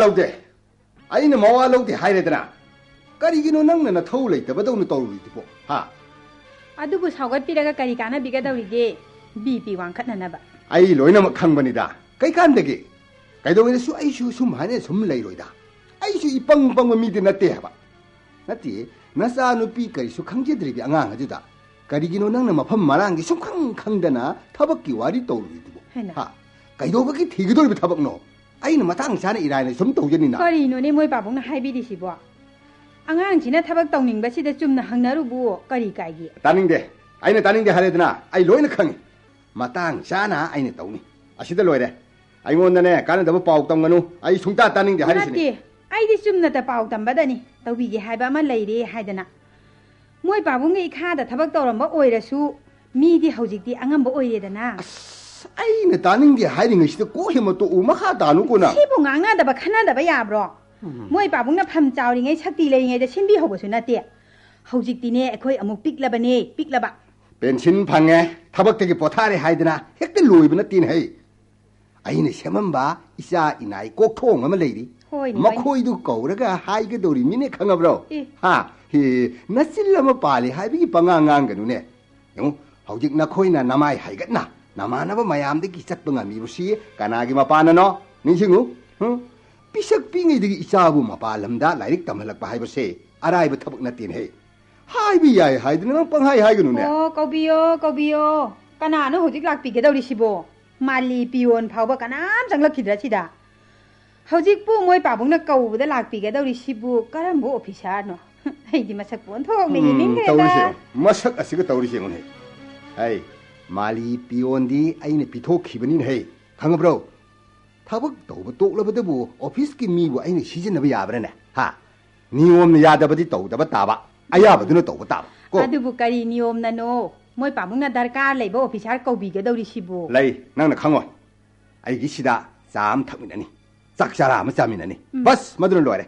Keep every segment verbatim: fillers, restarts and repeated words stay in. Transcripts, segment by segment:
ꯂꯧꯗꯦ꯫ ꯑꯩꯅ ꯃꯋꯥ ꯂꯧꯗꯦ ꯍꯥꯏꯔꯦꯗꯅ꯫ ꯀꯔꯤꯒꯤꯅꯣ ꯅꯪꯅ ꯅꯊꯧ ꯂꯩꯇꯕꯗꯧꯅ ꯇꯧꯔꯨꯔꯤꯗꯨꯕꯣ? ꯍꯥ? ꯑꯗꯨꯕꯨ ꯁꯥꯎꯒꯠꯄꯤꯔꯒ ꯀꯔꯤ ꯀꯥꯟꯅꯕꯤꯒꯗꯧꯔꯤꯒꯦ? B P ꯋꯥꯡꯈꯠꯅꯅꯕ꯫ ꯑꯩ ꯂꯣꯏꯅꯃꯛ ꯈꯪꯕꯅꯤꯗ꯫ ꯀꯩꯀꯥꯟꯗꯒꯦ? ꯀꯩꯗꯧꯉꯩꯗꯁꯨ ꯑꯩꯁꯨ ꯁꯨꯝ ꯍꯥꯏꯅ ꯁꯨꯝ ꯂꯩꯔꯣꯏꯗ꯫ ꯑꯩꯁꯨ ꯏꯄꯪ ꯄꯪꯕ ꯃꯤꯗꯤ ꯅꯠꯇꯦ ꯍꯥꯏꯕ꯫ ꯅꯠꯇꯦ, ꯅꯆꯥꯅꯨꯄꯤ ꯀꯔꯤꯁꯨ ꯈꯪꯖꯗ꯭ꯔꯤꯕꯤ ꯑꯉꯥꯡ ꯑꯗꯨꯗ ꯀꯔꯤꯒꯤꯅꯣ ꯅꯪꯅ ꯃꯐꯝ ꯃꯔꯥꯡꯒꯤ ꯁꯨꯝ ꯈꯪ ꯈꯪꯗꯅ ꯊꯕꯛꯀꯤ ꯋꯥꯔꯤ ꯇꯧꯔꯨꯔꯤꯗꯨꯕꯣ? ꯍꯩꯃꯥ꯫ ꯍꯥ? ꯀꯩꯗꯧꯕꯒꯤ ꯊꯤꯒꯗꯧꯔꯤꯕ ꯊꯕꯛꯅꯣ? ꯑꯩꯅ ꯃꯇꯥꯡ ꯆꯥꯅ ꯏꯔꯥꯏꯅ ꯁꯨꯝ ꯇꯧꯖꯅꯤꯅ꯫ ꯀꯔꯤꯅꯣꯅꯦ ꯃꯣꯏ ꯄꯥꯕꯨꯡꯅ ꯍꯥꯏꯕꯤꯔꯤꯁꯤꯕꯣ? ꯑꯉꯥꯡꯁꯤꯅ ꯊꯕꯛ ꯇꯧꯅꯤꯡꯕꯁꯤꯗ ꯆꯨꯝꯅ ꯍꯪꯅꯔꯨꯕꯨ ꯀꯔꯤ ꯀꯥꯏꯒꯦ? ꯇꯥꯅꯤꯡꯗꯦ꯫ ꯑꯩꯅ ꯇꯥꯅꯤꯡꯗꯦ ꯍꯥꯏꯔꯦꯗꯅ꯫ ꯑꯩ ꯂꯣꯏꯅ ꯈꯪꯉꯤ꯫ ꯃꯇꯥꯡ ꯆꯥꯅ ꯑꯩꯅ ꯇꯧꯅꯤ꯫ ꯑꯁꯤꯗ ꯂꯣꯏꯔꯦ꯫ ꯑꯩꯉꯣꯟꯗꯅꯦ ꯀꯥꯟꯅꯗꯕ ꯄꯥꯎ ꯇꯝꯒꯅꯨ꯫ ꯑꯩ ꯁꯨꯡꯇꯥ ꯇꯥꯅꯤꯡꯗꯦ ꯍꯥꯏꯔꯤꯁꯤꯅꯤ꯫ ꯅꯠꯇꯦ, ꯑꯩꯗꯤ ꯆꯨꯝꯅꯇ ꯄꯥꯎ ꯇꯝꯕꯗꯅꯤ꯫ ꯇꯧꯕꯤꯒꯦ ꯍꯥꯏꯕ ꯑꯃ ꯂꯩꯔꯦ ꯍꯥꯏꯗꯅ꯫ ꯃꯣꯏ ꯄꯥꯕꯨꯡꯒꯤ ꯏꯈꯥꯗ ꯊꯕꯛ ꯇꯧꯔꯝꯕ ꯑꯣꯏꯔꯁꯨ, ꯃꯤꯗꯤ ꯍꯧꯖꯤꯛꯇꯤ ꯑꯉꯝꯕ ꯑꯣꯏꯔꯦꯗꯅ꯫ ꯑꯁ, ꯑꯩꯅ ꯇꯥꯅꯤꯡꯗꯦ ꯍꯥꯏꯔꯤꯉꯩꯁꯤꯗ ꯀꯣꯛ ꯍꯦ ꯃꯇꯣꯛꯎ, ꯃꯈꯥ ꯇꯥꯅꯨꯀꯣ ꯅꯪ꯫ ꯁꯤꯕꯨ ꯉꯥꯡꯅꯗꯕ ꯈꯟꯅꯗꯕ ꯌꯥꯕ꯭ꯔꯣ? ꯎꯝ꯫ ꯃꯣꯏ ꯄꯥꯕꯨꯡꯅ ꯐꯝ ꯆꯥꯎꯔꯤꯉꯩ, ꯁꯛꯇꯤ ꯂꯩꯔꯤꯉꯩꯗ ꯁꯤꯟꯕꯤꯍꯧꯕꯁꯨ ꯅꯠꯇꯦ꯫ ꯍꯧꯖꯤꯛꯇꯤꯅꯦ, ꯑꯩꯈꯣꯏ ꯑꯃꯨꯛ ꯄꯤꯛꯂꯕꯅꯦ, ꯄꯤꯛꯂꯕ꯫ ꯄꯦꯟꯁꯤꯟ ꯐꯪꯉꯦ, ꯊꯕꯛꯇꯒꯤ ꯄꯣꯊꯥꯔꯦ ꯍꯥꯏꯗꯅ ꯍꯦꯛꯇ ꯂꯣꯏꯕ ꯅꯠꯇꯦꯅꯦ ꯍꯩ꯫ ꯑꯩꯅ ꯁꯦꯝꯃꯝꯕ ꯏꯆꯥ ꯏꯅꯥꯏ ꯀꯣꯛꯊꯣꯡ ꯑꯃ ꯂꯩꯔꯤ꯫ ꯍꯣꯏꯅꯦ, ꯍꯣꯏꯅꯦ꯫ ꯃꯈꯣꯏꯗꯨ ꯀꯧꯔꯒ ꯍꯥꯏꯒꯗꯧꯔꯤꯃꯤꯅꯦ, ꯈꯪꯉꯕ꯭ꯔꯣ? ꯑꯦ꯫ ꯍꯥ? ꯍꯦ, ꯅꯆꯤꯜ ꯑꯃ ꯄꯥꯜꯂꯤ ꯍꯥꯏꯕꯒꯤ ꯄꯉꯥꯡ ꯉꯥꯡꯒꯅꯨꯅꯦ꯫ ꯌꯦꯡꯉꯨ, ꯍꯧꯖꯤꯛ ꯅꯈꯣꯏꯅ ꯅꯃꯥꯏ ꯍꯥꯏꯒꯠꯅ ꯅꯃꯥꯟꯅꯕ ꯃꯌꯥꯝꯗꯒꯤ ꯆꯠꯄ ꯉꯝꯃꯤꯕꯁꯤ ꯀꯅꯥꯒꯤ ꯃꯄꯥꯟꯅꯅꯣ? ꯅꯤꯡꯁꯤꯡꯉꯨ꯫ ꯍꯨꯝ? ꯄꯤꯁꯛ ꯄꯤꯉꯩꯗꯒꯤ ꯏꯆꯥꯕꯨ ꯃꯄꯥꯟ ꯂꯝꯗ ꯂꯥꯏꯔꯤꯛ ꯇꯝꯍꯜꯂꯛꯄ ꯍꯥꯏꯕꯁꯦ ꯑꯔꯥꯏꯕ ꯊꯕꯛ ꯅꯠꯇꯦꯅꯦꯍꯦ꯫ ꯍꯥꯏꯕ ꯌꯥꯏ ꯍꯥꯏꯗꯅ ꯅꯪ ꯄꯪꯍꯥꯏ ꯍꯥꯏꯒꯅꯨꯅꯦ꯫ ꯑꯣ, ꯀꯧꯕꯤꯌꯣ, ꯀꯧꯕꯤꯌꯣ꯫ ꯀꯅꯥꯅꯣ ꯍꯧꯖꯤꯛ ꯂꯥꯛꯄꯤꯒꯗꯧꯔꯤꯁꯤꯕꯣ? ꯃꯥꯂꯤ ꯄꯤꯌꯣꯟ ꯐꯥꯎꯕ ꯀꯅꯥꯝ ꯆꯪꯂꯛꯈꯤꯗ꯭ꯔꯥ ꯁꯤꯗ? ꯍꯧꯖꯤꯛꯄꯨ ꯃꯣꯏ ꯄꯥꯕꯨꯡꯅ ꯀꯧꯕꯗ ꯂꯥꯛꯄꯤꯒꯗꯧꯔꯤꯁꯤꯕꯨ ꯀꯔꯝꯕ ꯑꯣꯐꯤꯁꯔꯅꯣ? ꯑꯩꯗꯤ ꯃꯁꯛꯄꯨ ꯑꯣꯟꯊꯣꯛꯅ ꯎꯝ, ꯌꯦꯡꯅꯤꯡꯈ꯭ꯔꯦꯗ꯫ ꯇꯧꯔꯤꯁꯦ ꯌꯦꯡꯉꯨ꯫ ꯃꯁꯛ ꯑꯁꯤꯒ ꯇꯧꯔꯤꯁꯦ ꯌꯦꯡꯉꯨꯅꯦ꯫ ꯍꯩ, ꯃꯥꯂꯤ ꯄꯤꯌꯣꯟꯗꯤ ꯑꯩꯅ ꯄꯤꯊꯣꯛꯈꯤꯕꯅꯤꯅꯦ ꯍꯩ꯫ ꯈꯪꯉꯕ꯭ꯔꯣ? ꯊꯕꯛ ꯇꯧꯕ ꯇꯣꯛꯂꯕꯗꯕꯨ ꯑꯣꯐꯤꯁꯀꯤ ꯃꯤꯕꯨ ꯑꯩꯅ ꯁꯤꯖꯤꯟꯅꯕ ꯌꯥꯕ꯭ꯔꯥꯅꯦ? ꯍꯥ? ꯅꯤꯌꯣꯝꯅ ꯌꯥꯗꯕꯗꯤ ꯇꯧꯗꯕ ꯇꯥꯕ, ꯑꯌꯥꯕꯗꯨꯅ ꯇꯧꯕ ꯇꯥꯕ ꯀꯣ꯫ ꯑꯗꯨꯕꯨ ꯀꯔꯤ ꯅꯤꯌꯣꯝꯅꯅꯣ? ꯃꯣꯏ ꯄꯥꯕꯨꯡꯅ ꯗꯔꯀꯥꯔ ꯂꯩꯕ ꯑꯣꯐꯤꯁꯥꯔ ꯀꯧꯕꯤꯒꯗꯧꯔꯤꯁꯤꯕꯨ? ꯂꯩ, ꯅꯪꯅ ꯈꯪꯉꯣꯏ꯫ ꯑꯩꯒꯤ ꯁꯤꯗ ꯆꯥ ꯑꯃ ꯊꯛꯃꯤꯟꯅꯅꯤ, ꯆꯥꯛ ꯆꯥꯔꯥ ꯑꯃ ꯆꯥꯃꯤꯟꯅꯅꯤ꯫ ꯎꯝ꯫ ꯕꯁ, ꯃꯗꯨꯅ ꯂꯣꯏꯔꯦ꯫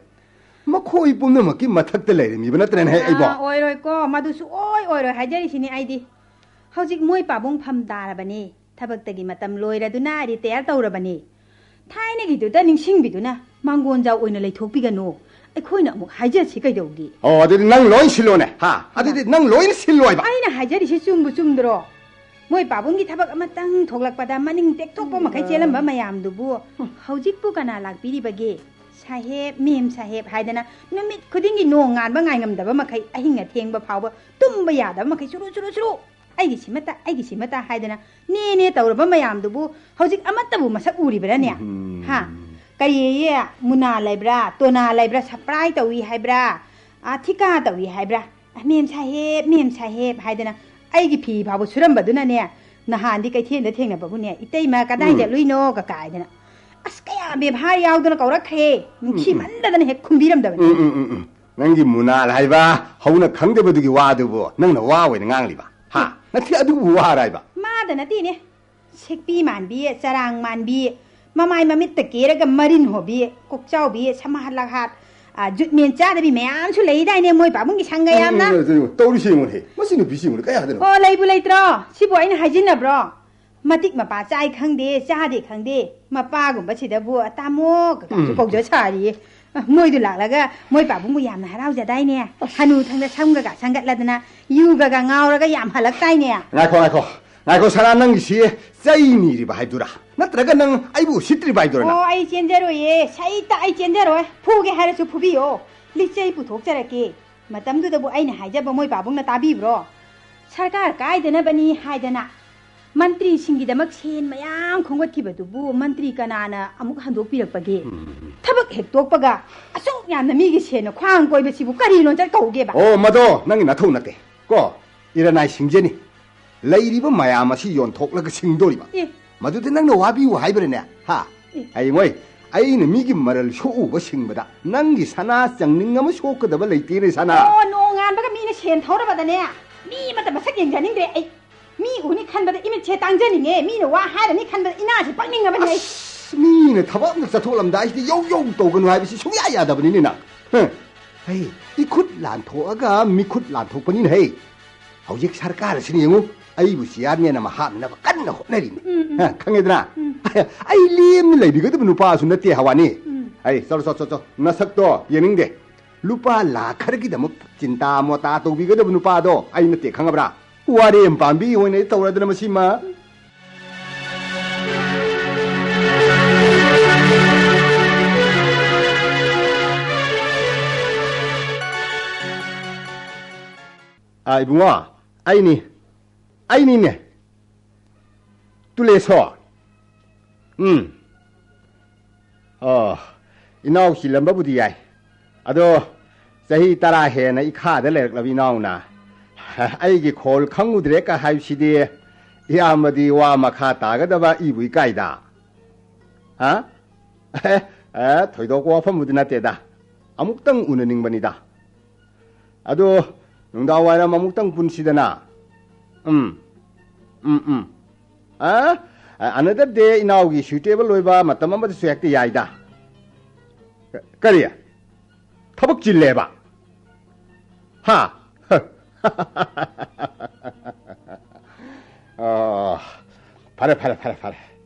ꯃꯈꯣꯏ ꯄꯨꯝꯅꯃꯛꯀꯤ ꯃꯊꯛꯇ ꯂꯩꯔꯝꯃꯤꯕ ꯅꯠꯇ꯭ꯔꯅꯦ ꯍꯦ ꯑꯩꯕꯣ? ꯑꯥ, ꯑꯣꯏꯔꯣꯏꯀꯣ, ꯃꯗꯨ ꯁꯨꯛꯑꯣꯏ ꯑꯣꯏꯔꯣꯏ ꯍꯥꯏꯖꯔꯤꯁꯤꯅꯤ ꯑꯩꯗꯤ꯫ ꯍꯧꯖꯤꯛ ꯃꯣꯏ ꯄꯥꯕꯨꯡ ꯐꯝ ꯇꯥꯔꯕꯅꯤ, ꯊꯕꯛꯇꯒꯤ ꯃꯇꯝ ꯂꯣꯏꯔꯗꯨꯅ ꯔꯤꯇꯥꯌꯔ ꯇꯧꯔꯕꯅꯤ꯫ ꯊꯥꯏꯅꯒꯤꯗꯨꯗ ꯅꯤꯡꯁꯤꯡꯕꯤꯗꯨꯅ ꯃꯥꯡꯒꯣꯟꯖꯥꯎ ꯑꯣꯏꯅ ꯂꯩꯊꯣꯛꯄꯤꯒꯅꯨ꯫ ꯑꯩꯈꯣꯏꯅ ꯑꯃꯨꯛ ꯍꯥꯏꯖꯁꯤ ꯀꯩꯗꯧꯒꯦ? ꯑꯣ, ꯑꯗꯨꯗꯤ ꯅꯪ ꯂꯣꯏ ꯁꯤꯜꯂꯣꯅꯦ, ꯍꯥ? ꯑꯗꯨꯗꯤ ꯅꯪ ꯂꯣꯏꯅ ꯁꯤꯜꯂꯣ ꯍꯥꯏꯕ꯫ ꯑꯩꯅ ꯍꯥꯏꯖꯔꯤꯁꯤ ꯆꯨꯝꯕꯨ ꯆꯨꯝꯗ꯭ꯔꯣ? ꯃꯣꯏ ꯄꯥꯕꯨꯡꯒꯤ ꯊꯕꯛ ꯑꯃꯇꯪ ꯊꯣꯛꯂꯛꯄꯗ ꯃꯅꯤꯡ ꯇꯦꯛꯊꯣꯛꯄ ꯃꯈꯩ ꯆꯦꯜꯂꯝꯕ ꯃꯌꯥꯝꯗꯨꯕꯨ ꯍꯧꯖꯤꯛꯄꯨ ꯀꯅꯥ ꯂꯥꯛꯄꯤꯔꯤꯕꯒꯦ? ꯁꯥꯍꯦꯕ, ꯃꯦꯝ ꯁꯥꯍꯦꯕ ꯍꯥꯏꯗꯅ ꯅꯨꯃꯤꯠ ꯈꯨꯗꯤꯡꯒꯤ ꯅꯣꯡ ꯉꯥꯟꯕ ꯉꯥꯏꯉꯝꯗꯕ ꯃꯈꯩ ꯑꯍꯤꯡ ꯑꯊꯦꯡꯕ ꯐꯥꯎꯕ ꯇꯨꯝꯕ ꯌꯥꯗꯕ ꯃꯈꯩ ꯆꯨꯔꯨ ꯆꯨꯔꯨ ꯆꯨꯔꯨ, ꯑꯩꯒꯤꯁꯤꯃꯇ, ꯑꯩꯒꯤꯁꯤꯃꯇ ꯍꯥꯏꯗꯅ ꯅꯦ ꯅꯦ ꯇꯧꯔꯕ ꯃꯌꯥꯝꯗꯨꯕꯨ ꯍꯧꯖꯤꯛ ꯑꯃꯠꯇꯕꯨ ꯃꯁꯛ ꯎꯔꯤꯕ꯭ꯔꯥꯅꯦ? ꯎꯝ꯫ ꯍꯥ? ꯀꯔꯤꯌꯦ? ꯃꯨꯅꯥ ꯂꯩꯕ꯭ꯔꯥ, ꯇꯣꯅꯥ ꯂꯩꯕ꯭ꯔꯥ, ꯁꯄ꯭ꯔꯥꯏ ꯇꯧꯏ ꯍꯥꯏꯕ꯭ꯔꯥ, ꯑꯥ, ꯊꯤꯀꯥ ꯇꯧꯏ ꯍꯥꯏꯕ꯭ꯔꯥ? ꯑ, ꯃꯦꯝ ꯁꯥꯍꯦꯕ, ꯃꯦꯝ ꯁꯥꯍꯦꯕ ꯍꯥꯏꯗꯅ ꯑꯩꯒꯤ ꯐꯤ ꯐꯥꯎꯕ ꯁꯨꯔꯝꯕꯗꯨꯅꯅꯦ, ꯅꯍꯥꯟꯗꯤ ꯀꯩꯊꯦꯜꯗ ꯊꯦꯡꯅꯕꯕꯨꯅꯦ, "ꯏꯇꯩꯃ, ꯀꯗꯥꯏ ꯎꯝ꯫ ꯆꯠꯂꯨꯏꯅꯣ?" ꯀ ꯀꯥꯏꯗꯅ꯫ ꯑꯁ, ꯀꯌꯥ ꯕꯦꯕꯥꯔ ꯌꯥꯎꯗꯅ ꯀꯧꯔꯛꯈ꯭ꯔꯦ꯫ ꯎꯝ, ꯎꯝ꯫ ꯅꯨꯡꯁꯤꯃꯟꯗꯗꯅ ꯍꯦꯛ ꯈꯨꯝꯕꯤꯔꯝꯗꯕꯅꯤ꯫ ꯎꯝ, ꯎꯝ, ꯎꯝ, ꯎꯝ꯫ ꯅꯪꯒꯤ ꯃꯨꯅꯥꯜ ꯍꯥꯏꯕ ꯍꯧꯅ ꯈꯪꯗꯕꯗꯨꯒꯤ ꯋꯥꯗꯨꯕꯨ ꯅꯪꯅ ꯋꯥ ꯑꯣꯏꯅ ꯉꯥꯡꯂꯤꯕ? ꯍꯥ? ꯅꯠꯇꯦ, ꯑꯗꯨꯕꯨ ꯋꯥꯔ ꯍꯥꯏꯕ? ꯃꯥꯗ ꯅꯠꯇꯦꯅꯦ꯫ ꯁꯦꯛꯄꯤ ꯃꯥꯟꯕꯤ, ꯆꯔꯥꯡ ꯃꯥꯟꯕꯤ, ꯃꯃꯥꯏ ꯃꯃꯤꯠꯇ ꯀꯦꯔꯒ ꯃꯔꯤꯟ ꯍꯣꯕꯤ, ꯀꯣꯛꯆꯥꯎꯕꯤ, ꯁꯃꯥꯍꯠ ꯂꯛꯍꯥꯠ, ꯑ, ꯖꯨꯠ ꯃꯦꯟ ꯆꯥꯗꯕꯤ ꯃꯌꯥꯝꯁꯨ ꯂꯩꯗꯥꯏꯅꯦ ꯃꯣꯏ ꯄꯥꯕꯨꯡꯒꯤ ꯁꯪꯒ ꯌꯥꯝꯅ? ꯎꯝ, ꯎꯝ, ꯎꯝ, ꯇꯧꯔꯤꯁꯤ ꯌꯦꯡꯉꯨꯅꯦ꯫ ꯃꯁꯤ ꯅꯨꯄꯤꯁꯤ ꯌꯦꯡꯉꯨꯅꯦ, ꯀꯌꯥꯗꯅꯣ? ꯑꯣ, ꯂꯩꯕꯨ ꯂꯩꯇ꯭ꯔꯣ? ꯁꯤꯕꯨ ꯑꯩꯅ ꯍꯥꯏꯖꯤꯟꯅꯕ꯭ꯔꯣ? ꯃꯇꯤꯛ ꯃꯄꯥ ꯆꯥꯏ ꯈꯪꯗꯦ, ꯆꯥꯗꯦ ꯈꯪꯗꯦ, ꯃꯄꯥꯒꯨꯝꯕꯁꯤꯗꯕꯨ ꯇꯥꯃꯣ ꯀꯀꯥꯁꯨ ꯎꯝ꯫ ꯀꯧꯖ ꯁꯥꯔꯤꯌꯦ꯫ ꯑ, ꯃꯣꯏꯗꯨ ꯂꯥꯛꯂꯒ ꯃꯣꯏ ꯄꯥꯕꯨꯡꯕꯨ ꯌꯥꯝꯅ ꯍꯔꯥꯎꯖꯗꯥꯏꯅꯦ꯫ ꯍꯅꯨ ꯊꯪꯗ ꯁꯝꯒꯒ ꯁꯪꯒꯠꯂꯗꯅ ꯌꯨꯒꯒ ꯉꯥꯎꯔꯒ ꯌꯥꯝ ꯍꯜꯂꯛꯇꯥꯏꯅꯦ꯫ ꯉꯥꯏꯈꯣ, ꯉꯥꯏꯈꯣ꯫ ꯉꯥꯏꯈꯣ, ꯁꯅꯥ, ꯅꯪꯒꯤꯁꯤ ꯆꯩ ꯅꯤꯔꯤꯕ ꯍꯥꯏꯕꯗꯨꯔꯥ? ꯅꯠꯇ꯭ꯔꯒ ꯅꯪ ꯑꯩꯕꯨ ꯎꯁꯤꯠꯇ꯭ꯔꯤꯕ ꯍꯥꯏꯗꯨꯔꯥ ꯅꯪ? ꯑꯣ, ꯑꯩ ꯆꯦꯟꯖꯔꯣꯏꯌꯦ, ꯁꯩꯇ ꯑꯩ ꯆꯦꯟꯖꯔꯣꯏ꯫ ꯐꯨꯒꯦ ꯍꯥꯏꯔꯁꯨ ꯐꯨꯕꯤꯌꯣ, ꯂꯤꯆꯩ ꯄꯨꯊꯣꯛꯆꯔꯛꯀꯦ꯫ ꯃꯇꯝꯗꯨꯗꯕꯨ ꯑꯩꯅ ꯍꯥꯏꯖꯕ ꯃꯣꯏ ꯄꯥꯕꯨꯡꯅ ꯇꯥꯕꯤꯕ꯭ꯔꯣ? ꯁꯔꯀꯥꯔ ꯀꯥꯏꯗꯅꯕꯅꯤ ꯍꯥꯏꯗꯅ ꯃꯟꯇ꯭ꯔꯤꯁꯤꯡꯒꯤꯗꯃꯛ ꯁꯦꯟ ꯃꯌꯥꯝ ꯈꯣꯝꯒꯠꯈꯤꯕꯗꯨꯕꯨ ꯃꯟꯇ꯭ꯔꯤ ꯀꯅꯥꯅ ꯑꯃꯨꯛ ꯍꯟꯗꯣꯛꯄꯤꯔꯛꯄꯒꯦ? ꯎꯝ꯫ ꯊꯕꯛ ꯍꯦꯛ ꯇꯣꯛꯄꯒ ꯑꯁꯨꯛ ꯌꯥꯝꯅ ꯃꯤꯒꯤ ꯁꯦꯟꯅ ꯈ꯭ꯋꯥꯡ ꯀꯣꯏꯕꯁꯤꯕꯨ ꯀꯔꯤ ꯂꯣꯟꯆꯠ ꯀꯧꯒꯦꯕ? ꯑꯣ, ꯃꯗꯣ ꯅꯪꯒꯤ ꯅꯊꯧ ꯅꯠꯇꯦ ꯀꯣ, ꯏꯔꯅꯥꯏ ꯁꯤꯡꯖꯅꯤ꯫ ꯂꯩꯔꯤꯕ ꯃꯌꯥꯝ ꯑꯁꯤ ꯌꯣꯟꯊꯣꯛꯂꯒ ꯁꯤꯡꯗꯣꯔꯤꯕ꯫ ꯑꯦ꯫ ꯃꯗꯨꯗ ꯅꯪꯅ ꯋꯥꯕꯤꯌꯨ ꯍꯥꯏꯕ꯭ꯔꯅꯦ? ꯍꯥ? ꯑꯦ꯫ ꯑꯩ ꯃꯣꯏ, ꯑꯩꯅ ꯃꯤꯒꯤ ꯃꯔꯜ ꯁꯣꯛꯎꯕ ꯁꯤꯡꯕꯗ ꯅꯪꯒꯤ ꯁꯅꯥ ꯆꯪꯅꯤꯡ ꯑꯃ ꯁꯣꯛꯀꯗꯕ ꯂꯩꯇꯦꯅꯦ, ꯁꯅꯥ꯫ ꯑꯣ, ꯅꯣꯡꯉꯥꯟꯕꯒ ꯃꯤꯅ ꯁꯦꯟ ꯊꯧꯔꯕꯗꯅꯦ, ꯃꯤ ꯑꯃꯠꯇ ꯃꯁꯛ ꯌꯦꯡꯖꯅꯤꯡꯗ꯭ꯔꯦ ꯑꯩ꯫ ꯃꯤ ꯎꯅꯤ ꯈꯟꯕꯗ ꯏꯃꯤꯠꯁꯦ ꯇꯥꯡꯖꯅꯤꯡꯉꯦ, ꯃꯤꯅ ꯋꯥ ꯍꯥꯏꯔꯅꯤ ꯈꯟꯕꯗ ꯏꯅꯥꯁꯦ ꯄꯛꯅꯤꯡꯉꯕꯅꯤ ꯑꯩ꯫ ꯑꯁ, ꯃꯤꯅ ꯊꯕꯛ ꯑꯃ ꯆꯠꯊꯣꯛꯂꯝꯗꯥꯏꯁꯤꯗ ꯌꯧ ꯌꯧ ꯇꯧꯒꯅꯨ ꯍꯥꯏꯕꯁꯤ ꯁꯨꯡꯌꯥ ꯌꯥꯗꯕꯅꯤꯅꯦ ꯅꯪ꯫ ꯍ, ꯑꯩ ꯏꯈꯨꯠ ꯂꯥꯟꯊꯣꯛꯑꯒ ꯃꯤꯈꯨꯠ ꯂꯥꯟꯊꯣꯛꯄꯅꯤꯅ ꯍꯦ꯫ ꯍꯧꯖꯤꯛ ꯁꯔꯀꯥꯔ ꯑꯁꯤꯅ ꯌꯦꯡꯉꯨ, ꯑꯩꯕꯨ ꯆꯤꯌꯥꯔꯃꯦꯟ ꯑꯃ ꯍꯥꯞꯅꯅꯕ ꯀꯟꯅ ꯍꯣꯠꯅꯔꯤꯅꯤ꯫ ꯎꯝ, ꯎꯝ꯫ ꯍꯥ, ꯈꯪꯉꯦꯗꯅ? ꯎꯝ꯫ ꯑꯩ ꯂꯦꯝꯅ ꯂꯩꯕꯤꯒꯗꯕ ꯅꯨꯄꯥꯁꯨ ꯅꯠꯇꯦ ꯍꯋꯥꯅꯤ꯫ ꯎꯝ꯫ ꯑꯩ, ꯆꯠꯂꯣ, ꯆꯠꯂꯣ, ꯆꯠꯂꯣ, ꯆꯠꯂꯣ꯫ ꯅꯁꯛꯇꯣ ꯌꯦꯡꯅꯤꯡꯗꯦ꯫ ꯂꯨꯄꯥ ꯂꯥꯛ ꯈꯔꯒꯤꯗꯃꯛ ꯆꯤꯟꯇꯥ ꯃꯣꯇꯥ ꯇꯧꯕꯤꯒꯗꯕ ꯅꯨꯄꯥꯗꯣ ꯑꯩ ꯅꯠꯇꯦ, ꯈꯪꯉꯕ꯭ꯔꯥ? ꯋꯥꯔꯦꯝ ꯄꯥꯝꯕꯤ ꯑꯣꯏꯅ ꯇꯧꯔꯗꯅ ꯃꯁꯤꯃ꯫ ꯑꯥ, ꯏꯕꯨꯡꯉꯣ, ꯑꯩꯅꯤ, ꯑꯩꯅꯤꯅꯦ, ꯇꯨꯂꯦꯁꯣꯔ꯫ ꯎꯝ꯫ ꯑꯣ, ꯏꯅꯥꯎ ꯆꯤꯜꯂꯝꯕꯕꯨꯗꯤ ꯌꯥꯏ꯫ ꯑꯗꯣ, ꯆꯍꯤ ꯇꯔꯥ ꯍꯦꯟꯅ ꯏꯈꯥꯗ ꯂꯩꯔꯛꯂꯕ ꯏꯅꯥꯎꯅ ꯑꯩꯒꯤ ꯈꯣꯜ ꯈꯪꯉꯨꯗ꯭ꯔꯦ ꯀ ꯍꯥꯏꯕꯁꯤꯗꯤ, ꯏꯌꯥꯝꯕꯗꯤ ꯋꯥ ꯃꯈꯥ ꯇꯥꯒꯗꯕ ꯏꯕꯨ ꯏꯀꯥꯏꯗ꯫ ꯍꯥ? ꯑꯦ, ꯑꯦ, ꯊꯣꯏꯗꯣꯛꯄ ꯋꯥꯐꯝꯕꯨꯗꯤ ꯅꯠꯇꯦꯗ꯫ ꯑꯃꯨꯛꯇꯪ ꯎꯅꯅꯤꯡꯕꯅꯤꯗ꯫ ꯑꯗꯣ, ꯅꯨꯡꯗꯥꯡ ꯋꯥꯏꯔꯝ ꯑꯃꯨꯛꯇꯪ ꯄꯨꯟꯁꯤꯗꯅ꯫ ꯎꯝ꯫ ꯎꯝ, ꯎꯝ꯫ ꯑ? ꯑ, another day, ꯏꯅꯥꯎꯒꯤ suitable ꯑꯣꯏꯕ ꯃꯇꯝ ꯑꯃꯗꯁꯨ ꯍꯦꯛꯇ ꯌꯥꯏꯗ꯫ ꯀ-, ꯀꯔꯤ? ꯊꯕꯛ ꯆꯤꯜꯂꯦꯕ? ꯍꯥ? ꯑ, ꯐꯔꯦ, ꯐꯔꯦ, ꯐꯔꯦ, ꯐꯔꯦ꯫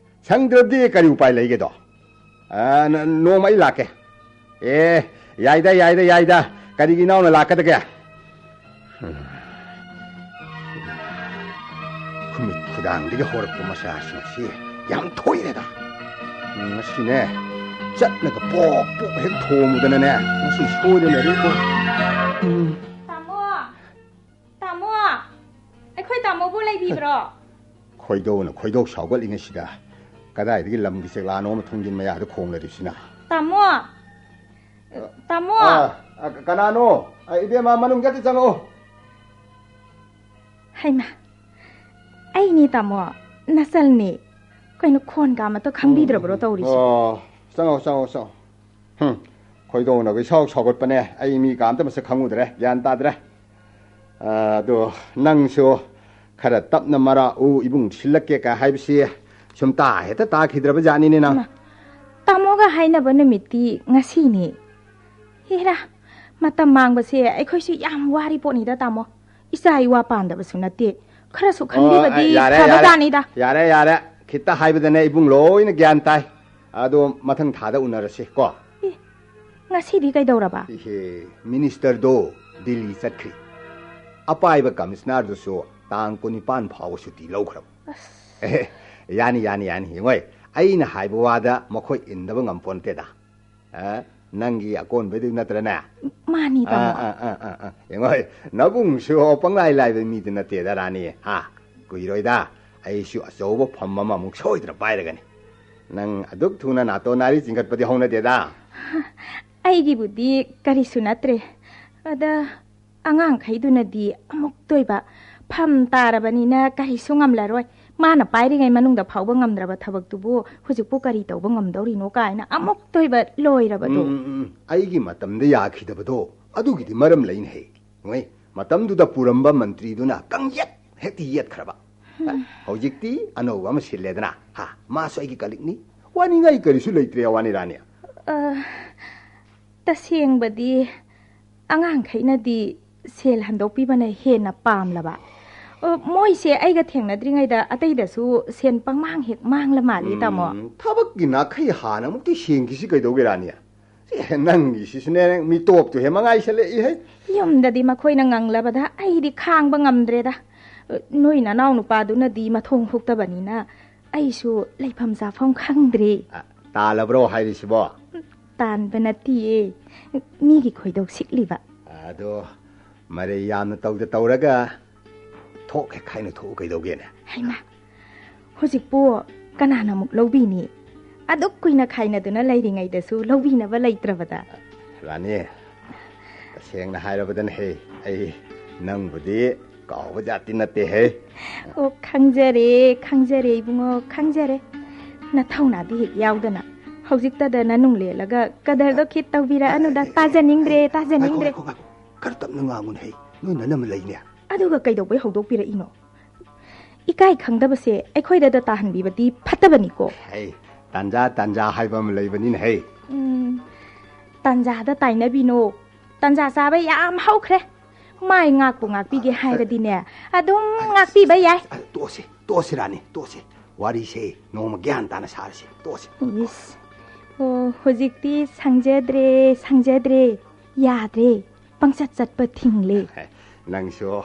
ꯁꯪꯗ꯭ꯔꯗꯤ ꯀꯔꯤ ꯎꯄꯥꯏ ꯂꯩꯒꯦꯗꯣ? ꯑ, ꯅ-, ꯅꯣꯡꯃ ꯑꯩ ꯂꯥꯛꯀꯦ꯫ ꯑꯦ, ꯌꯥꯏꯗ, ꯌꯥꯏꯗ, ꯌꯥꯏꯗ꯫ ꯀꯔꯤꯒꯤ ꯏꯅꯥꯎꯅ ꯂꯥꯛꯀꯗꯒꯦ? ꯈꯨꯃꯤꯠ ꯈꯨꯗꯥꯡꯗꯒꯤ ꯍꯧꯔꯛꯄ ꯃꯆꯥꯁꯤꯡꯁꯤ ꯌꯥꯝ ꯊꯣꯏꯔꯦꯗ꯫ ꯉꯁꯤꯅꯦ, ꯆꯠꯂꯒ ꯄꯣꯛ ꯄꯣꯛ ꯍꯦꯛ ꯊꯣꯝꯃꯨꯗꯅꯅꯦ, ꯉꯁꯤ ꯁꯣꯏꯗꯅ ꯑꯗꯨꯝ ꯄꯣꯛ-, ꯎꯝ꯫ ꯇꯥꯃꯣ! ꯇꯥꯃꯣ! ꯑꯩꯈꯣꯏ ꯇꯥꯃꯣꯕꯨ ꯂꯩꯕꯤꯕ꯭ꯔꯣ? ꯈꯣꯏꯗꯧꯅ ꯈꯣꯏꯗꯧ ꯁꯥꯎꯒꯠꯂꯤꯉꯩꯁꯤꯗ ꯀꯗꯥꯏꯗꯒꯤ ꯂꯝꯒꯤ ꯆꯦꯛꯂꯥꯅꯣ ꯑꯃ ꯊꯣꯡꯖꯤꯟ ꯃꯌꯥꯗ ꯈꯣꯡꯂꯩꯔꯤꯕꯁꯤꯅ? ꯇꯥꯃꯣ! ꯇꯥꯃꯣ! ꯑ, ꯑ, ꯀꯅꯥꯅꯣ? ꯑ, ꯏꯕꯦꯝꯃ, ꯃꯅꯨꯡ ꯆꯠꯇ ꯆꯪꯉꯛꯑꯣ꯫ ꯍꯩꯃꯥ! ꯑꯩꯅꯦ, ꯇꯥꯃꯣ꯫ ꯅꯆꯜꯅꯦ꯫ ꯀꯩꯅꯣ, ꯈꯣꯟꯒ ꯑꯃꯠꯇ ꯈꯪꯕꯤꯗ꯭ꯔꯕ꯭ꯔꯣ ꯇꯧꯔꯤꯁꯦ? ꯑꯣ, ꯆꯪꯉꯛꯑꯣ, ꯆꯪꯉꯛꯑꯣ, ꯆꯪꯉꯛꯑꯣ꯫ ꯍꯨꯝ, ꯈꯣꯏꯗꯧꯅꯒ ꯏꯁꯥꯎ ꯁꯥꯎꯒꯠꯄꯅꯦ꯫ ꯑꯩ ꯃꯤ ꯀꯥ ꯑꯝꯇ ꯃꯁꯛ ꯈꯪꯉꯨꯗ꯭ꯔꯦ, ꯒ꯭ꯌꯥꯟ ꯇꯥꯗ꯭ꯔꯦ꯫ ꯑ, ꯑꯗꯣ ꯅꯪꯁꯨ ꯈꯔ ꯇꯞꯅ ꯃꯔꯥꯛꯎ, ꯏꯕꯨꯡ ꯁꯤꯜꯂꯛꯀꯦ ꯀ ꯍꯥꯏꯕꯁꯤ ꯁꯨꯝ ꯇꯥ ꯍꯦꯛꯇ ꯇꯥꯈꯤꯗ꯭ꯔꯕ ꯖꯥꯠꯅꯤꯅꯦ ꯅꯪ꯫ ꯏꯃꯥ, ꯇꯥꯃꯣꯒ ꯍꯥꯏꯅꯕ ꯅꯨꯃꯤꯠꯇꯤ ꯉꯁꯤꯅꯤ꯫ ꯍꯦꯔꯥ, ꯃꯇꯝ ꯃꯥꯡꯕꯁꯦ ꯑꯩꯈꯣꯏꯁꯨ ꯌꯥꯝ ꯋꯥꯔꯤ ꯄꯣꯠꯅꯤꯗ, ꯇꯥꯃꯣ꯫ ꯏꯆꯥ ꯏꯋꯥ ꯄꯥꯟꯗꯕꯁꯨ ꯅꯠꯇꯦ꯫ ꯈꯔꯁꯨ ꯈꯟꯕꯤꯕꯗꯤ ꯑꯣ, ꯌꯥꯔꯦ, ꯐꯕ ꯌꯥꯔꯦ꯫ ꯖꯥꯠꯅꯤꯗ꯫ ꯌꯥꯔꯦ, ꯌꯥꯔꯦ꯫ ꯈꯤꯇ ꯍꯥꯏꯕꯗꯅꯦ ꯏꯕꯨꯡ ꯂꯣꯏꯅ ꯒ꯭ꯌꯥꯟ ꯇꯥꯏ꯫ ꯑꯗꯣ ꯃꯊꯪ ꯊꯥꯗ ꯎꯅꯔꯁꯤ ꯀꯣ꯫ ꯑꯦ, ꯉꯁꯤꯗꯤ ꯀꯩꯗꯧꯔꯕ? ꯏꯍꯦ, ꯃꯤꯅꯤꯁꯇꯔꯗꯣ ꯗꯤꯜꯂꯤ ꯆꯠꯈ꯭ꯔꯤ꯫ ꯑꯄꯥꯏꯕ ꯀꯃꯤꯁꯅꯔꯗꯨꯁꯨ ꯇꯥꯡ ꯀꯨꯟꯅꯤꯄꯥꯟ ꯐꯥꯎꯕ ꯁꯨꯇꯤ ꯂꯧꯈ꯭ꯔꯕ꯫ ꯑꯁ꯫ ꯑꯦꯍꯦ, ꯌꯥꯅꯤ, ꯌꯥꯅꯤ, ꯌꯥꯅꯤ꯫ ꯌꯦꯡꯉꯣꯏ, ꯑꯩꯅ ꯍꯥꯏꯕ ꯋꯥꯗ ꯃꯈꯣꯏ ꯏꯟꯗꯕ ꯉꯝꯄꯣꯟꯇꯦꯗ꯫ ꯑ, ꯅꯪꯒꯤ ꯑꯀꯣꯟꯕꯩꯗꯨ ꯅꯠꯇ꯭ꯔꯅꯦ? ꯃꯥꯅꯤ, ꯇꯥꯃꯣ꯫ ꯑꯥ, ꯑꯥ, ꯑꯥ, ꯑꯥ, ꯑꯥ꯫ ꯌꯦꯡꯉꯣ, ꯅꯕꯨꯡꯁꯨ ꯄꯪꯂꯥꯏ ꯂꯥꯏꯕ ꯃꯤꯗꯤ ꯅꯠꯇꯦꯗ, ꯔꯥꯅꯤ꯫ ꯍꯥ? ꯀꯨꯏꯔꯣꯏꯗ, ꯑꯩꯁꯨ ꯑꯆꯧꯕ ꯐꯝ ꯑꯃꯃꯨꯛ ꯁꯣꯏꯗꯅ ꯄꯥꯏꯔꯒꯅꯤ꯫ ꯅꯪ ꯑꯗꯨꯛ ꯊꯨꯅ ꯅꯥꯇꯣꯟ ꯅꯥꯔꯤ ꯆꯤꯡꯈꯠꯄꯗꯤ ꯍꯧꯅꯗꯦꯗ꯫ ꯑꯩꯒꯤꯕꯨꯗꯤ ꯀꯔꯤꯁꯨ ꯅꯠꯇ꯭ꯔꯦ꯫ ꯑꯗ, ꯑꯉꯥꯡꯈꯩꯗꯨꯅꯗꯤ ꯑꯃꯨꯛꯇꯣꯏꯕ ꯐꯝ ꯇꯥꯔꯕꯅꯤꯅ ꯀꯔꯤꯁꯨ ꯉꯝꯂꯔꯣꯏ꯫ ꯃꯥꯅ ꯄꯥꯏꯔꯤꯉꯩ ꯃꯅꯨꯡꯗ ꯐꯥꯎꯕ ꯉꯝꯗ꯭ꯔꯕ ꯊꯕꯛꯇꯨꯕꯨ ꯍꯧꯖꯤꯛꯄꯨ ꯀꯔꯤ ꯇꯧꯕ ꯉꯝꯗꯧꯔꯤꯅꯣ ꯀꯥꯏꯅ ꯑꯃꯨꯛꯇꯣꯏꯕ ꯂꯣꯏꯔꯕꯗꯣ꯫ ꯎꯝ, ꯎꯝ, ꯎꯝ꯫ ꯑꯩꯒꯤ ꯃꯇꯝꯗ ꯌꯥꯈꯤꯗꯕꯗꯣ ꯑꯗꯨꯒꯤꯗꯤ ꯃꯔꯝ ꯂꯩꯅꯦꯍꯦ꯫ ꯍꯣꯏ, ꯃꯇꯝꯗꯨꯗ ꯄꯨꯔꯝꯕ ꯃꯟꯇ꯭ꯔꯤꯗꯨꯅ ꯀꯪꯌꯦꯠ ꯍꯦꯛꯇ ꯌꯦꯠꯈ꯭ꯔꯕ꯫ ꯍꯧꯖꯤꯛꯇꯤ ꯑꯅꯧꯕ ꯑꯃ ꯁꯤꯜꯂꯦꯗꯅ꯫ ꯍꯥ, ꯃꯥꯁꯨ ꯑꯩꯒꯤ ꯀꯂꯤꯛꯅꯤ꯫ ꯋꯥꯅꯤꯡꯉꯥꯏ ꯀꯔꯤꯁꯨ ꯂꯩꯇ꯭ꯔꯦ, ꯋꯥꯅꯤ ꯔꯥꯅꯤ꯫ ꯑ, ꯇꯁꯦꯡꯕꯗꯤ ꯑꯉꯥꯡꯈꯩꯅꯗꯤ ꯁꯦꯜ ꯍꯟꯗꯣꯛꯄꯤꯕꯅ ꯍꯦꯟꯅ ꯄꯥꯝꯂꯕ꯫ ꯑ, ꯃꯣꯏꯁꯦ ꯑꯩꯒ ꯊꯦꯡꯅꯗ꯭ꯔꯤꯉꯩꯗ ꯑꯇꯩꯗꯁꯨ ꯁꯦꯟ ꯄꯪꯃꯥꯡ ꯍꯦꯛ ꯃꯥꯡꯂ ꯃꯥꯜꯂꯤ, ꯇꯥꯃꯣ꯫ ꯎꯝ, ꯊꯕꯛꯀꯤ ꯅꯥꯈꯩ ꯍꯥꯟꯅ ꯑꯃꯨꯛꯇꯤ ꯁꯦꯡꯈꯤꯁꯤ ꯀꯩꯗꯧꯒꯦ, ꯔꯥꯅꯤ? ꯁꯤ ꯅꯪꯒꯤꯁꯤꯁꯨꯅꯦ, ꯃꯤꯇꯣꯞꯇꯨ ꯍꯦ ꯃꯉꯥꯏꯁꯜꯂꯛꯏ ꯍꯦ꯫ ꯌꯨꯝꯗꯗꯤ ꯃꯈꯣꯏꯅ ꯉꯪꯂꯕꯗ ꯑꯩꯗꯤ ꯈꯥꯡꯕ ꯉꯝꯗ꯭ꯔꯦꯗ꯫ ꯅꯣꯏ ꯅꯅꯥꯎ ꯅꯨꯄꯥꯗꯨꯅꯗꯤ ꯃꯊꯣꯡ ꯍꯨꯛꯇꯕꯅꯤꯅ ꯑꯩꯁꯨ ꯂꯩꯐꯝ ꯆꯥꯐꯝ ꯈꯪꯗ꯭ꯔꯦ꯫ ꯑ, ꯇꯥꯜꯂꯕ꯭ꯔꯣ ꯍꯥꯏꯔꯤꯁꯤꯕꯣ? ꯇꯥꯟꯕ ꯅꯠꯇꯤꯌꯦ, ꯃꯤꯒꯤ ꯈꯣꯏꯗꯧ ꯁꯤꯛꯂꯤꯕ꯫ ꯑꯗꯣ ꯃꯔꯩ ꯌꯥꯝꯅ ꯇꯧꯗ ꯇꯧꯔꯒ ꯊꯣꯛ ꯍꯦꯛ ꯈꯥꯏꯅ ꯊꯣꯛꯎ ꯀꯩꯗꯧꯒꯦꯅꯦ? ꯍꯩꯃꯥ, ꯍꯧꯖꯤꯛꯄꯨ ꯀꯅꯥꯅ ꯑꯃꯨꯛ ꯂꯧꯕꯤꯅꯤ? ꯑꯗꯨꯛ ꯀꯨꯏꯅ ꯈꯥꯏꯅꯗꯨꯅ ꯂꯩꯔꯤꯉꯩꯗꯁꯨ ꯂꯧꯕꯤꯅꯕ ꯂꯩꯇ꯭ꯔꯕꯗ꯫ ꯔꯥꯅꯤ, ꯇꯁꯦꯡꯅ ꯍꯥꯏꯔꯕꯗꯅ ꯍꯦ, ꯑꯩ ꯅꯪꯕꯨꯗꯤ ꯀꯥꯎꯕ ꯖꯥꯠꯇꯤ ꯅꯠꯇꯦꯍꯦ꯫ ꯑꯣ, ꯈꯪꯖꯔꯦ, ꯈꯪꯖꯔꯦ ꯏꯕꯨꯡꯉꯣ, ꯈꯪꯖꯔꯦ꯫ ꯅꯊꯧꯅꯥꯗꯤ ꯍꯦꯛ ꯌꯥꯎꯗꯅ ꯍꯧꯖꯤꯛꯇꯗ ꯅꯅꯨꯡ ꯂꯦꯜꯂꯒ ꯀꯗꯔꯗꯣ ꯈꯤꯠ ꯇꯧꯕꯤꯔꯛꯑꯅꯨꯗ꯫ ꯇꯥꯖꯅꯤꯡꯗ꯭ꯔꯦ, ꯇꯥꯖꯅꯤꯡꯗ꯭ꯔꯦ꯫ ꯉꯥꯏꯈꯣ, ꯉꯥꯏꯈꯣ, ꯉꯥꯏꯈꯣ꯫ ꯈꯔ ꯇꯞꯅ ꯉꯥꯡꯉꯨꯅꯦꯍꯦ, ꯅꯣꯏ ꯅꯅꯝꯃ ꯂꯩꯅꯦ꯫ ꯑꯗꯨꯒ ꯀꯩꯗꯧꯕꯩ ꯍꯧꯗꯣꯛꯄꯤꯔꯛꯏꯅꯣ? ꯏꯀꯥꯏ ꯈꯪꯗꯕꯁꯦ ꯑꯩꯈꯣꯏꯗꯗ ꯇꯥꯍꯟꯕꯤꯕꯗꯤ ꯐꯠꯇꯕꯅꯤꯀꯣ꯫ ꯍꯩ, ꯇꯥꯟꯖꯥ, ꯇꯥꯟꯖꯥ ꯍꯥꯏꯕ ꯑꯃ ꯂꯩꯕꯅꯤꯅꯦ ꯍꯩ꯫ ꯎꯝ, ꯇꯥꯟꯖꯥꯗ ꯇꯥꯏꯅꯕꯤꯅꯣ꯫ ꯇꯥꯟꯖꯥ ꯆꯥꯕ ꯌꯥꯝ ꯍꯧꯈ꯭ꯔꯦ꯫ ꯃꯥꯏ ꯉꯥꯛꯄꯨ ꯉꯥꯛꯄꯤꯒꯦ ꯍꯥꯏꯔꯗꯤꯅꯦ, ꯑꯗꯨꯝ ꯉꯥꯛꯄꯤꯕ ꯌꯥꯏ꯫ ꯑ, ꯇꯣꯛꯑꯁꯤ, ꯇꯣꯛꯑꯁꯤ ꯔꯥꯅꯤ, ꯇꯣꯛꯑꯁꯤ꯫ ꯋꯥꯔꯤꯁꯦ ꯅꯣꯡꯃ ꯒ꯭ꯌꯥꯟ ꯇꯥꯅ ꯁꯥꯔꯁꯤ, ꯇꯣꯛꯑꯁꯤ꯫ ꯏꯁ꯫ ꯑꯣ, ꯍꯧꯖꯤꯛꯇꯤ ꯁꯪꯖꯗ꯭ꯔꯦ, ꯁꯪꯖꯗ꯭ꯔꯦ꯫ ꯌꯥꯗ꯭ꯔꯦ꯫ ꯄꯪꯆꯠ ꯆꯠꯄ ꯊꯤꯡꯂꯦ꯫ ꯅꯪꯁꯨ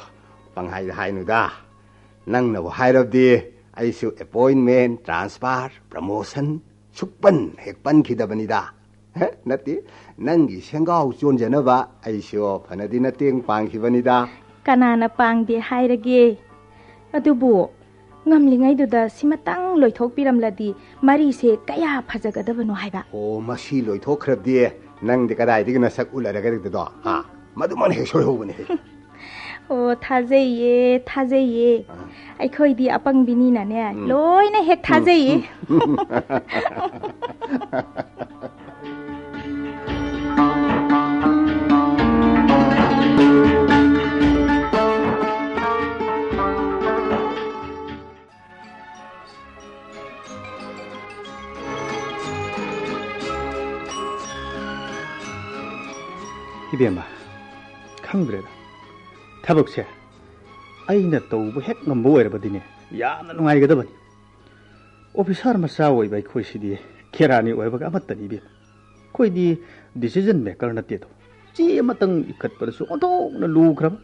ꯄꯪꯍꯥꯏꯗ ꯍꯥꯏꯅꯨꯗ꯫ ꯅꯪꯅꯕꯨ ꯍꯥꯏꯔꯕꯗꯤ ꯑꯩꯁꯨ appointment, transfer, promotion ꯁꯨꯛꯄꯟ ꯍꯦꯛ ꯄꯟꯈꯤꯗꯕꯅꯤꯗ꯫ ꯍꯦ, ꯅꯠꯇꯦ, ꯅꯪꯒꯤ ꯁꯦꯡꯒꯥꯎ ꯆꯣꯟꯖꯅꯕ ꯑꯩꯁꯨ ꯐꯅꯗꯤ ꯃꯇꯦꯡ ꯄꯥꯡꯈꯤꯕꯅꯤꯗ꯫ ꯀꯅꯥꯅ ꯄꯥꯡꯗꯦ ꯍꯥꯏꯔꯒꯦ? ꯑꯗꯨꯕꯨ ꯉꯝꯂꯤꯉꯩꯗꯨꯗ ꯁꯤꯃꯇꯪ ꯂꯣꯏꯊꯣꯛꯄꯤꯔꯝꯂꯗꯤ ꯃꯔꯤꯁꯦ ꯀꯌꯥ ꯐꯖꯒꯗꯕꯅꯣ ꯍꯥꯏꯕ꯫ ꯑꯣ, ꯃꯁꯤ ꯂꯣꯏꯊꯣꯛꯈ꯭ꯔꯕꯗꯤ ꯅꯪꯗꯤ ꯀꯗꯥꯏꯗꯒꯤ ꯅꯁꯛ ꯎꯠꯂꯔꯒꯗꯣ? ꯍꯥ? ꯃꯗꯨꯃꯛꯅ ꯍꯦꯛ ꯁꯣꯏꯍꯧꯕꯅꯦ꯫ ꯑꯣ, ꯊꯥꯖꯩꯌꯦ, ꯊꯥꯖꯩꯌꯦ꯫ ꯑꯥ꯫ ꯑꯩꯈꯣꯏꯗꯤ ꯑꯄꯪꯕꯤꯅꯤꯅꯅꯦ, ꯎꯝ꯫ ꯂꯣꯏꯅ ꯍꯦꯛ ꯎꯝ꯫ ꯊꯥꯖꯩꯌꯦ꯫ ꯎꯝ꯫ ꯏꯕꯦꯝꯃ, ꯈꯪꯗ꯭ꯔꯦꯗ꯫ ꯊꯕꯛꯁꯦ ꯑꯩꯅ ꯇꯧꯕ ꯍꯦꯛ ꯉꯝꯕ ꯑꯣꯏꯔꯕꯗꯤꯅꯦ, ꯌꯥꯝꯅ ꯅꯨꯡꯉꯥꯏꯒꯗꯕꯅꯤ꯫ ꯑꯣꯐꯤꯁꯥꯔ ꯃꯆꯥ ꯑꯣꯏꯕ ꯑꯩꯈꯣꯏꯁꯤꯗꯤ ꯈꯦꯔꯥꯅꯤ ꯑꯣꯏꯕꯒ ꯑꯃꯠꯇꯅꯤ ꯏꯕꯦꯝꯃ꯫ ꯑꯩꯈꯣꯏꯗꯤ decision maker ꯅꯠꯇꯦꯗꯣ꯫ ꯆꯦ ꯑꯃꯇꯪ ꯏꯈꯠꯄꯗꯁꯨ ꯑꯣꯟꯊꯣꯛꯅ ꯂꯨꯈ꯭ꯔꯕ꯫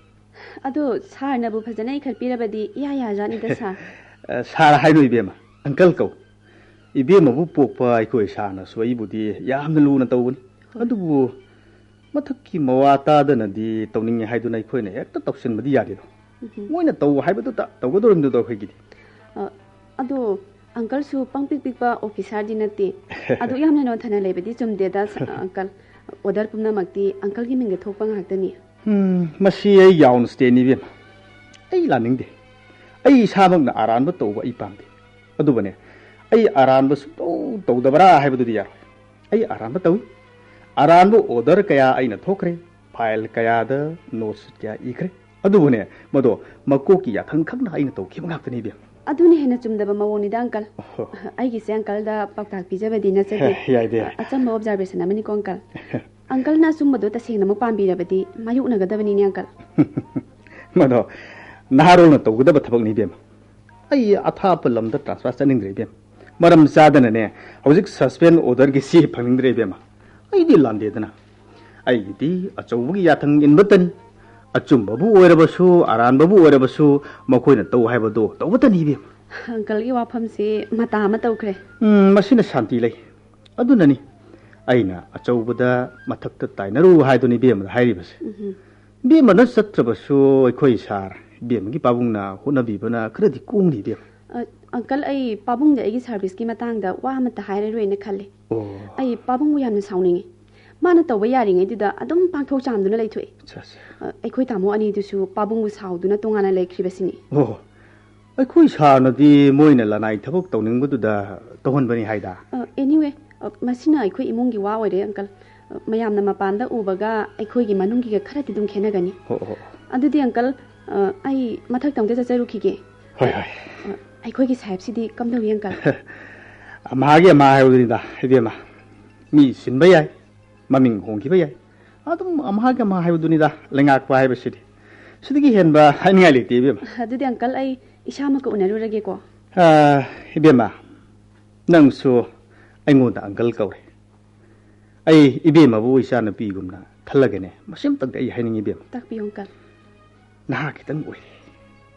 ꯑꯗꯣ ꯁꯥꯔꯅꯕꯨ ꯐꯖꯅ ꯏꯈꯠꯄꯤꯔꯕꯗꯤ ꯏꯌꯥ ꯌꯥꯖꯥꯠꯅꯤꯗ, ꯁꯥꯔ꯫ ꯑ, ꯁꯥꯔ ꯍꯥꯏꯅꯨ ꯏꯕꯦꯝꯃ, ꯑꯪꯀꯜ ꯀꯧ꯫ ꯏꯕꯦꯝꯃꯕꯨ ꯄꯣꯛꯄ ꯑꯩꯈꯣꯏ ꯁꯥꯔꯅꯁꯨ ꯑꯩꯕꯨꯗꯤ ꯌꯥꯝꯅ ꯂꯨꯅ ꯇꯧꯕꯅꯤ꯫ ꯍꯣꯏ꯫ ꯑꯗꯨꯕꯨ ꯃꯊꯛꯀꯤ ꯃꯋꯥ ꯇꯥꯗꯅꯗꯤ ꯇꯧꯅꯤꯡꯉꯦ ꯍꯥꯏꯗꯨꯅ ꯑꯩꯈꯣꯏꯅ ꯍꯦꯛꯇ ꯇꯧꯁꯤꯟꯕꯗꯤ ꯌꯥꯗꯦꯗꯣ꯫ ꯎꯝꯍꯨꯝ꯫ ꯃꯣꯏꯅ ꯇꯧ ꯍꯥꯏꯕꯗꯨꯇ ꯇꯧꯒꯗꯧꯔꯤꯕꯗꯨꯗꯣ ꯑꯩꯈꯣꯏꯒꯤꯗꯤ꯫ ꯑ, ꯑꯗꯣ ꯑꯪꯀꯜꯁꯨ ꯄꯪꯄꯤꯛ ꯄꯤꯛꯄ ꯑꯣꯐꯤꯁꯥꯔꯗꯤ ꯅꯠꯇꯦ꯫ ꯑꯗꯨ ꯌꯥꯝꯅ ꯅꯣꯟꯊꯅ ꯂꯩꯕꯗꯤ ꯆꯨꯝꯗꯦꯗ, ꯁ-, ꯑꯪꯀꯜ꯫ ꯑꯣꯔꯗꯔ ꯄꯨꯝꯅꯃꯛꯇꯤ ꯑꯪꯀꯜꯒꯤ ꯃꯤꯡꯗ ꯊꯣꯛꯄ ꯉꯥꯛꯇꯅꯤ꯫ ꯎꯝ, ꯃꯁꯤ ꯑꯩ ꯌꯥꯎꯅ ꯁ꯭ꯇꯦꯟ ꯏꯕꯦꯝꯃ꯫ ꯑꯩ ꯂꯥꯟꯅꯤꯡꯗꯦ꯫ ꯑꯩ ꯏꯁꯥꯃꯛꯅ ꯑꯔꯥꯟꯕ ꯇꯧꯕ ꯑꯩ ꯄꯥꯝꯗꯦ꯫ ꯑꯗꯨꯕꯨꯅꯦ, ꯑꯩ ꯑꯔꯥꯟꯕ ꯁꯨꯡꯇꯧ ꯇꯧꯗꯕ꯭ꯔꯥ ꯍꯥꯏꯕꯗꯨꯗꯤ ꯌꯥꯔꯣꯏ꯫ ꯑꯩ ꯑꯔꯥꯟꯕ ꯇꯧꯏ꯫ ꯑꯔꯥꯟꯕ ꯑꯣꯔꯗꯔ ꯀꯌꯥ ꯑꯩꯅ ꯊꯣꯛꯈ꯭ꯔꯦ꯫ ꯐꯥꯏꯜ ꯀꯌꯥꯗ ꯅꯣꯠꯁ ꯀꯌꯥ ꯏꯈ꯭ꯔꯦ꯫ ꯑꯗꯨꯕꯨꯅꯦ, ꯃꯗꯣ ꯃꯀꯣꯛꯀꯤ ꯌꯥꯊꯪ ꯈꯪꯅ ꯑꯩꯅ ꯇꯧꯈꯤꯕ ꯉꯥꯛꯇꯅꯤ ꯏꯕꯦꯝꯃ꯫ ꯑꯗꯨꯅ ꯍꯦꯟꯅ ꯆꯨꯝꯗꯕ ꯃꯑꯣꯡꯅꯤꯗ, ꯑꯪꯀꯜ꯫ ꯑꯣꯍꯣ꯫ ꯑꯩꯒꯤꯁꯦ ꯑꯪꯀꯜꯗ ꯄꯥꯎꯇꯥꯛ ꯄꯤꯖꯕꯗꯤ ꯅꯠꯆꯗꯦ꯫ ꯍꯦ, ꯌꯥꯏꯗ, ꯌꯥꯏ꯫ ꯑꯆꯝꯕ ꯑꯣꯕꯖꯥꯔꯕꯦꯁꯟ ꯑꯃꯅꯤꯀꯣ, ꯑꯪꯀꯜ꯫ ꯑꯪꯀꯜꯅ ꯑꯆꯨꯝꯕꯗꯣ ꯇꯁꯦꯡꯅꯃꯛ ꯄꯥꯝꯕꯤꯔꯕꯗꯤ ꯃꯥꯌꯣꯛꯅꯒꯗꯕꯅꯤꯅꯦ, ꯑꯪꯀꯜ꯫ ꯃꯗꯣ ꯅꯍꯥꯔꯣꯜꯅ ꯇꯧꯒꯗꯕ ꯊꯕꯛꯅꯤ, ꯏꯕꯦꯝꯃ꯫ ꯑꯩ ꯑꯊꯥꯞꯄ ꯂꯝꯗ transfer ꯆꯠꯅꯤꯡꯗ꯭ꯔꯦ, ꯏꯕꯦꯝꯃ꯫ ꯃꯔꯝ ꯆꯥꯗꯅꯅꯦ, ꯍꯧꯖꯤꯛ suspend orderꯒꯤ ꯆꯦ ꯐꯪꯅꯤꯡꯗ꯭ꯔꯦ, ꯏꯕꯦꯝꯃ꯫ ꯑꯩꯗꯤ ꯂꯥꯟꯗꯦꯗꯅ꯫ ꯑꯩꯒꯤꯗꯤ ꯑꯆꯧꯕꯒꯤ ꯌꯥꯊꯪ ꯏꯟꯕꯇꯅꯤ꯫ ꯑꯆꯨꯝꯕꯕꯨ ꯑꯣꯏꯔꯕꯁꯨ, ꯑꯔꯥꯟꯕꯕꯨ ꯑꯣꯏꯔꯕꯁꯨ, ꯃꯈꯣꯏꯅ ꯇꯧ ꯍꯥꯏꯕꯗꯣ ꯇꯧꯕꯇꯅꯤ, ꯏꯕꯦꯝꯃ꯫ ꯑꯪꯀꯜꯒꯤ ꯋꯥꯐꯝꯁꯦ ꯃꯇꯥ ꯑꯃ ꯇꯧꯈ꯭ꯔꯦ꯫ ꯎꯝ, ꯃꯁꯤꯅ ꯁꯥꯟꯇꯤ ꯂꯩ꯫ ꯑꯗꯨꯅꯅꯤ ꯑꯩꯅ ꯑꯆꯧꯕꯗ ꯃꯊꯛꯇ ꯇꯥꯏꯅꯔꯨ ꯍꯥꯏꯗꯨꯅꯤ ꯏꯕꯦꯝꯃꯗ ꯍꯥꯏꯔꯤꯕꯁꯦ꯫ ꯎꯝꯍꯨꯝ꯫ ꯏꯕꯦꯝꯃꯅ ꯆꯠꯇ꯭ꯔꯕꯁꯨ ꯑꯩꯈꯣꯏ ꯁꯥꯔ ꯏꯕꯦꯝꯃꯒꯤ ꯄꯥꯕꯨꯡꯅ ꯍꯣꯠꯅꯕꯤꯕꯅ ꯈꯔꯗꯤ ꯀꯣꯝꯅꯤ, ꯏꯕꯦꯝꯃ꯫ ꯑ, ꯑꯪꯀꯜ, ꯑꯩ ꯄꯥꯕꯨꯡꯗ ꯑꯩꯒꯤ serviceꯀꯤ ꯃꯇꯥꯡꯗ ꯋꯥ ꯑꯃꯠꯇ ꯍꯥꯏꯔꯔꯣꯏꯅ ꯈꯜꯂꯦ꯫ ꯑꯣ꯫ ꯑꯩ ꯄꯥꯕꯨꯡꯕꯨ ꯌꯥꯝꯅ ꯁꯥꯎꯅꯤꯡꯉꯤ꯫ ꯃꯥꯅ ꯇꯧꯕ ꯌꯥꯔꯤꯉꯩꯗꯨꯗ ꯑꯗꯨꯝ ꯄꯥꯡꯊꯣꯛ ꯆꯥꯝꯗꯨꯅ ꯂꯩꯊꯣꯛꯑꯦ꯫ ꯑꯠꯆꯥ, ꯑꯠꯆꯥ꯫ ꯑ, ꯑꯩꯈꯣꯏ ꯇꯥꯃꯣ ꯑꯅꯤꯗꯨꯁꯨ ꯄꯥꯕꯨꯡꯕꯨ ꯁꯥꯎꯗꯨꯅ ꯇꯣꯉꯥꯟꯅ ꯂꯩꯈ꯭ꯔꯤꯕꯁꯤꯅꯤ꯫ ꯑꯣ, ꯑꯩꯈꯣꯏ ꯁꯥꯔꯅꯗꯤ ꯃꯣꯏꯅ ꯂꯅꯥꯏ ꯊꯕꯛ ꯇꯧꯅꯤꯡꯕꯗꯨꯗ ꯇꯧꯍꯟꯕꯅꯤ ꯍꯥꯏꯗ꯫ ꯑ, anyway, ꯑ, ꯃꯁꯤꯅ ꯑꯩꯈꯣꯏ ꯏꯃꯨꯡꯒꯤ ꯋꯥ ꯑꯣꯏꯔꯦ, ꯑꯪꯀꯜ꯫ ꯑ, ꯃꯌꯥꯝꯅ ꯃꯄꯥꯟꯗ ꯎꯕꯒ ꯑꯩꯈꯣꯏꯒꯤ ꯃꯅꯨꯡꯒꯤꯒ ꯈꯔꯗꯤ ꯑꯗꯨꯝ ꯈꯦꯠꯅꯒꯅꯤ꯫ ꯍꯣ, ꯍꯣ꯫ ꯑꯗꯨꯗꯤ, ꯑꯪꯀꯜ, ꯑ, ꯑꯩ ꯃꯊꯛꯇ ꯑꯝꯇ ꯆꯠꯆꯔꯨꯈꯤꯒꯦ꯫ ꯍꯣꯏ, ꯍꯣꯏ꯫ ꯑ, ꯑꯩꯈꯣꯏꯒꯤ ꯁꯥꯍꯦꯕꯁꯤꯗꯤ ꯀꯝꯗꯧꯏ, ꯑꯪꯀꯜ? ꯑꯝꯍꯥꯒꯤ ꯑꯝꯍꯥ ꯍꯥꯏꯕꯗꯨꯅꯤꯗ, ꯏꯕꯦꯝꯃ꯫ ꯃꯤ ꯁꯤꯟꯕ ꯌꯥꯏ, ꯃꯃꯤꯡ ꯍꯣꯡꯈꯤꯕ ꯌꯥꯏ꯫ ꯑꯗꯨꯝ ꯑꯝꯍꯥꯒꯤ ꯑꯝꯍꯥ ꯍꯥꯏꯕꯗꯨꯅꯤꯗ, ꯂꯩꯉꯥꯛꯄ ꯍꯥꯏꯕꯁꯤꯗꯤ꯫ ꯁꯤꯗꯒꯤ ꯍꯦꯟꯕ ꯍꯥꯏꯅꯤꯡꯉꯥꯏ ꯂꯩꯇꯦ, ꯏꯕꯦꯝꯃ꯫ ꯑꯗꯨꯗꯤ, ꯑꯪꯀꯜ, ꯑꯩ ꯏꯁꯥꯃꯛꯀ ꯎꯅꯔꯨꯔꯒꯦꯀꯣ꯫ ꯑ, ꯏꯕꯦꯝꯃ, ꯅꯪꯁꯨ ꯑꯩꯉꯣꯟꯗ ꯑꯪꯀꯜ ꯀꯧꯔꯦ꯫ ꯑꯩ ꯏꯕꯦꯝꯃꯕꯨ ꯏꯆꯥꯅꯨꯄꯤꯒꯨꯝꯅ ꯈꯜꯂꯒꯅꯦ, ꯃꯁꯤ ꯑꯝꯇꯪꯗꯤ ꯑꯩ ꯍꯥꯏꯅꯤꯡꯉꯤ, ꯏꯕꯦꯝꯃ꯫ ꯇꯥꯛꯄꯤꯌꯨ, ꯑꯪꯀꯜ꯫ ꯅꯍꯥ ꯈꯤꯇꯪ ꯑꯣꯏꯔꯤ꯫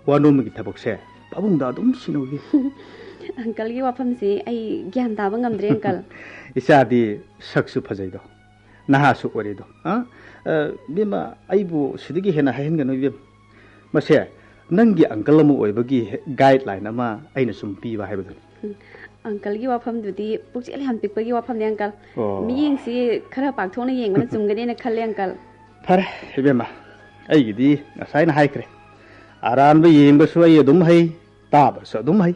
ꯋꯥ ꯅꯣꯝꯕꯒꯤ ꯊꯕꯛꯁꯦ ꯄꯥꯕꯨꯡꯗ ꯑꯗꯨꯝ ꯁꯤꯟꯅꯧ, ꯏꯕꯦꯝꯃ꯫ ꯑꯪꯀꯜꯒꯤ ꯋꯥꯐꯝꯁꯤ ꯑꯩ ꯒ꯭ꯌꯥꯟ ꯇꯥꯕ ꯉꯝꯗ꯭ꯔꯦ, ꯑꯪꯀꯜ꯫ ꯏꯆꯥꯗꯤ ꯁꯛꯁꯨ ꯐꯖꯩꯗꯣ, ꯅꯍꯥꯁꯨ ꯑꯣꯏꯔꯤꯗꯣ꯫ ꯑ? ꯑ, ꯏꯕꯦꯝꯃ, ꯑꯩꯕꯨ ꯁꯤꯗꯒꯤ ꯍꯦꯟꯅ ꯍꯥꯏꯍꯟꯒꯅꯨ, ꯏꯕꯦꯝꯃ꯫ ꯃꯁꯦ ꯅꯪꯒꯤ ꯑꯪꯀꯜ ꯑꯃ ꯑꯣꯏꯕꯒꯤ ꯍꯦ-, guideline ꯑꯃ ꯑꯩꯅ ꯁꯨꯝ ꯄꯤꯕ ꯍꯥꯏꯕꯗꯨꯅꯤ꯫ ꯎꯝ, ꯑꯪꯀꯜꯒꯤ ꯋꯥꯐꯝꯗꯨꯗꯤ ꯄꯨꯛꯆꯦꯜ ꯌꯥꯝ ꯄꯤꯛꯄꯒꯤ ꯋꯥꯐꯝꯅꯤ, ꯑꯪꯀꯜ꯫ ꯑꯣ꯫ ꯃꯤꯠꯌꯦꯡꯁꯤ ꯈꯔ ꯄꯥꯛꯊꯣꯛꯅ ꯌꯦꯡꯕꯅ ꯆꯨꯝꯒꯅꯦꯅ ꯈꯜꯂꯦ, ꯑꯪꯀꯜ꯫ ꯐꯔꯦ, ꯏꯕꯦꯝꯃ, ꯑꯩꯒꯤꯗꯤ ꯉꯁꯥꯏꯅ ꯍꯥꯏꯈ꯭ꯔꯦ, ꯑꯔꯥꯟꯕ ꯌꯦꯡꯕꯁꯨ ꯑꯩ ꯑꯗꯨꯝ ꯍꯩ, ꯇꯥꯕꯁꯨ ꯑꯗꯨꯝ ꯍꯩ꯫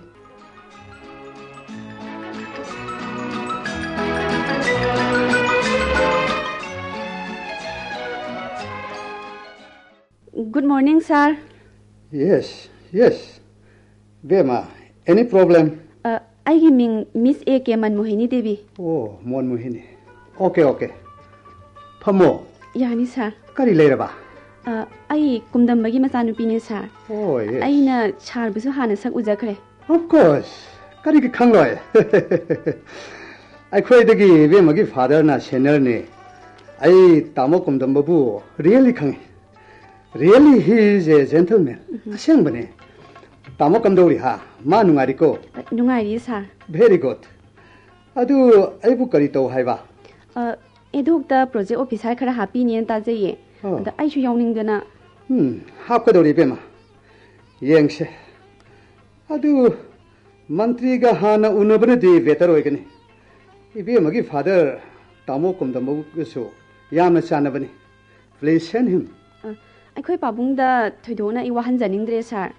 Good morning, sir. Yes, yes. ꯕꯦꯝꯃ, any problem? ꯑ, ꯑꯩꯒꯤ ꯃꯤꯡ Miss A K ꯃꯟꯃꯣꯍꯤꯅꯤ ꯗꯦꯕꯤ꯫ ꯑꯣ, ꯃꯣꯟꯃꯣꯍꯤꯅꯤ꯫ Okay, okay. ꯐꯝꯃꯣ꯫ ꯌꯥꯅꯤ ꯁꯥꯔ꯫ ꯀꯔꯤ ꯂꯩꯔꯕ? ꯑ, ꯑꯩ ꯀꯨꯝꯗꯝꯕꯒꯤ ꯃꯆꯥꯅꯨꯄꯤꯅꯦ ꯁꯥꯔ꯫ ꯍꯣꯏ, yes. ꯑꯩꯅ ꯁꯥꯔꯕꯨꯁꯨ ꯍꯥꯟꯅ ꯁꯛ ꯎꯖꯈ꯭ꯔꯦ꯫ Of course. ꯀꯔꯤꯒꯤ ꯈꯪꯂꯣꯏ? ꯑꯩꯈꯣꯏꯗꯒꯤ ꯏꯕꯦꯝꯃꯒꯤ ꯐꯥꯗꯔꯅ ꯁꯦꯅꯤꯌꯔꯅꯤ꯫ ꯑꯩ ꯇꯥꯃꯣ ꯀꯨꯝꯗꯝꯕꯕꯨ ꯔꯤꯌꯦꯜꯂꯤ ꯈꯪꯉꯤ꯫ Really, he is a gentleman. ꯑꯁꯦꯡꯕꯅꯦ꯫ ꯇꯥꯃꯣ ꯀꯝꯗꯧꯔꯤ ꯍꯥ? ꯃꯥ ꯅꯨꯡꯉꯥꯏꯔꯤꯀꯣ? ꯅꯨꯡꯉꯥꯏꯔꯤꯌꯦ ꯁꯥꯔ꯫ Very good. ꯑꯗꯨ ꯑꯩꯕꯨ ꯀꯔꯤ ꯇꯧ ꯍꯥꯏꯕ? ꯑ, ꯑꯦꯗꯣꯛꯇ ꯄ꯭ꯔꯣꯖꯦꯛ ꯑꯣꯐꯤꯁꯥꯔ ꯈꯔ ꯍꯥꯞꯄꯤꯅꯦꯅ ꯇꯥꯖꯩꯌꯦ꯫ ꯑꯣ꯫ ꯑꯗ ꯑꯩꯁꯨ ꯌꯥꯎꯅꯤꯡꯗꯅ꯫ ꯎꯝ, ꯍꯥꯞꯀꯗꯧꯔꯤ ꯏꯕꯦꯝꯃ꯫ ꯌꯦꯡꯁꯦ꯫ ꯑꯗꯨ ꯃꯟꯇ꯭ꯔꯤꯒ ꯍꯥꯟꯅ ꯎꯅꯕꯅꯗꯤ ꯕꯦꯇꯔ ꯑꯣꯏꯒꯅꯤ꯫ ꯏꯕꯦꯝꯃꯒꯤ ꯐꯥꯗꯔ ꯇꯥꯃꯣ ꯀꯨꯝꯗꯝꯕꯒꯁꯨ ꯌꯥꯝꯅ ꯆꯥꯟꯅꯕꯅꯤ꯫ Please send him. ꯑ, ꯑꯩꯈꯣꯏ ꯄꯥꯕꯨꯡꯗ ꯊꯣꯏꯗꯣꯛꯅ ꯑꯩ ꯋꯥꯍꯟꯖꯅꯤꯡꯗ꯭ꯔꯦ ꯁꯥꯔ꯫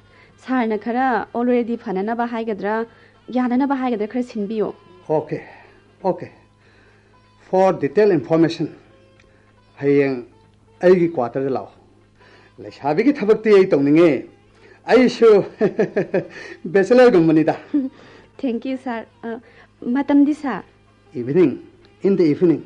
ꯁꯥꯔꯅ ꯈꯔ already ꯐꯅꯅꯕ ꯍꯥꯏꯒꯗ꯭ꯔꯥ, ꯌꯥꯅꯅꯕ ꯍꯥꯏꯒꯗ꯭ꯔꯥ, ꯈꯔ ꯁꯤꯟꯕꯤꯌꯣ꯫ Okay, okay. For detail information, ꯍꯌꯦꯡ ꯑꯩꯒꯤ ꯀ꯭ꯋꯥꯇꯔꯗ ꯂꯥꯛꯑꯣ꯫ ꯂꯩꯁꯥꯕꯤꯒꯤ ꯊꯕꯛꯇꯤ ꯑꯩ ꯇꯧꯅꯤꯡꯉꯦ꯫ ꯑꯩꯁꯨ ꯕꯦꯆꯂꯔꯒꯨꯝꯕꯅꯤꯗ꯫ Thank you ꯁꯥꯔ꯫ ꯑ, ꯃꯇꯝꯗꯤ ꯁꯥꯔ? Evening, in the evening.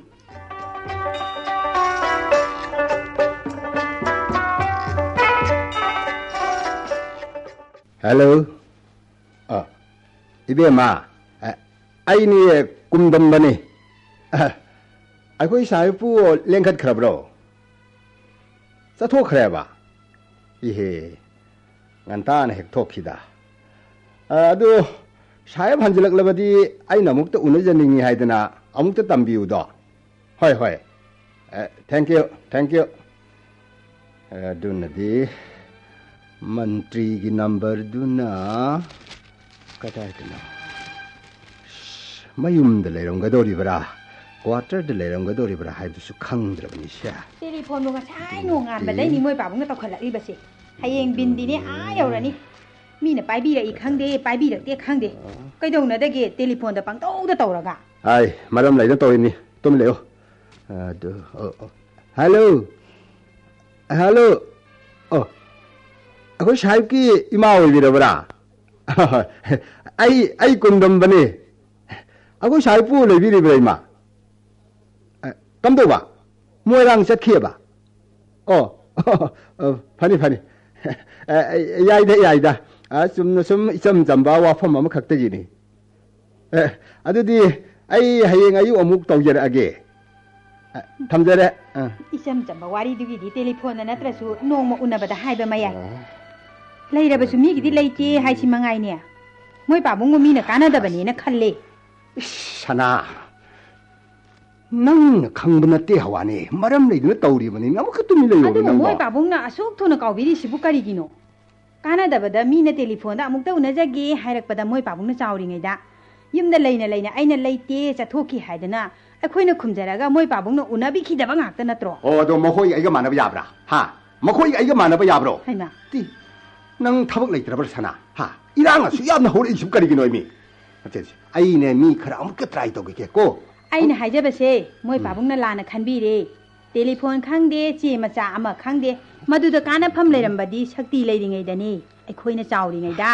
Hello. ꯑ, ꯏꯕꯦꯝꯃ, ꯑ, ꯑꯩꯅꯤ ꯀꯨꯝꯗꯝꯕꯅꯤ꯫ ꯑ, ꯑꯩꯈꯣꯏ ꯁꯥꯍꯦꯕꯄꯨ ꯂꯦꯡꯈꯠꯈ꯭ꯔꯕ꯭ꯔꯣ? ꯆꯠꯊꯣꯛꯈ꯭ꯔꯦꯕ? ꯏꯍꯦ, ꯉꯟꯇꯥꯅ ꯍꯦꯛ ꯊꯣꯛꯈꯤꯗ꯫ ꯑ, ꯑꯗꯨ ꯁꯥꯍꯦꯕ ꯍꯟꯖꯤꯜꯂꯛꯂꯕꯗꯤ ꯑꯩꯅ ꯑꯃꯨꯛꯇ ꯎꯅꯖꯅꯤꯡꯉꯤ ꯍꯥꯏꯗꯅ ꯑꯃꯨꯛꯇ ꯇꯝꯕꯤꯌꯨꯗꯣ꯫ ꯍꯣꯏ, ꯍꯣꯏ꯫ ꯑ, thank you, thank you꯫ ꯑ, ꯑꯗꯨꯅꯗꯤ ꯃꯟꯇ꯭ꯔꯤꯒꯤ ꯅꯝꯕꯔꯗꯨꯅ ꯀꯗꯥꯏꯗꯅꯣ? ꯃꯌꯨꯝꯗ ꯂꯩꯔꯝꯒꯗꯧꯔꯤꯕ꯭ꯔꯥ, ꯀ꯭ꯋꯥꯇꯔꯗ ꯂꯩꯔꯝꯒꯗꯧꯔꯤꯕ꯭ꯔꯥ ꯍꯥꯏꯕꯗꯨꯁꯨ ꯈꯪꯗ꯭ꯔꯕꯅꯤꯁꯦ꯫ ꯇꯦꯂꯤꯐꯣꯟꯕꯨ ꯉꯁꯥꯏ ꯅꯣꯡꯉꯥꯟꯕꯗꯩꯅꯤ ꯃꯣꯏ ꯄꯥꯕꯨꯡꯅ ꯇꯧꯈꯠꯂꯛꯂꯤꯕꯁꯦ꯫ ꯍꯌꯦꯡ ꯕꯤꯟꯗꯤꯅꯦ ꯑꯥ ꯌꯧꯔꯅꯤ꯫ ꯃꯤꯅ ꯄꯥꯏꯕꯤꯔꯛꯏ ꯈꯪꯗꯦ, ꯄꯥꯏꯕꯤꯔꯛꯇꯦ ꯈꯪꯗꯦ꯫ ꯀꯩꯗꯧꯅꯗꯒꯦ ꯇꯦꯂꯤꯐꯣꯟꯗ ꯄꯪꯇꯧꯗ ꯇꯧꯔꯒ? ꯑꯥꯏ, ꯃꯔꯝ ꯂꯩꯅ ꯇꯧꯔꯤꯅꯤ꯫ ꯇꯨꯝ ꯂꯩꯌꯨ꯫ ꯑꯗꯨ, ꯑꯣ, ꯑꯣ꯫ ꯍꯜꯂꯣ? ꯍꯜꯂꯣ? ꯑꯣ, ꯑꯩꯈꯣꯏ ꯁꯥꯍꯦꯕꯀꯤ ꯏꯃꯥ ꯑꯣꯏꯕꯤꯔꯕ꯭ꯔꯥ? ꯑꯩ, ꯑꯩ ꯀꯨꯟꯗꯝꯕꯅꯤ꯫ ꯑꯩꯈꯣꯏ ꯁꯥꯍꯦꯕꯄꯨ ꯂꯩꯕꯤꯔꯤꯕ꯭ꯔꯥ, ꯏꯃꯥ? ꯑ, ꯀꯝꯗꯧꯕ? ꯃꯣꯏꯔꯥꯡ ꯆꯠꯈꯤꯑꯕ? ꯑꯣ, ꯑ, ꯐꯅꯤ, ꯐꯅꯤ꯫ ꯑ, ꯌꯥꯏꯗ, ꯌꯥꯏꯗ꯫ ꯑ, ꯆꯨꯝꯅ ꯁꯨꯝ ꯏꯆꯝ ꯆꯝꯕ ꯋꯥꯐꯝ ꯑꯃꯈꯛꯇꯒꯤꯅꯤ꯫ ꯑ, ꯑꯗꯨꯗꯤ ꯑꯩ ꯍꯌꯦꯡ ꯑꯌꯨꯛ ꯑꯃꯨꯛ ꯇꯧꯖꯔꯛꯑꯒꯦ꯫ ꯑ, ꯊꯝꯖꯔꯦ꯫ ꯑ꯫ ꯏꯆꯝ ꯆꯝꯕ ꯋꯥꯔꯤꯗꯨꯒꯤꯗꯤ ꯇꯦꯂꯤꯐꯣꯟꯗ ꯅꯠꯇ꯭ꯔꯁꯨ ꯅꯣꯡꯃ ꯎꯅꯕꯗ ꯍꯥꯏꯕ ꯃꯌꯥꯏ꯫ ꯑ꯫ ꯂꯩꯔꯕꯁꯨ ꯃꯤꯒꯤꯗꯤ ꯂꯩꯇꯦ ꯍꯥꯏꯁꯤ ꯃꯉꯥꯏꯅꯦ꯫ ꯃꯣꯏ ꯄꯥꯕꯨꯡꯕꯨ ꯃꯤꯅ ꯀꯥꯟꯅꯗꯕꯅꯦꯅ ꯈꯜꯂꯦ꯫ ꯏꯁ, ꯁꯅꯥ, ꯅꯪꯅ ꯈꯪꯕ ꯅꯠꯇꯦ ꯍꯋꯥꯅꯤ꯫ ꯃꯔꯝ ꯂꯩꯗꯨꯅ ꯇꯧꯔꯤꯕꯅꯤ꯫ ꯑꯃꯨꯛꯀ ꯇꯨꯃꯤꯟ ꯂꯩꯌꯣꯃꯤ ꯑꯗꯨꯕꯨ ꯅꯪꯕꯣ꯫ ꯃꯣꯏ ꯄꯥꯕꯨꯡꯅ ꯑꯁꯨꯛ ꯊꯨꯅ ꯀꯥꯎꯕꯤꯔꯤꯁꯤꯕꯨ ꯀꯔꯤꯒꯤꯅꯣ? ꯀꯥꯟꯅꯗꯕꯗ ꯃꯤꯅ ꯇꯦꯂꯤꯐꯣꯟꯗ "ꯑꯃꯨꯛꯇ ꯎꯅꯖꯒꯦ" ꯍꯥꯏꯔꯛꯄꯗ ꯃꯣꯏ ꯄꯥꯕꯨꯡꯅ ꯆꯥꯎꯔꯤꯉꯩꯗ, ꯌꯨꯝꯗ ꯂꯩꯅ ꯂꯩꯅ "ꯑꯩꯅ ꯂꯩꯇꯦ, ꯆꯠꯊꯣꯛꯈꯤ" ꯍꯥꯏꯗꯅ ꯑꯩꯈꯣꯏꯅ ꯈꯨꯝꯖꯔꯒ ꯃꯣꯏ ꯄꯥꯕꯨꯡꯅ ꯎꯅꯕꯤꯈꯤꯗꯕ ꯉꯥꯛꯇ ꯅꯠꯇ꯭ꯔꯣ? ꯑꯣ, ꯑꯗꯣ ꯃꯈꯣꯏꯒ ꯑꯩꯒ ꯃꯥꯟꯅꯕ ꯌꯥꯕ꯭ꯔꯥ? ꯍꯥ? ꯃꯈꯣꯏꯒ ꯑꯩꯒ ꯃꯥꯟꯅꯕ ꯌꯥꯕ꯭ꯔꯣ? ꯍꯩꯃꯥ꯫ ꯇꯤ, ꯅꯪ ꯊꯕꯛ ꯂꯩꯇ꯭ꯔꯕ꯭ꯔꯥ, ꯁꯅꯥ? ꯍꯥ? ꯏꯔꯥꯡ ꯑꯁꯨꯛ ꯌꯥꯝꯅ ꯍꯧꯔꯛꯏꯁꯤꯕꯨ ꯀꯔꯤꯒꯤꯅꯣ, ꯃꯤ? ꯅꯠꯇꯦ, ꯅꯠꯇꯦ꯫ ꯑꯩꯅꯦ, ꯃꯤ ꯈꯔ ꯑꯃꯨꯛꯀ try ꯇꯧꯈꯤꯒꯦ ꯀꯣ꯫ ꯑꯩꯅ ꯍꯥꯏꯖꯕꯁꯦ ꯃꯣꯏ ꯎꯝ꯫ ꯄꯥꯕꯨꯡꯅ ꯂꯥꯟꯅ ꯈꯟꯕꯤꯔꯦ꯫ ꯇꯦꯂꯤꯐꯣꯟ ꯈꯪꯗꯦ, ꯆꯦ ꯃꯆꯥ ꯑꯃ ꯈꯪꯗꯦ, ꯃꯗꯨꯗ ꯀꯥꯟꯅꯐꯝ ꯂꯩꯔꯝꯕꯗꯤ ꯁꯛꯇꯤ ꯂꯩꯔꯤꯉꯩꯗꯅꯤ, ꯑꯩꯈꯣꯏꯅ ꯆꯥꯎꯔꯤꯉꯩꯗ꯫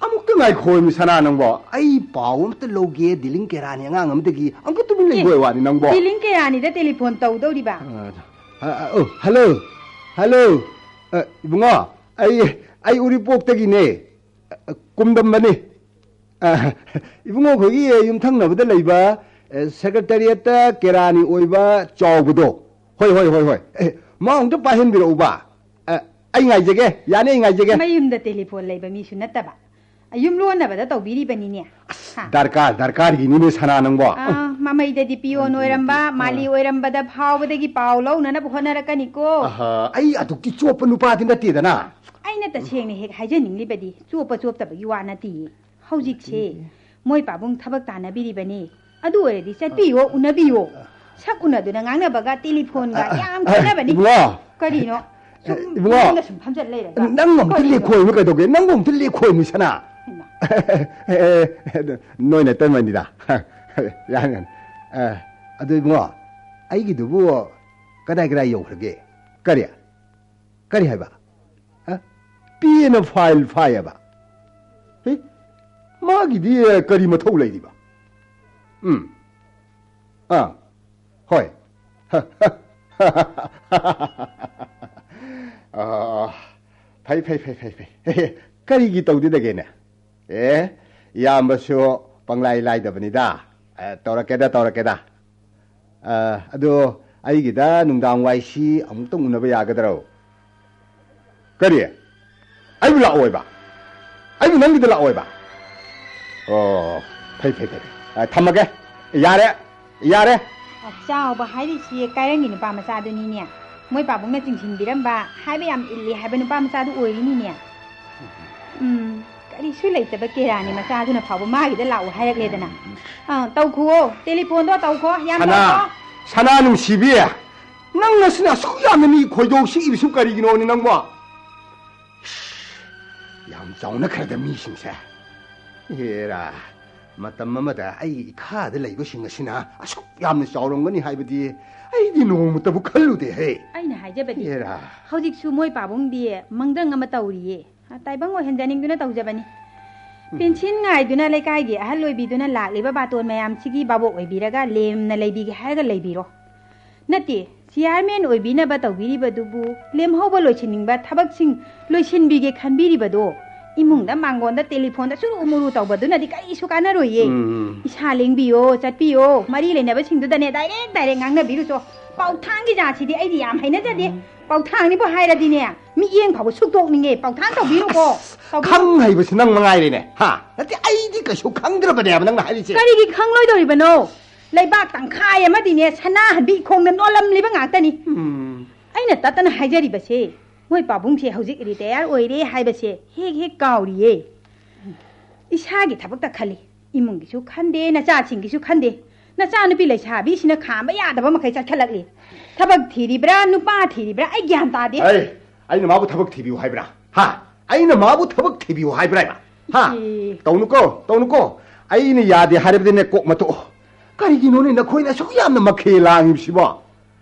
ꯑꯃꯨꯛꯇ ꯉꯥꯏꯈꯣꯃꯤ ꯁꯅꯥ ꯅꯪꯕꯣ, ꯑꯩ ꯄꯥꯎ ꯑꯃꯇ ꯂꯧꯒꯦ, ꯗꯤꯂꯤꯡ ꯀꯦꯔꯥꯅꯤ ꯑꯉꯥꯡ ꯑꯃꯗꯒꯤ꯫ ꯑꯃꯨꯛꯇ ꯇꯨꯃꯤꯟ ꯑꯦ, ꯂꯩꯕ ꯋꯥꯅꯤ ꯅꯪꯕꯣ꯫ ꯗꯤꯂꯤꯡ ꯀꯦꯔꯥꯅꯤꯗ ꯇꯦꯂꯤꯐꯣꯟ ꯇꯧꯗꯧꯔꯤꯕ? ꯑ, ꯑ, ꯑ, ꯑꯣ, ꯍꯜꯂꯣ, ꯍꯜꯂꯣ꯫ ꯑ, ꯏꯕꯨꯡꯉꯣ, ꯑꯩ, ꯑꯩ ꯎꯔꯤꯄꯣꯛꯇꯒꯤꯅꯦ꯫ ꯑ, ꯀꯨꯝꯗꯝꯕꯅꯤ꯫ ꯑ, ꯏꯕꯨꯡꯉꯣ ꯈꯣꯏꯒꯤ ꯌꯨꯝꯊꯪꯅꯕꯗ ꯂꯩꯕ, ꯑ, ꯁꯦꯀ꯭ꯔꯦꯇꯔꯤꯌꯦꯠꯇ ꯀꯦꯔꯥꯅꯤ ꯑꯣꯏꯕ ꯆꯥꯎꯕꯗꯣ꯫ ꯍꯣꯏ, ꯍꯣꯏ, ꯍꯣꯏ, ꯍꯣꯏ꯫ ꯑꯦ, ꯃꯥ ꯑꯃꯨꯛꯇ ꯄꯥꯏꯍꯟꯕꯤꯔꯛꯎꯕ꯫ ꯑ, ꯑꯩ ꯉꯥꯏꯖꯒꯦ꯫ ꯌꯥꯅꯤ, ꯑꯩ ꯉꯥꯏꯖꯒꯦ꯫ ꯃꯌꯨꯝꯗ ꯇꯦꯂꯤꯐꯣꯟ ꯂꯩꯕ ꯃꯤꯁꯨ ꯅꯠꯇꯕ꯫ ꯌꯨꯝꯂꯣꯟꯅꯕꯗ ꯇꯧꯕꯤꯔꯤꯕꯅꯤꯅꯦ꯫ ꯍꯥ꯫ ꯗꯔꯀꯥꯔ, ꯗꯔꯀꯥꯔꯒꯤꯅꯤꯅꯦ ꯁꯅꯥ ꯅꯪꯕꯣ꯫ ꯑ, ꯃꯃꯩꯗꯗꯤ ꯄꯤꯌꯣꯟ ꯑꯣꯏꯔꯝꯕ, ꯑ꯫ ꯃꯥꯂꯤ ꯑꯣꯏꯔꯝꯕꯗ ꯐꯥꯎꯕꯗꯒꯤ ꯄꯥꯎ ꯂꯧꯅꯅꯕ ꯍꯣꯠꯅꯔꯛꯀꯅꯤꯀꯣ꯫ ꯑꯍ, ꯑꯩ ꯑꯗꯨꯛꯇꯤ ꯆꯣꯞꯄ ꯅꯨꯄꯥꯗꯤ ꯅꯠꯇꯦꯗꯅ꯫ ꯑꯩꯅ ꯇꯁꯦꯡꯅ ꯍꯦꯛ ꯍꯥꯏꯖꯅꯤꯡꯂꯤꯕꯗꯤ ꯆꯣꯞꯄ ꯆꯣꯞꯇꯕꯒꯤ ꯋꯥ ꯅꯠꯇꯤꯌꯦ꯫ ꯍꯧꯖꯤꯛꯁꯦ ꯃꯣꯏ ꯄꯥꯕꯨꯡ ꯊꯕꯛ ꯇꯥꯟꯅꯕꯤꯔꯤꯕꯅꯤ꯫ ꯑꯗꯨ ꯑꯣꯏꯔꯗꯤ ꯆꯠꯄꯤꯌꯣ, ꯎꯅꯕꯤꯌꯣ꯫ ꯁꯛ ꯎꯅꯗꯨꯅ ꯉꯥꯡꯅꯕꯒ ꯇꯦꯂꯤꯐꯣꯟꯒ ꯑ, ꯑ, ꯌꯥꯝ ꯑ, ꯈꯦꯠꯅꯕꯅꯤ꯫ ꯏꯕꯨꯡꯉꯣ꯫ ꯀꯔꯤꯅꯣ? ꯁꯨꯝ ꯏꯕꯨꯡꯉꯣ꯫ ꯃꯉꯣꯟꯗ ꯁꯨꯝ ꯐꯝꯖꯜ ꯂꯩꯔꯒ꯫ ꯅꯪ ꯑꯝꯇ ꯀꯔꯤꯅꯣ? ꯂꯦꯞꯈꯣ ꯏꯕꯨꯡꯉꯣ, ꯀꯩꯗꯧꯒꯦ? ꯅꯪ ꯑꯝꯇ ꯂꯦꯞꯈꯣ ꯏꯕꯨꯡꯉꯣ ꯁꯅꯥ꯫ ꯍꯩꯃꯥ꯫ ꯑꯦ, ꯑꯦ, ꯑꯦ, ꯅꯣꯏꯅ ꯇꯟꯕꯅꯤꯗ꯫ ꯌꯥꯅꯤ, ꯌꯥꯅꯤ꯫ ꯑ, ꯑꯗꯨ ꯏꯕꯨꯡꯉꯣ, ꯑꯩꯒꯤꯗꯨꯕꯨ ꯀꯗꯥꯏ ꯀꯗꯥꯏ ꯌꯧꯈ꯭ꯔꯒꯦ? ꯀꯔꯤ? ꯀꯔꯤ ꯍꯥꯏꯕ? ꯑ? ꯄꯤ ꯑꯦꯅ ꯐꯥꯏꯜ ꯐꯥꯏꯌꯦꯕ? ꯍꯦ? ꯃꯥꯒꯤꯗꯤ, ꯑ, ꯀꯔꯤ ꯃꯊꯧ ꯂꯩꯔꯤꯕ? ꯎꯝ꯫ ꯑꯥ꯫ ꯍꯣꯏ꯫ ꯑ, ꯐꯩ, ꯐꯩ, ꯐꯩ, ꯐꯩ, ꯐꯩ꯫ ꯀꯔꯤꯒꯤ ꯇꯧꯗꯗꯒꯦꯅꯦ? ꯑꯦ, ꯏꯌꯥꯝꯕꯁꯨ ꯄꯪꯂꯥꯏ ꯂꯥꯏꯗꯕꯅꯤꯗ꯫ ꯑ, ꯇꯧꯔꯛꯀꯦꯗ, ꯇꯧꯔꯛꯀꯦꯗ꯫ ꯑ, ꯑꯗꯣ ꯑꯩꯒꯤꯗ ꯅꯨꯡꯗꯥꯡ ꯋꯥꯏꯁꯤ ꯑꯃꯨꯛꯇꯪ ꯎꯅꯕ ꯌꯥꯒꯗ꯭ꯔꯣ? ꯀꯔꯤ? ꯑꯩꯕꯨ ꯂꯥꯛꯑꯣꯏꯕ? ꯑꯩꯕꯨ ꯅꯪꯒꯤꯗ ꯂꯥꯛꯑꯣꯏꯕ? ꯑꯣ, ꯐꯩ, ꯐꯩ, ꯐꯩ, ꯐꯩ꯫ ꯑ, ꯊꯝꯃꯒꯦ꯫ ꯌꯥꯔꯦ, ꯌꯥꯔꯦ꯫ ꯑ, ꯆꯥꯎꯕ ꯍꯥꯏꯔꯤꯁꯤ ꯀꯥꯏꯔꯪꯒꯤ ꯅꯨꯄꯥ ꯃꯆꯥꯗꯨꯅꯤꯅꯦ꯫ ꯃꯣꯏ ꯄꯥꯕꯨꯡꯅ ꯆꯤꯡꯁꯤꯟꯕꯤꯔꯝꯕ, ꯍꯥꯏꯕ ꯌꯥꯝ ꯏꯜꯂꯤ ꯍꯥꯏꯕ ꯅꯨꯄꯥ ꯃꯆꯥꯗꯨ ꯑꯣꯏꯔꯤꯅꯤꯅꯦ꯫ ꯎꯝ, ꯀꯔꯤꯁꯨ ꯂꯩꯇꯕ ꯀꯦꯔꯥꯅꯤ ꯃꯆꯥꯗꯨꯅ ꯐꯥꯎꯕ ꯃꯥꯒꯤꯗ ꯂꯥꯛꯑꯣ ꯍꯥꯏꯔꯛꯂꯦꯗꯅ꯫ ꯑꯥ, ꯇꯧꯈꯨꯋꯣ, ꯇꯦꯂꯤꯐꯣꯟꯗꯣ ꯇꯧꯈꯣ, ꯌꯥꯝ ꯁꯅꯥ, ꯇꯧꯈꯣ꯫ ꯁꯅꯥ ꯅꯨꯡꯁꯤꯕꯤ, ꯅꯪ ꯅꯁꯤꯅ ꯑꯁꯨꯛ ꯌꯥꯝꯅ ꯃꯤ ꯈꯣꯏꯗꯧ ꯁꯤꯛꯏꯕꯁꯨ ꯀꯔꯤꯒꯤꯅꯣꯅꯦ ꯅꯪꯕꯣ? ꯌꯥꯝ ꯆꯥꯎꯅꯈ꯭ꯔꯗ ꯃꯤꯁꯤꯡꯁꯦ꯫ ꯍꯦꯔꯥ, ꯃꯇꯝ ꯑꯃꯗ ꯑꯩꯒꯤ ꯏꯈꯥꯗ ꯂꯩꯕꯁꯤꯡ ꯑꯁꯤꯅ ꯑꯁꯨꯛ ꯌꯥꯝꯅ ꯆꯥꯎꯔꯝꯒꯅꯤ ꯍꯥꯏꯕꯗꯤ ꯑꯩꯗꯤ ꯅꯣꯡꯃꯇꯕꯨ ꯈꯜꯂꯨꯗꯦꯍꯦ꯫ ꯑꯩꯅ ꯍꯥꯏꯖꯕꯗꯤ, ꯍꯦꯔꯥ꯫ ꯍꯧꯖꯤꯛꯁꯨ ꯃꯣꯏ ꯄꯥꯕꯨꯡꯗꯤ ꯃꯪꯗꯪ ꯑꯃ ꯇꯧꯔꯤꯌꯦ꯫ ꯇꯥꯏꯕꯪ ꯑꯣꯏꯍꯟꯖꯅꯤꯡꯗꯨꯅ ꯇꯧꯖꯕꯅꯤ꯫ ꯎꯝ꯫ ꯄꯦꯟꯁꯤꯟ ꯉꯥꯏꯗꯨꯅ ꯂꯩꯀꯥꯏꯒꯤ ꯑꯍꯜ ꯑꯣꯏꯕꯤꯗꯨꯅ ꯂꯥꯛꯂꯤꯕ ꯕꯥꯇꯣꯟ ꯃꯌꯥꯝꯁꯤꯒꯤ ꯕꯥꯕꯣꯛ ꯑꯣꯏꯕꯤꯔꯒ ꯂꯦꯝꯅ ꯂꯩꯕꯤꯒꯦ ꯍꯥꯏꯔꯒ ꯂꯩꯕꯤꯔꯣ꯫ ꯅꯠꯇꯦ, ꯆꯤꯌꯥꯔꯃꯦꯟ ꯑꯣꯏꯕꯤꯅꯕ ꯇꯧꯕꯤꯔꯤꯕꯗꯨꯕꯨ ꯂꯦꯝꯍꯧꯕ ꯂꯣꯏꯁꯤꯟꯅꯤꯡꯕ ꯊꯕꯛꯁꯤꯡ ꯂꯣꯏꯁꯤꯟꯕꯤꯒꯦ ꯈꯟꯕꯤꯔꯤꯕꯗꯣ ꯏꯃꯨꯡꯗ ꯃꯥꯡꯒꯣꯟꯗ ꯇꯦꯂꯤꯐꯣꯟꯗ ꯆꯨꯔꯨ ꯃꯨꯔꯨ ꯇꯧꯕꯗꯨꯅꯗꯤ ꯀꯔꯤꯁꯨ ꯀꯥꯟꯅꯔꯣꯏꯌꯦ꯫ ꯎꯝ꯫ ꯏꯁꯥ ꯂꯦꯡꯕꯤꯌꯣ, ꯆꯠꯄꯤꯌꯣ, ꯃꯔꯤ ꯂꯩꯅꯕꯁꯤꯡꯗꯨꯗꯅꯦ ꯗꯥꯏꯔꯦꯛ ꯗꯥꯏꯔꯦꯛ ꯉꯥꯡꯅꯕꯤꯔꯨꯆꯣ꯫ ꯄꯥꯎꯊꯥꯡꯒꯤ ꯖꯥꯠꯁꯤꯗꯤ ꯑꯩꯗꯤ ꯌꯥꯝ ꯍꯩꯅꯖꯗꯦ꯫ ꯄꯥꯎꯊꯥꯡꯅꯤꯕꯨ ꯍꯥꯏꯔꯗꯤꯅꯦ, ꯃꯤꯠꯌꯦꯡ ꯐꯥꯎꯕ ꯁꯨꯛꯇꯣꯛꯅꯤꯡꯉꯦ꯫ ꯄꯥꯎꯊꯥꯡ ꯇꯧꯕꯤꯔꯨꯀꯣ꯫ ꯑꯁ, ꯇꯧꯕꯤꯔꯨ- ꯈꯪ ꯍꯩꯕꯁꯤ ꯅꯪ ꯃꯉꯥꯏꯔꯦꯅꯦ꯫ ꯍꯥ? ꯅꯠꯇꯦ, ꯑꯩꯗꯤ ꯀꯩꯁꯨ ꯈꯪꯗ꯭ꯔꯕꯅꯦꯕ ꯅꯪꯅ ꯍꯥꯏꯔꯤꯁꯦ꯫ ꯀꯔꯤꯒꯤ ꯈꯪꯂꯣꯏꯗꯧꯔꯤꯕꯅꯣ? ꯂꯩꯕꯥꯛ ꯇꯪꯈꯥꯏ ꯑꯃꯗꯤꯅꯦ ꯁꯅꯥꯍꯟꯕꯤ ꯈꯣꯡꯗ ꯅꯣꯜꯂꯝꯂꯤꯕ ꯉꯥꯛꯇꯅꯤ꯫ ꯎꯝ꯫ ꯑꯩꯅ ꯇꯠꯇꯅ ꯍꯥꯏꯖꯔꯤꯕꯁꯦ, ꯃꯣꯏ ꯄꯥꯕꯨꯡꯁꯦ ꯍꯧꯖꯤꯛ ꯔꯤꯇꯥꯌꯔ ꯑꯣꯏꯔꯦ ꯍꯥꯏꯕꯁꯦ ꯍꯦꯛ ꯍꯦꯛ ꯀꯥꯎꯔꯤꯌꯦ꯫ ꯏꯁꯥꯒꯤ ꯊꯕꯛꯇ ꯈꯜꯂꯤ, ꯏꯃꯨꯡꯒꯤꯁꯨ ꯈꯟꯗꯦ, ꯅꯆꯥꯁꯤꯡꯒꯤꯁꯨ ꯈꯟꯗꯦ꯫ ꯅꯆꯥꯅꯨꯄꯤ ꯂꯩꯁꯥꯕꯤꯁꯤꯅ ꯈꯥꯝꯕ ꯌꯥꯗꯕ ꯃꯈꯩ ꯆꯠꯈꯠꯂꯛꯂꯤ꯫ ꯊꯕꯛ ꯊꯤꯔꯤꯕ꯭ꯔꯥ, ꯅꯨꯄꯥ ꯊꯤꯔꯤꯕ꯭ꯔꯥ, ꯑꯩ ꯒ꯭ꯌꯥꯟ ꯇꯥꯗꯦ꯫ ꯑꯩ, ꯑꯩꯅ ꯃꯥꯕꯨ ꯊꯕꯛ ꯊꯤꯕꯤꯌꯨ ꯍꯥꯏꯕ꯭ꯔꯥ? ꯍꯥ? ꯑꯩꯅ ꯃꯥꯕꯨ ꯊꯕꯛ ꯊꯤꯕꯤꯌꯨ ꯍꯥꯏꯕ꯭ꯔꯥ ꯍꯥꯏꯕ? ꯍꯥ? ꯏ꯫ ꯇꯧꯅꯨꯀꯣ, ꯇꯧꯅꯨꯀꯣ꯫ ꯑꯩꯅ ꯌꯥꯗꯦ ꯍꯥꯏꯔꯕꯗꯤꯅꯦ, ꯀꯣꯛ ꯃꯇꯣꯛꯑꯣ꯫ ꯀꯔꯤꯒꯤꯅꯣꯅꯦ ꯅꯈꯣꯏꯅ ꯑꯁꯨꯛ ꯌꯥꯝꯅ ꯃꯈꯦ ꯂꯥꯡꯉꯤꯕꯁꯤꯕꯣ?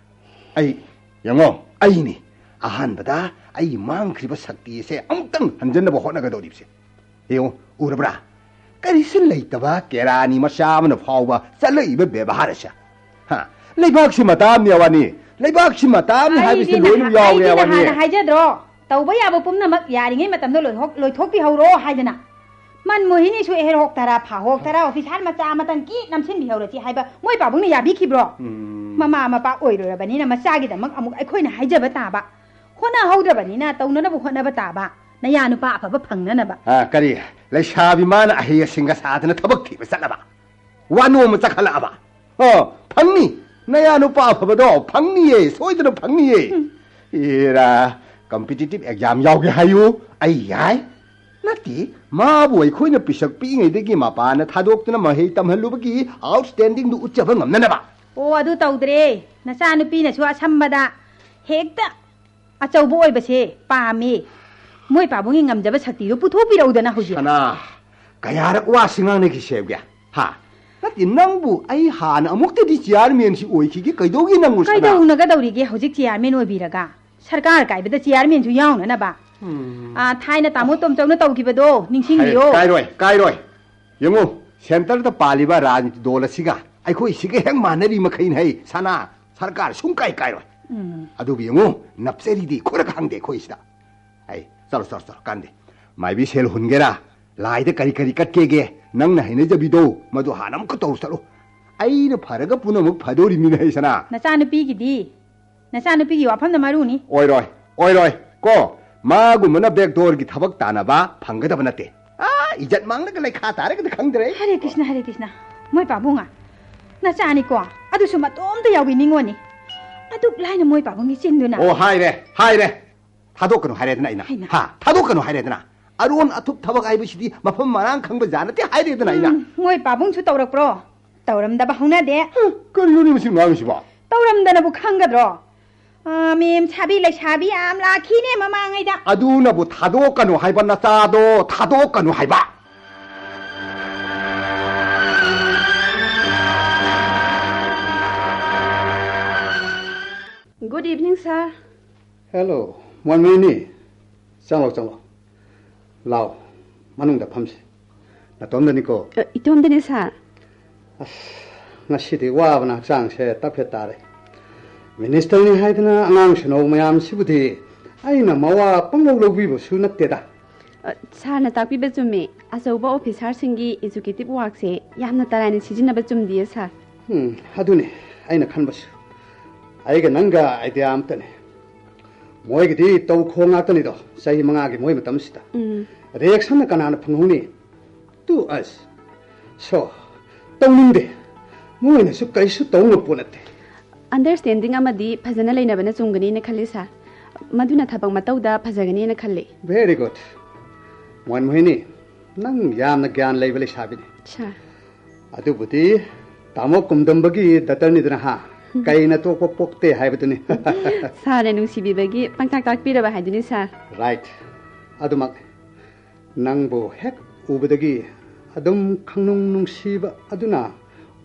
ꯑꯩ, ꯌꯦꯡꯉꯣ, ꯑꯩꯅꯤ ꯑꯍꯥꯟꯕꯗ ꯑꯩꯒꯤ ꯃꯥꯡꯈ꯭ꯔꯤꯕ ꯁꯛꯇꯤ ꯑꯁꯦ ꯑꯃꯨꯛꯇꯪ ꯍꯟꯖꯟꯅꯕ ꯍꯣꯠꯅꯒꯗꯧꯔꯤꯕꯁꯦ꯫ ꯌꯦꯡꯉꯣ, ꯎꯔꯕ꯭ꯔꯥ? ꯀꯔꯤꯁꯨ ꯂꯩꯇꯕ ꯀꯦꯔꯥꯅꯤ ꯃꯆꯥ ꯑꯃꯅ ꯐꯥꯎꯕ ꯆꯠꯂꯛꯏꯕ ꯕꯦꯕꯥꯔ ꯑꯁꯦ꯫ ꯍꯥ? ꯂꯩꯕꯥꯛꯁꯤ ꯃꯇꯥ ꯑꯃꯅꯤ ꯋꯥꯅꯤ꯫ ꯂꯩꯕꯥꯛꯁꯤ ꯃꯇꯥ ꯑꯃꯅꯤ ꯍꯥꯏꯕꯁꯤꯗ ꯑꯩꯗꯤ ꯂꯣꯏꯅ ꯅꯍꯥꯟ-, ꯌꯥꯎꯔꯦ ꯑꯩꯗꯤ ꯍꯥꯏꯕꯅꯤ꯫ ꯅꯍꯥꯟꯅ ꯍꯥꯏꯖꯗ꯭ꯔꯣ? ꯇꯧꯕ ꯌꯥꯕ ꯄꯨꯝꯅꯃꯛ ꯌꯥꯔꯤꯉꯩ ꯃꯇꯝꯗ ꯂꯣꯏꯊꯣꯛ-, ꯂꯣꯏꯊꯣꯛꯄꯤꯍꯧꯔꯣ ꯍꯥꯏꯗꯅ꯫ ꯃꯟ ꯃꯣꯍꯤꯅꯤꯁꯨ ꯑꯦꯍꯦꯔ ꯍꯣꯛ ꯇꯔꯥ, ꯐꯥ ꯍꯣꯛ ꯇꯔꯥ, ꯑꯣꯐꯤꯁꯥꯔ ꯃꯆꯥ ꯑꯃꯇꯪ ꯀꯤ ꯅꯝꯁꯤꯟꯕꯤꯍꯧꯔꯁꯤ ꯍꯥꯏꯕ ꯃꯣꯏ ꯄꯥꯕꯨꯡꯅ ꯌꯥꯕꯤꯈꯤꯕ꯭ꯔꯣ? ꯎꯝ꯫ ꯃꯃꯥ ꯃꯄꯥ ꯑꯣꯏꯔꯨꯔꯕꯅꯤꯅ ꯃꯆꯥꯒꯤꯗꯃꯛ ꯑꯃꯨꯛ ꯑꯩꯈꯣꯏꯅ ꯍꯥꯏꯖꯕ ꯇꯥꯕ, ꯍꯣꯠꯅꯍꯧꯗ꯭ꯔꯕꯅꯤꯅ ꯇꯧꯅꯅꯕ ꯍꯣꯠꯅꯕ ꯇꯥꯕ꯫ ꯅꯌꯥ ꯅꯨꯄꯥ ꯑꯐꯕ ꯐꯪꯅꯅꯕ꯫ ꯑ, ꯀꯔꯤ? ꯂꯩꯁꯥꯕꯤ ꯃꯥꯅ ꯑꯍꯩ ꯑꯁꯤꯡꯒ ꯁꯥꯗꯅ ꯊꯕꯛ ꯊꯤꯕ ꯆꯠꯂꯕ? ꯋꯥ ꯅꯣꯝꯃ ꯆꯠꯈꯠꯂꯛꯑꯕ? ꯑꯣ, ꯐꯪꯅꯤ꯫ ꯅꯌꯥ ꯅꯨꯄꯥ ꯑꯐꯕꯗꯣ ꯐꯪꯅꯤꯌꯦ, ꯁꯣꯏꯗꯅ ꯐꯪꯅꯤꯌꯦ꯫ ꯎꯝ꯫ ꯑꯦꯔꯥ, competitive exam ꯌꯥꯎꯒꯦ ꯍꯥꯏꯌꯨ, ꯑꯩ ꯌꯥꯏ꯫ ꯅꯠꯇꯦ, ꯃꯥꯕꯨ ꯑꯩꯈꯣꯏꯅ ꯄꯤꯁꯛ ꯄꯤꯛꯏꯉꯩꯗꯒꯤ ꯃꯄꯥꯅ ꯊꯥꯗꯣꯛꯇꯨꯅ ꯃꯍꯩ ꯇꯝꯍꯜꯂꯨꯕꯒꯤ outstandingꯗꯨ ꯎꯠꯆꯕ ꯉꯝꯅꯅꯕ꯫ ꯑꯣ, ꯑꯗꯨ ꯇꯧꯗ꯭ꯔꯦ꯫ ꯅꯆꯥꯅꯨꯄꯤꯅꯁꯨ ꯑꯁꯝꯕꯗ ꯍꯦꯛꯇ ꯑꯆꯧꯕ ꯑꯣꯏꯕꯁꯦ ꯄꯥꯝꯃꯤ꯫ ꯃꯣꯏ ꯄꯥꯕꯨꯡꯒꯤ ꯉꯝꯖꯕ ꯁꯛꯇꯤꯗꯨ ꯄꯨꯊꯣꯛꯄꯤꯔꯛꯎꯗꯅ ꯍꯧꯖꯤꯛ꯫ ꯁꯅꯥ, ꯀꯌꯥꯔꯛ ꯋꯥꯁꯤ ꯉꯥꯡꯅꯈꯤꯁꯦꯕꯒꯦ? ꯍꯥ? ꯅꯠꯇꯦ, ꯅꯪꯕꯨ ꯑꯩ ꯍꯥꯟꯅ ꯑꯃꯨꯛꯇꯗꯤ ꯆꯤꯌꯥꯔꯃꯦꯟꯁꯤ ꯑꯣꯏꯈꯤꯒꯦ, ꯀꯩꯗꯧꯒꯦ ꯅꯪꯕꯨ, ꯁꯅꯥ? ꯀꯩꯗꯧꯅꯒꯗꯧꯔꯤꯒꯦ ꯍꯧꯖꯤꯛ ꯆꯤꯌꯥꯔꯃꯦꯟ ꯑꯣꯏꯕꯤꯔꯒ? ꯁꯔꯀꯥꯔ ꯀꯥꯏꯕꯗ ꯆꯤꯌꯥꯔꯃꯦꯟꯁꯨ ꯌꯥꯎꯅꯅꯕ꯫ ꯎꯝ꯫ ꯑꯥ, ꯊꯥꯏꯅ ꯇꯥꯃꯣ ꯇꯣꯝꯆꯧꯅ ꯇꯧꯈꯤꯕꯗꯣ ꯅꯤꯡꯁꯤꯡꯕꯤꯌꯣ꯫ ꯍꯥꯏ-, ꯀꯥꯏꯔꯣꯏ, ꯀꯥꯏꯔꯣꯏ꯫ ꯌꯦꯡꯉꯨ, centreꯗ ꯄꯥꯜꯂꯤꯕ ꯔꯥꯖꯅꯤꯇꯤ ꯗꯣꯜ ꯑꯁꯤꯒ ꯑꯩꯈꯣꯏꯁꯤꯒ ꯍꯦꯛ ꯃꯥꯟꯅꯔꯤ ꯃꯈꯩꯅꯤ ꯍꯩ, ꯁꯅꯥ, ꯁꯔꯀꯥꯔ ꯁꯨꯡ ꯀꯥꯏ ꯀꯥꯏꯔꯣꯏ꯫ ꯎꯝ꯫ ꯑꯗꯨꯕꯨ ꯌꯦꯡꯉꯨ, ꯅꯞꯆꯔꯤꯗꯤ ꯈꯨꯔꯒ ꯍꯪꯗꯦ ꯑꯩꯈꯣꯏꯁꯤꯗ꯫ ꯍꯩ, ꯆꯠꯂꯣ, ꯆꯠꯂꯣ, ꯆꯠꯂꯣ, ꯀꯥꯟꯗꯦ꯫ ꯃꯥꯏꯕꯤ ꯁꯦꯜ ꯍꯨꯟꯒꯦꯔꯥ? ꯂꯥꯏꯗ ꯀꯔꯤ ꯀꯔꯤ ꯀꯠꯀꯦꯒꯦ? ꯅꯪꯅ ꯍꯩꯅꯖꯕꯤꯗꯣ, ꯃꯗꯨ ꯍꯥꯟꯅ ꯑꯃꯨꯛꯀ ꯇꯧꯔꯨ ꯆꯠꯂꯣ꯫ ꯑꯩꯅ ꯐꯔꯒ ꯄꯨꯝꯅꯃꯛ ꯐꯗꯧꯔꯤꯃꯤꯅ ꯍꯩ, ꯁꯅꯥ꯫ ꯅꯆꯥꯅꯨꯄꯤꯒꯤꯗꯤ? ꯅꯆꯥꯅꯨꯄꯤꯒꯤ ꯋꯥꯐꯝꯅ ꯃꯔꯨꯅꯤ꯫ ꯑꯣꯏꯔꯣꯏ, ꯑꯣꯏꯔꯣꯏ꯫ ꯀꯣ, ꯃꯥꯒꯨꯝꯕꯅ backdoorꯒꯤ ꯊꯕꯛ ꯇꯥꯟꯅꯕ ꯐꯪꯒꯗꯕ ꯅꯠꯇꯦ꯫ ꯑꯥ, ꯏꯖꯠ ꯃꯥꯡꯂꯒ ꯂꯩꯈꯥ ꯇꯥꯔꯒꯗꯤ ꯈꯪꯗ꯭ꯔꯦ꯫ ꯍꯔꯦ ꯀ꯭ꯔꯤꯁꯅ, ꯍꯔꯦ ꯀ꯭ꯔꯤꯁꯅ꯫ ꯃꯣꯏ ꯄꯥꯕꯨꯡꯉ? ꯅꯆꯥꯅꯤꯀꯣ? ꯑꯗꯨꯁꯨ ꯃꯇꯣꯝꯇ ꯌꯥꯎꯕꯤ ꯅꯤꯉꯣꯟꯅꯤ꯫ ꯑꯗꯨꯛ ꯂꯥꯏꯅ ꯃꯣꯏ ꯄꯥꯕꯨꯡꯒꯤ ꯆꯤꯟꯗꯨꯅ꯫ ꯑꯣ, ꯍꯥꯏꯔꯦ, ꯍꯥꯏꯔꯦ꯫ ꯊꯥꯗꯣꯛꯀꯅꯨ ꯍꯥꯏꯔꯦꯗꯅ ꯑꯩꯅ꯫ ꯍꯩꯃꯥ꯫ ꯍꯥ? ꯊꯥꯗꯣꯛꯀꯅꯨ ꯍꯥꯏꯔꯦꯗꯅ꯫ ꯑꯔꯣꯟ ꯑꯊꯨꯞ ꯊꯕꯛ ꯍꯥꯏꯕꯁꯤꯗꯤ ꯃꯐꯝ ꯃꯔꯥꯡ ꯈꯪꯕ ꯖꯥꯠ ꯅꯠꯇꯦ ꯍꯥꯏꯔꯦꯗꯅ ꯑꯩꯅ꯫ ꯎꯝ, ꯃꯣꯏ ꯄꯥꯕꯨꯡꯁꯨ ꯇꯧꯔꯛꯄ꯭ꯔꯣ? ꯇꯧꯔꯝꯗꯕ ꯍꯧꯅꯗꯦ꯫ ꯍ, ꯀꯔꯤꯅꯣꯅꯦ ꯃꯁꯤ ꯉꯥꯡꯉꯤꯁꯤꯕꯣ? ꯇꯧꯔꯝꯗꯅꯕꯨ ꯈꯪꯒꯗ꯭ꯔꯣ? ꯑꯥ, ꯃꯦꯝ ꯁꯥꯕꯤ ꯂꯩꯁꯥꯕꯤ ꯌꯥꯝ ꯂꯥꯛꯈꯤꯅꯦ ꯃꯃꯥꯡꯉꯩꯗ꯫ ꯑꯗꯨꯅꯕꯨ ꯊꯥꯗꯣꯛꯀꯅꯨ ꯍꯥꯏꯕ ꯅꯆꯥꯗꯣ, ꯊꯥꯗꯣꯛꯀꯅꯨ ꯍꯥꯏꯕ꯫ Good evening, sir. Hello, ꯃꯣꯟꯃꯩꯅꯤ꯫ ꯆꯪꯂꯣ, ꯆꯪꯂꯣ꯫ ꯂꯥꯎ, ꯃꯅꯨꯡꯗ ꯐꯝꯁꯤ꯫ ꯅꯇꯣꯝꯗꯅꯤꯀꯣ? ꯑ, ꯏꯇꯣꯝꯗꯅꯤ, ꯁꯥꯔ꯫ ꯑꯁ, ꯉꯁꯤꯗꯤ ꯋꯥꯕꯅ ꯍꯛꯆꯥꯡꯁꯦ ꯇꯞꯐꯦꯠ ꯇꯥꯔꯦ꯫ ꯃꯤꯅꯤꯁꯇꯔꯅꯤ ꯍꯥꯏꯗꯅ ꯑꯉꯥꯡ ꯁꯨꯅꯧ ꯃꯌꯥꯝꯁꯤꯕꯨꯗꯤ ꯑꯩꯅ ꯃꯋꯥ ꯄꯪꯂꯧ ꯂꯧꯕꯤꯕꯁꯨ ꯅꯠꯇꯦꯗ꯫ ꯑ, ꯁꯥꯔꯅ ꯇꯥꯛꯄꯤꯕ ꯆꯨꯝꯃꯤ꯫ ꯑꯆꯧꯕ ꯑꯣꯐꯤꯁꯥꯔꯁꯤꯡꯒꯤ ꯑꯦꯖꯨꯀꯦꯇꯤꯚ ꯋꯥꯛꯁꯦ ꯌꯥꯝꯅ ꯇꯔꯥꯏꯅ ꯁꯤꯖꯤꯟꯅꯕ ꯆꯨꯝꯗꯤꯌꯦ, ꯁꯥꯔ꯫ ꯎꯝ, ꯑꯗꯨꯅꯤ ꯑꯩꯅ ꯈꯟꯕꯁꯨ꯫ ꯑꯩꯒ ꯅꯪꯒ ꯑꯥꯏꯗꯤꯌꯥ ꯑꯃꯇꯅꯤ꯫ ꯃꯣꯏꯒꯤꯗꯤ ꯇꯧ ꯈꯣꯡ ꯉꯥꯛꯇꯅꯤꯗꯣ, ꯆꯍꯤ ꯃꯉꯥꯒꯤ ꯃꯣꯏ ꯃꯇꯝꯁꯤꯗ꯫ ꯎꯝ꯫ ꯔꯤꯌꯦꯛꯁꯟꯅ ꯀꯅꯥꯅ ꯐꯪꯍꯧꯅꯤ? ꯇꯨ ꯑꯁ꯫ ꯁꯣ, ꯇꯧꯅꯤꯡꯗꯦ꯫ ꯃꯣꯏꯅꯁꯨ ꯀꯔꯤꯁꯨ ꯇꯧ ꯉꯝꯄꯣꯠ ꯅꯠꯇꯦ꯫ ꯑꯟꯗꯔꯁ꯭ꯇꯦꯟꯗꯤꯡ ꯑꯃꯗꯤ ꯐꯖꯅ ꯂꯩꯅꯕꯅ ꯆꯨꯝꯒꯅꯤꯅ ꯈꯜꯂꯤ, ꯁꯥꯔ꯫ ꯃꯗꯨꯅ ꯊꯕꯛ ꯃꯇꯧꯗ ꯐꯖꯒꯅꯤꯅ ꯈꯜꯂꯤ꯫ Very good. ꯃꯣꯍꯟ ꯃꯣꯍꯤꯅꯤ, ꯅꯪ ꯌꯥꯝꯅ ꯒ꯭ꯌꯥꯟ ꯂꯩꯕ ꯂꯩꯁꯥꯕꯤꯅꯤ꯫ ꯁꯥꯔ꯫ ꯑꯗꯨꯕꯨꯗꯤ ꯇꯥꯃꯣ ꯀꯨꯝꯗꯝꯕꯒꯤ ꯗꯇꯔꯅꯤꯗꯅ ꯍꯥ? ꯀꯩꯅ ꯇꯣꯛꯄ ꯄꯣꯛꯇꯦ ꯍꯥꯏꯕꯗꯨꯅꯤ꯫ ꯁꯥꯔꯅ ꯅꯨꯡꯁꯤꯕꯤꯕꯒꯤ ꯄꯪꯇꯥꯛ ꯇꯥꯛꯄꯤꯔꯕ ꯍꯥꯏꯗꯨꯅꯤ, ꯁꯥꯔ꯫ ꯔꯥꯏꯠ꯫ ꯑꯗꯨꯃꯛꯅꯤ꯫ ꯅꯪꯕꯨ ꯍꯦꯛ ꯎꯕꯗꯒꯤ ꯑꯗꯨꯝ ꯈꯪꯅꯨꯡ ꯅꯨꯡꯁꯤꯕ ꯑꯗꯨꯅ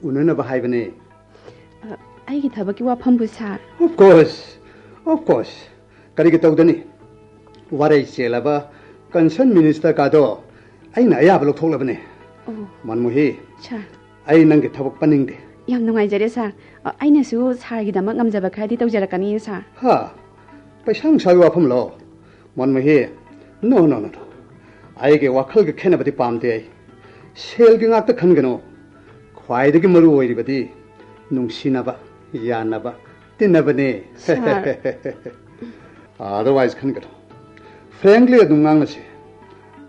ꯎꯅꯅꯕ ꯍꯥꯏꯕꯅꯤ꯫ ꯑ, ꯑꯩꯒꯤ ꯊꯕꯛꯀꯤ ꯋꯥꯐꯝꯕꯨ, ꯁꯥꯔ? Of course, of course. ꯀꯔꯤꯒꯤ ꯇꯧꯗꯅꯤ? ꯋꯥꯔꯩ ꯆꯦꯜꯂꯕ ꯀꯟꯁꯔꯟ ꯃꯤꯅꯤꯁꯇꯔ ꯀꯥꯗꯣ ꯑꯩꯅ ꯑꯌꯥꯕ ꯂꯧꯊꯣꯛꯂꯕꯅꯦ꯫ ꯑꯣ꯫ ꯃꯟꯃꯨꯍꯤ, ꯁꯥꯔ꯫ ꯑꯩ ꯅꯪꯒꯤ ꯊꯕꯛ ꯄꯟꯅꯤꯡꯗꯦ꯫ ꯌꯥꯝ ꯅꯨꯡꯉꯥꯏꯖꯔꯦ, ꯁꯥꯔ꯫ ꯑ, ꯑꯩꯅꯁꯨ ꯁꯥꯔꯒꯤꯗꯃꯛ ꯉꯝꯖꯕ ꯈꯔꯗꯤ ꯇꯧꯖꯔꯛꯀꯅꯤ, ꯁꯥꯔ꯫ ꯍꯥ? ꯄꯩꯁꯥ ꯅꯨꯡꯁꯥꯒꯤ ꯋꯥꯐꯝꯂꯣ? ꯃꯟꯃꯨꯍꯤ, no, no, no, no. ꯑꯩꯒꯤ ꯋꯥꯈꯜꯒ ꯈꯦꯠꯅꯕꯗꯤ ꯄꯥꯝꯗꯦ ꯑꯩ꯫ ꯁꯦꯜꯒꯤ ꯉꯥꯛꯇ ꯈꯟꯒꯅꯨ꯫ ꯈ꯭ꯋꯥꯏꯗꯒꯤ ꯃꯔꯨ ꯑꯣꯏꯔꯤꯕꯗꯤ ꯅꯨꯡꯁꯤꯅꯕ, ꯌꯥꯅꯕ, ꯇꯤꯟꯅꯕꯅꯦ꯫ ꯁꯥꯔ꯫ Otherwise ꯈꯟꯒꯅꯨ꯫ Frankly ꯑꯗꯨꯝ ꯉꯥꯡꯅꯁꯤ꯫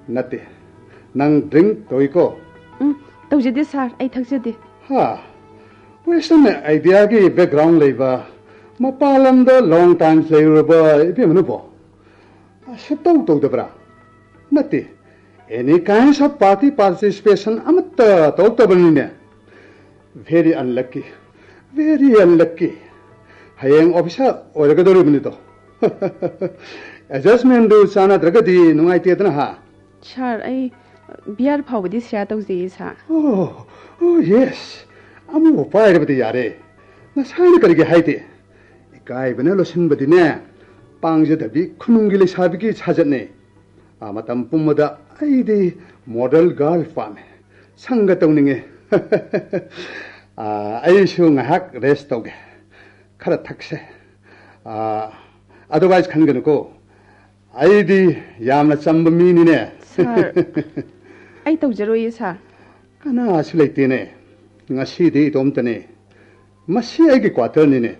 ꯅꯠꯇꯦ, ꯅꯪ ꯗ꯭ꯔꯤꯡꯛ ꯇꯧꯏꯀꯣ? ꯎꯝ, ꯇꯧꯖꯗꯦ, ꯁꯥꯔ, ꯑꯩ ꯊꯛꯆꯗꯦ꯫ ꯍꯥ? ꯋꯦꯁꯇꯔꯟ ꯑꯥꯏꯗꯤꯌꯥꯒꯤ ꯕꯦꯛꯒ꯭ꯔꯥꯎꯟ ꯂꯩꯕ, ꯃꯄꯥꯟ ꯂꯝꯗ ꯂꯣꯡ ꯇꯥꯏꯝ ꯂꯩꯔꯨꯔꯕ ꯏꯕꯦꯝꯃꯅꯕꯣ ꯁꯨꯛꯇꯧ ꯇꯧꯗꯕ꯭ꯔꯥ? ꯅꯠꯇꯦ, any kinds of party participation ꯑꯃꯠꯇ ꯇꯧꯔꯛꯇꯕꯅꯤꯅꯦ꯫ Very unlucky, very unlucky. ꯍꯌꯦꯡ ꯑꯣꯐꯤꯁꯥꯔ ꯑꯣꯏꯔꯒꯗꯧꯔꯤꯕꯅꯤꯗꯣ꯫ ꯑꯦꯗꯖꯁꯃꯦꯟꯗꯨ ꯆꯥꯟꯅꯗ꯭ꯔꯒꯗꯤ ꯅꯨꯡꯉꯥꯏꯇꯦꯗꯅ ꯍꯥ? ꯁꯥꯔ, ꯑꯩ ꯕꯤꯌꯥꯔ ꯐꯥꯎꯕꯗꯤ ꯁꯤꯌꯥꯔ ꯇꯧꯖꯩꯌꯦ, ꯁꯥꯔ꯫ ꯑꯣ, ꯑꯣ, ꯌꯦꯁ꯫ ꯑꯃꯕꯨ ꯄꯥꯏꯔꯕꯗꯤ ꯌꯥꯔꯦ꯫ ꯉꯁꯥꯏꯅ ꯀꯔꯤꯒꯤ ꯍꯥꯏꯗꯦ? ꯏꯀꯥꯏꯕꯅ ꯂꯣꯠꯁꯤꯟꯕꯗꯤꯅꯦ, ꯄꯥꯡꯖꯗꯕꯤ ꯈꯨꯅꯨꯡꯒꯤ ꯂꯩꯁꯥꯕꯤꯒꯤ ꯁꯥꯖꯠꯅꯦ꯫ ꯑꯥ, ꯃꯇꯝ ꯄꯨꯝꯕꯗ ꯑꯩꯗꯤ ꯃꯣꯗꯦꯜ ꯒꯥꯔꯜ ꯄꯥꯝꯃꯦ꯫ ꯁꯪꯒ ꯇꯧꯅꯤꯡꯉꯦ꯫ ꯑꯥ, ꯑꯩꯁꯨ ꯉꯥꯏꯍꯥꯛ ꯔꯦꯁ ꯇꯧꯒꯦ꯫ ꯈꯔ ꯊꯛꯁꯦ꯫ ꯑꯥ, otherwise ꯈꯟꯒꯅꯨꯀꯣ, ꯑꯩꯗꯤ ꯌꯥꯝꯅ ꯆꯝꯕ ꯃꯤꯅꯤꯅꯦ꯫ ꯁꯥꯔ, ꯑꯩ ꯇꯧꯖꯔꯣꯏꯌꯦ, ꯁꯥꯔ꯫ ꯀꯅꯥꯁꯨ ꯂꯩꯇꯦꯅꯦ, ꯉꯁꯤꯗꯤ ꯏꯇꯣꯝꯇꯅꯦ꯫ ꯃꯁꯤ ꯑꯩꯒꯤ quarterꯅꯤꯅꯦ꯫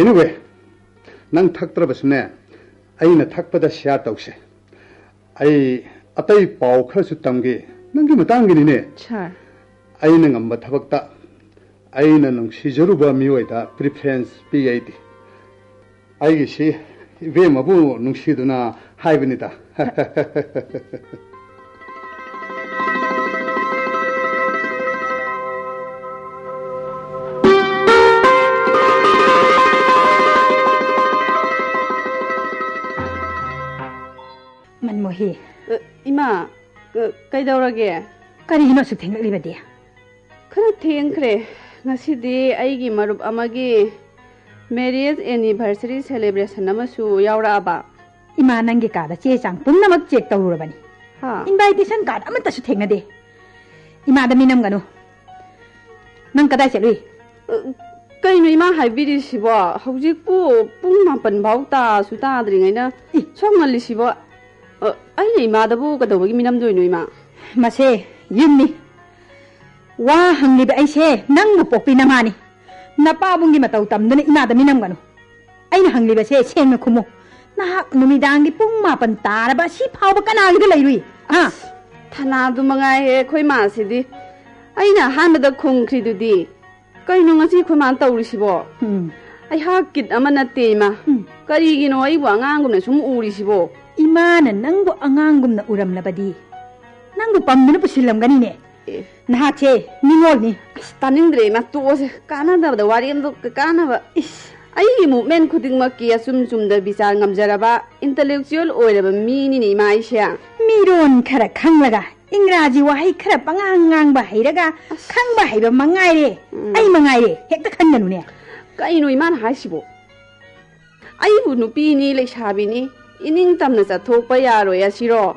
Anyway, ꯅꯪ ꯊꯛꯇ꯭ꯔꯕꯁꯨꯅꯦ, ꯑꯩꯅ ꯊꯛꯄꯗ share ꯇꯧꯁꯦ꯫ ꯑꯩ ꯑꯇꯩ ꯄꯥꯎ ꯈꯔꯁꯨ ꯇꯝꯒꯦ, ꯅꯪꯒꯤ ꯃꯇꯥꯡꯒꯤꯅꯤꯅꯦ꯫ ꯁꯥꯔ꯫ ꯑꯩꯅ ꯉꯝꯕ ꯊꯕꯛꯇ ꯑꯩꯅ ꯅꯨꯡꯁꯤꯖꯔꯨꯕ ꯃꯤꯑꯣꯏꯗ preference ꯄꯤ ꯑꯩꯗꯤ꯫ ꯑꯩꯒꯤꯁꯤ ꯏꯕꯦꯝꯃꯕꯨ ꯅꯨꯡꯁꯤꯗꯨꯅ ꯍꯥꯏꯕꯅꯤꯗ꯫ ꯃꯟꯃꯣꯍꯤ꯫ ꯑ, ꯏꯃꯥ, ꯑ, ꯀꯩꯗꯧꯔꯒꯦ? ꯀꯔꯤꯒꯤꯅꯣ ꯑꯁꯨꯛ ꯊꯦꯡꯂꯛꯂꯤꯕꯗꯤ? ꯈꯔ ꯊꯦꯡꯈ꯭ꯔꯦ꯫ ꯉꯁꯤꯗꯤ ꯑꯩꯒꯤ ꯃꯔꯨꯞ ꯑꯃꯒꯤ marriage anniversary celebration ꯑꯃꯁꯨ ꯌꯥꯎꯔꯛꯑꯕ꯫ ꯏꯃꯥ, ꯅꯪꯒꯤ ꯀꯥꯗ ꯆꯦ ꯆꯥꯡ ꯄꯨꯝꯅꯃꯛ check ꯇꯧꯔꯨꯔꯕꯅꯤ꯫ ꯍꯥ? Invitation card ꯑꯃꯠꯇꯁꯨ ꯊꯦꯡꯅꯗꯦ꯫ ꯏꯃꯥꯗ ꯃꯤꯅꯝꯒꯅꯨ꯫ ꯅꯪ ꯀꯗꯥꯏ ꯆꯠꯂꯨꯏ? ꯑ, ꯀꯩꯅꯣ ꯏꯃꯥ ꯍꯥꯏꯕꯤꯔꯤꯁꯤꯕꯣ? ꯍꯧꯖꯤꯛꯄꯨ ꯄꯨꯡ ꯃꯥꯄꯟ ꯐꯥꯎ ꯇꯥꯁꯨ ꯇꯥꯗ꯭ꯔꯤꯉꯩꯗ ꯏ! ꯁꯣꯝ ꯉꯜꯂꯤꯁꯤꯕꯣ? ꯑ, ꯑꯩꯅ ꯏꯃꯥꯗꯕꯨ ꯀꯩꯗꯧꯕꯒꯤ ꯃꯤꯅꯝꯗꯣꯏꯅꯣ, ꯏꯃꯥ? ꯃꯁꯦ ꯌꯨꯝꯅꯤ꯫ ꯋꯥ ꯍꯪꯂꯤꯕ ꯑꯩꯁꯦ ꯅꯪꯕꯨ ꯄꯣꯛꯄꯤ ꯅꯃꯥꯅꯤ꯫ ꯅꯄꯥꯕꯨꯡꯒꯤ ꯃꯇꯧ ꯇꯝꯗꯨꯅ ꯏꯃꯥꯗ ꯃꯤꯅꯝꯒꯅꯨ꯫ ꯑꯩꯅ ꯍꯪꯂꯤꯕꯁꯦ ꯁꯦꯡꯅ ꯈꯨꯝꯃꯨ꯫ ꯅꯍꯥꯛ ꯅꯨꯃꯤꯗꯥꯡꯒꯤ ꯄꯨꯡ ꯃꯥꯄꯟ ꯇꯥꯔꯕ ꯑꯁꯤ ꯐꯥꯎꯕ ꯀꯅꯥꯒꯤꯗ ꯂꯩꯔꯨꯏ? ꯍꯥ? ꯑꯁ, ꯊꯅꯥꯗꯨ ꯃꯉꯥꯏꯍꯦ ꯑꯩꯈꯣꯏ ꯃꯥꯁꯤꯗꯤ꯫ ꯑꯩꯅ ꯑꯍꯥꯟꯕꯗ ꯈꯨꯝꯈ꯭ꯔꯤꯗꯨꯗꯤ꯫ ꯀꯩꯅꯣ ꯉꯁꯤ ꯑꯩꯈꯣꯏ ꯃꯥꯅ ꯇꯧꯔꯤꯁꯤꯕꯣ? ꯎꯝ꯫ ꯑꯩꯍꯥꯛ ꯀꯤꯠ ꯑꯃ ꯅꯠꯇꯦ, ꯏꯃꯥ꯫ ꯎꯝ꯫ ꯀꯔꯤꯒꯤꯅꯣ ꯑꯩꯕꯨ ꯑꯉꯥꯡꯒꯨꯝꯅ ꯁꯨꯝ ꯎꯔꯤꯁꯤꯕꯣ? ꯏꯃꯥꯅ ꯅꯪꯕꯨ ꯑꯉꯥꯡꯒꯨꯝꯅ ꯎꯔꯝꯂꯕꯗꯤ ꯅꯪꯕꯨ ꯄꯝꯗꯨꯅ ꯄꯨꯁꯤꯜꯂꯝꯒꯅꯤꯅꯦ꯫ ꯑꯦ꯫ ꯅꯍꯥꯛꯁꯦ ꯅꯤꯡꯉꯣꯜꯅꯤ꯫ ꯑꯁ, ꯇꯥꯅꯤꯡꯗ꯭ꯔꯦ, ꯏꯃꯥ, ꯇꯣꯛꯑꯁꯦ꯫ ꯀꯥꯟꯅꯗꯕꯗ ꯋꯥꯔꯤ ꯑꯝꯗ ꯀ-, ꯀꯥꯟꯅꯕ꯫ ꯏꯁ꯫ ꯑꯩꯒꯤ movement ꯈꯨꯗꯤꯡꯃꯛꯀꯤ ꯑꯆꯨꯝ ꯆꯨꯝꯗ ꯕꯤꯆꯥꯔ ꯉꯝꯖꯔꯕ intellectual ꯑꯣꯏꯔꯕ ꯃꯤꯅꯤꯅꯦ, ꯏꯃꯥ, ꯑꯩꯁꯦ꯫ ꯃꯤꯔꯣꯟ ꯈꯔ ꯈꯪꯂꯒ, ꯏꯪꯒ꯭ꯔꯥꯖꯤ ꯋꯥꯍꯩ ꯈꯔ ꯄꯉꯥꯡ ꯉꯥꯡꯕ ꯍꯩꯔꯒ, ꯑꯁ꯫ ꯈꯪꯕ ꯍꯩꯕ ꯃꯉꯥꯏꯔꯦ, ꯎꯝ꯫ ꯑꯩ ꯃꯉꯥꯏꯔꯦ, ꯍꯦꯛꯇ ꯈꯟꯒꯅꯨꯅꯦ꯫ ꯀꯩꯅꯣ ꯏꯃꯥꯅ ꯍꯥꯏꯁꯤꯕꯣ? ꯑꯩꯕꯨ ꯅꯨꯄꯤꯅꯤ, ꯂꯩꯁꯥꯕꯤꯅꯤ, ꯏꯅꯤꯡ ꯇꯝꯅ ꯆꯠꯊꯣꯛꯄ ꯌꯥꯔꯣꯏ ꯑꯁꯤꯔꯣ?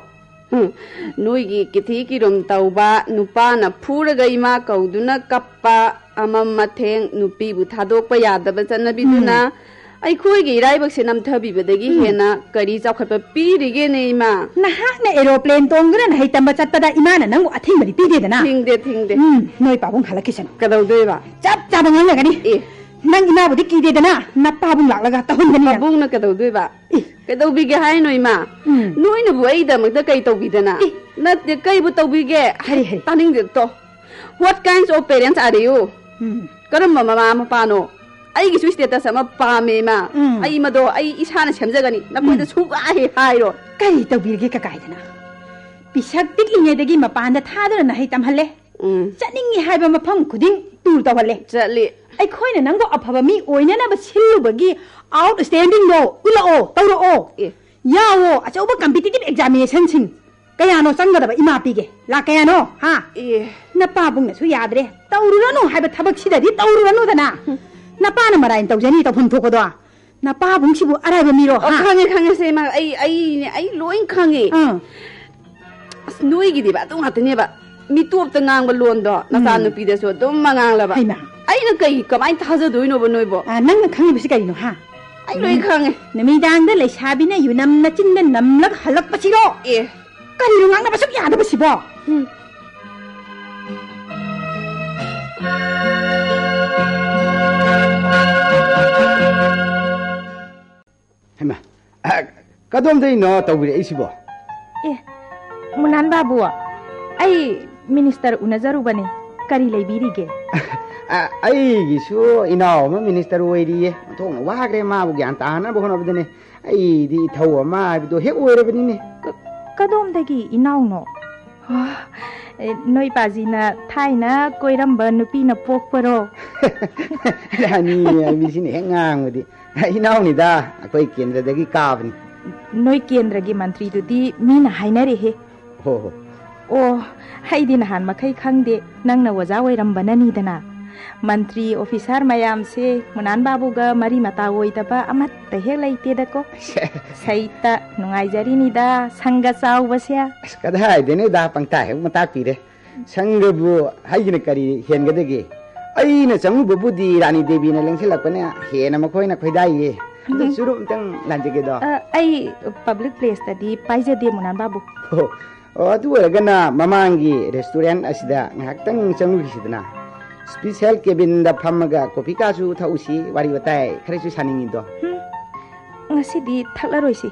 ꯍꯨꯝ, ꯅꯣꯏꯒꯤ ꯀꯤꯊꯤ ꯀꯤꯔꯨꯝ ꯇꯧꯕ, ꯅꯨꯄꯥꯅ ꯐꯨꯔꯒ ꯏꯃꯥ ꯀꯧꯗꯨꯅ ꯀꯞꯄ, ꯑꯃꯝ ꯑꯊꯦꯡ ꯅꯨꯄꯤꯕꯨ ꯊꯥꯗꯣꯛꯄ ꯌꯥꯗꯕ ꯆꯠꯅꯕꯤꯗꯨꯅ ꯎꯝ꯫ ꯑꯩꯈꯣꯏꯒꯤ ꯏꯔꯥꯏꯕꯛꯁꯦ ꯅꯝꯊꯕꯤꯕꯗꯒꯤ ꯎꯝ꯫ ꯍꯦꯟꯅ ꯀꯔꯤ ꯆꯥꯎꯈꯠꯄ ꯄꯤꯔꯤꯒꯦꯅꯦ, ꯏꯃꯥ? ꯅꯍꯥꯛꯅ aeroplane ꯇꯣꯡꯗꯨꯅ ꯅꯍꯩ ꯇꯝꯕ ꯆꯠꯄꯗ ꯏꯃꯥꯅ ꯅꯪꯕꯨ ꯑꯊꯤꯡꯕꯗꯤ ꯄꯤꯗꯦꯗꯅ? ꯊꯤꯡꯗꯦ, ꯊꯤꯡꯗꯦ꯫ ꯎꯝ, ꯅꯣꯏ ꯄꯥꯕꯨꯡ ꯍꯜꯂꯛꯈꯤꯁꯅꯨ꯫ ꯀꯩꯗꯧꯗꯣꯏꯕ? ꯆꯞ ꯆꯥꯕ ꯉꯥꯡꯅꯒꯅꯤ꯫ ꯑꯦ꯫ ꯅꯪ ꯏꯃꯥꯕꯨꯗꯤ ꯀꯤꯗꯦꯗꯅ, ꯅꯄꯥꯕꯨꯡ ꯂꯥꯛꯂꯒ ꯇꯧꯍꯟꯒꯅꯤ ꯅꯪ꯫ ꯄꯥꯕꯨꯡꯅ ꯀꯩꯗꯧꯗꯣꯏꯕ? ꯏ꯫ ꯀꯩꯗꯧꯕꯤꯒꯦ ꯍꯥꯏꯅꯣ, ꯏꯃꯥ? ꯎꯝ꯫ ꯅꯣꯏꯅꯕꯨ ꯑꯩꯒꯤꯗꯃꯛꯇ ꯀꯩ ꯇꯧꯕꯤꯗꯅ? ꯏ꯫ ꯅꯠꯇꯦ, ꯀꯩꯕꯨ ꯇꯧꯕꯤꯒꯦ? ꯍꯩ, ꯍꯩ꯫ ꯇꯥꯅꯤꯡꯗꯦ ꯇꯣ꯫ What kinds of parents are you? ꯎꯝ꯫ ꯀꯔꯝꯕ ꯃꯃꯥ ꯃꯄꯥꯅꯣ? ꯑꯩꯒꯤꯁꯨ status ꯑꯃ ꯄꯥꯝꯃꯦ, ꯏꯃꯥ꯫ ꯎꯝ꯫ ꯑꯩ ꯃꯗꯣ ꯑꯩ ꯏꯁꯥꯅ ꯁꯦꯝꯖꯒꯅꯤ꯫ ꯅꯈꯣꯏꯗ ꯎꯝ꯫ ꯁꯨꯛꯍꯥꯏ ꯍꯦꯛ ꯍꯥꯏꯔꯣꯏ꯫ ꯀꯔꯤ ꯇꯧꯕꯤꯔꯒꯦ ꯀꯀꯥꯏꯗꯅ? ꯄꯤꯁꯛ ꯄꯤꯛꯂꯤꯉꯩꯗꯒꯤ ꯃꯄꯥꯟꯗ ꯊꯥꯗꯨꯅ ꯅꯍꯩ ꯇꯝꯍꯜꯂꯦ꯫ ꯎꯝ꯫ ꯆꯠꯅꯤꯡꯉꯤ ꯍꯥꯏꯕ ꯃꯐꯝ ꯈꯨꯗꯤꯡ tour ꯇꯧꯍꯜꯂꯦ꯫ ꯆꯠꯂꯤ꯫ ꯑꯩꯈꯣꯏꯅ ꯅꯪꯕꯨ ꯑꯐꯕ ꯃꯤ ꯑꯣꯏꯅꯅꯕ ꯁꯤꯜꯂꯨꯕꯒꯤ outstandingꯗꯣ ꯎꯠꯂꯛꯑꯣ, ꯇꯧꯔꯛꯑꯣ꯫ ꯑꯦ꯫ ꯌꯥꯎꯋꯣ, ꯑꯆꯧꯕ competitive examinationꯁꯤꯡ꯫ ꯀꯌꯥꯅꯣ ꯆꯪꯒꯗꯕ ꯏꯃꯥ ꯄꯤꯒꯦ? ꯂꯥꯛ ꯀꯌꯥꯅꯣ? ꯍꯥ? ꯑꯦ꯫ ꯅꯄꯥꯕꯨꯡꯅꯁꯨ ꯌꯥꯗ꯭ꯔꯦ꯫ ꯇꯧꯔꯨꯔꯅꯨ ꯍꯥꯏꯕ ꯊꯕꯛꯁꯤꯗꯗꯤ ꯇꯧꯔꯨꯔꯅꯨꯗꯅ꯫ ꯍꯨꯝ꯫ ꯅꯄꯥꯅ ꯃꯔꯥꯏꯅ ꯇꯧꯖꯅꯤ ꯇꯧꯐꯝ ꯊꯣꯛꯄꯗꯣ꯫ ꯅꯄꯥꯕꯨꯡꯁꯤꯕꯨ ꯑꯔꯥꯏꯕ ꯃꯤꯔꯣ? ꯑꯣ, ꯍꯥ? ꯈꯪꯉꯦ, ꯈꯪꯉꯦ, ꯁꯦ, ꯏꯃꯥ, ꯑꯩ, ꯑꯩꯅꯦ, ꯑꯩ ꯂꯣꯏ ꯈꯪꯉꯦ꯫ ꯑꯥ꯫ ꯑꯁ, ꯅꯣꯏꯒꯤꯗꯤꯕ ꯑꯗꯨ ꯉꯥꯛꯇꯅꯦꯕ꯫ ꯃꯤꯇꯣꯞꯇ ꯉꯥꯡꯕ ꯂꯣꯟꯗꯣ ꯎꯝ꯫ ꯅꯆꯥꯅꯨꯄꯤꯗꯁꯨ ꯑꯗꯨꯝ ꯉꯥꯡꯂꯕ꯫ ꯍꯩꯃꯥ꯫ ꯑꯩꯅ ꯀꯩ, ꯀꯃꯥꯏꯅ ꯊꯥꯖꯗꯣꯏꯅꯣꯕ ꯅꯣꯏꯕꯣ? ꯑꯥ, ꯅꯪꯅ ꯈꯪꯉꯤꯕꯁꯤ ꯀꯔꯤꯅꯣ, ꯍꯥ? ꯑꯩ ꯂꯣꯏ ꯎꯝ꯫ ꯈꯪꯉꯦ꯫ ꯅꯨꯃꯤꯗꯥꯡꯗ ꯂꯩꯁꯥꯕꯤꯅ ꯌꯨꯅꯝ ꯅꯆꯤꯟꯗ ꯅꯝꯂꯒ ꯍꯜꯂꯛꯄꯁꯤꯔꯣ? ꯑꯦ꯫ ꯀꯔꯤꯅꯣ ꯉꯥꯡꯅꯕ ꯁꯨꯛ ꯌꯥꯗꯕꯁꯤꯕꯣ? ꯎꯝ꯫ ꯍꯩꯃꯥ, ꯑ, ꯀꯗꯣꯝꯗꯩꯅꯣ ꯇꯧꯕꯤꯔꯛꯏꯁꯤꯕꯣ? ꯑꯦ, ꯃꯨꯅꯥꯟ ꯕꯥꯕꯨ, ꯑꯩ minister ꯎꯅꯖꯔꯨꯕꯅꯦ꯫ ꯀꯔꯤ ꯂꯩꯕꯤꯔꯤꯒꯦ? ꯑ, ꯑꯩꯒꯤꯁꯨ ꯏꯅꯥꯎ ꯑꯃ minister ꯑꯣꯏꯔꯤꯌꯦ꯫ ꯑꯣꯟꯊꯣꯛꯅ ꯋꯥꯈ꯭ꯔꯦ ꯃꯥꯕꯨ ꯒ꯭ꯌꯥꯟ ꯇꯥꯍꯟꯅꯕ ꯍꯣꯠꯅꯕꯗꯅꯦ꯫ ꯑꯩꯗꯤ ꯏꯊꯧ ꯑꯃ ꯍꯥꯏꯕꯗꯣ ꯍꯦꯛ ꯑꯣꯏꯔꯕꯅꯤꯅꯦ꯫ ꯀ-, ꯀꯗꯣꯝꯗꯒꯤ ꯏꯅꯥꯎꯅꯣ? ꯑꯣ, ꯑꯦ, ꯅꯣꯏ ꯄꯥꯖꯤꯅ ꯊꯥꯏꯅ ꯀꯣꯏꯔꯝꯕ ꯅꯨꯄꯤꯅ ꯄꯣꯛꯄꯔꯣ? ꯔꯥꯅꯤ ꯍꯥꯏꯕꯤꯁꯤꯅ ꯍꯦꯛ ꯉꯥꯡꯕꯗꯤ꯫ ꯏꯅꯥꯎꯅꯤꯗ, ꯑꯩꯈꯣꯏ ꯀꯦꯟꯗ꯭ꯔꯗꯒꯤ ꯀꯥꯕꯅꯤ꯫ ꯅꯣꯏ ꯀꯦꯟꯗ꯭ꯔꯒꯤ ꯃꯟꯇ꯭ꯔꯤꯗꯨꯗꯤ ꯃꯤꯅ ꯍꯥꯏꯅꯔꯦꯍꯦ꯫ ꯍꯣ ꯍꯣ꯫ ꯑꯣ, ꯑꯩꯗꯤ ꯅꯍꯥꯟ ꯃꯈꯩ ꯈꯪꯗꯦ, ꯅꯪꯅ ꯑꯣꯖꯥ ꯑꯣꯏꯔꯝꯕꯅꯅꯤꯗꯅ꯫ ꯃꯟꯇ꯭ꯔꯤ, officer ꯃꯌꯥꯝꯁꯦ ꯃꯨꯅꯥꯟ ꯕꯥꯕꯨꯒ ꯃꯔꯤ ꯃꯇꯥ ꯑꯣꯏꯗꯕ ꯑꯃꯠꯇ ꯍꯦꯛ ꯂꯩꯇꯦꯗꯀꯣ꯫ ꯁꯦ꯫ ꯁꯩꯇ ꯅꯨꯡꯉꯥꯏꯖꯔꯤꯅꯤꯗ, ꯁꯪꯒ ꯆꯥꯎꯕꯁꯦ꯫ ꯑꯁ, ꯀꯗꯥꯏꯗꯩꯅꯣꯗ, ꯄꯪꯇꯥ ꯍꯦꯛ ꯃꯇꯥꯛꯄꯤꯔꯦ꯫ ꯁꯪꯒꯕꯨ ꯑꯩꯒꯤꯅ ꯀꯔꯤ ꯍꯦꯟꯒꯗꯒꯦ? ꯑꯩꯅ ꯆꯪꯉꯨꯕꯕꯨꯗꯤ ꯔꯥꯅꯤ ꯗꯦꯕꯤꯅ ꯂꯦꯡꯁꯤꯜꯂꯛꯄꯅ ꯍꯦꯟꯅ ꯃꯈꯣꯏꯅ ꯈꯣꯏꯗꯥꯏꯌꯦ꯫ ꯑꯗꯨ ꯎꯝ꯫ ꯆꯨꯔꯨꯞ ꯑꯝꯇꯪ ꯂꯥꯟꯖꯒꯦꯗꯣ꯫ ꯑ, ꯑꯩ ꯄꯕ꯭ꯂꯤꯛ ꯄ꯭ꯂꯦꯁꯇꯗꯤ ꯄꯥꯏꯖꯗꯦ, ꯃꯨꯅꯥꯟ ꯕꯥꯕꯨ꯫ ꯑꯣ, ꯑꯣ, ꯑꯗꯨ ꯑꯣꯏꯔꯒꯅ ꯃꯃꯥꯡꯒꯤ ꯔꯦꯁꯇꯨꯔꯦꯟ ꯑꯁꯤꯗ ꯉꯥꯏꯍꯥꯛꯇꯪ ꯆꯪꯉꯨꯈꯤꯁꯤꯗꯅ꯫ ꯁ꯭ꯄꯤꯁꯦꯜ ꯀꯦꯕꯤꯟꯗ ꯐꯝꯃꯒ ꯀꯣꯐꯤ ꯀꯥꯁꯨ ꯊꯛꯎꯁꯤ, ꯋꯥꯔꯤ ꯋꯥꯇꯥꯏ ꯈꯔꯁꯨ ꯁꯥꯅꯤꯡꯉꯤꯗꯣ꯫ ꯎꯝ, ꯉꯁꯤꯗꯤ ꯊꯛꯂꯔꯣꯏꯁꯤ꯫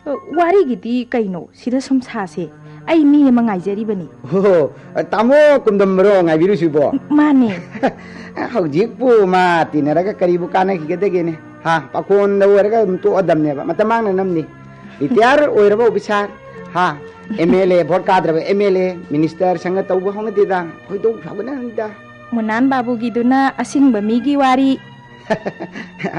ꯑ, ꯋꯥꯔꯤꯒꯤꯗꯤ ꯀꯩꯅꯣ? ꯁꯤꯗ ꯁꯨꯝ ꯁꯥꯁꯦ꯫ ꯑꯩ ꯃꯤ ꯑꯃ ꯉꯥꯏꯖꯔꯤꯕꯅꯤ꯫ ꯑꯣ, ꯇꯥꯃꯣ ꯀꯨꯟꯗꯝꯕꯔꯣ ꯉꯥꯏꯕꯤꯔꯨꯁꯤꯕꯣ? ꯃꯥꯅꯦ꯫ ꯍꯧꯖꯤꯛꯄꯨ ꯃꯥ ꯇꯤꯟꯅꯔꯒ ꯀꯔꯤꯕꯨ ꯀꯥꯟꯅꯈꯤꯒꯗꯒꯦꯅꯦ? ꯍꯥ, ꯄꯥꯈꯣꯟꯗ ꯑꯣꯏꯔꯒ ꯑꯗꯨꯝ ꯇꯣꯛꯑꯗꯝꯅꯦꯕ, ꯃꯇꯝ ꯃꯥꯡꯅꯅꯕꯅꯤ꯫ ꯔꯤꯇꯥꯌꯔ ꯑꯣꯏꯔꯕ ꯑꯣꯐꯤꯁꯥꯔ, ꯍꯥ, ꯑꯦꯝ ꯑꯦꯜ ꯑꯦ, ꯚꯣꯠ ꯀꯥꯗ꯭ꯔꯕ ꯑꯦꯝ ꯑꯦꯜ ꯑꯦ, ꯃꯤꯅꯤꯁꯇꯔ ꯁꯪꯒ ꯇꯧꯕ ꯍꯧꯅꯗꯦꯗ, ꯈꯣꯏꯗꯧ ꯁꯥꯎꯒꯠꯅꯕꯅꯤꯗ꯫ ꯃꯨꯅꯥꯟ ꯕꯥꯕꯨꯒꯤꯗꯨꯅ ꯑꯁꯤꯡꯕ ꯃꯤꯒꯤ ꯋꯥꯔꯤ꯫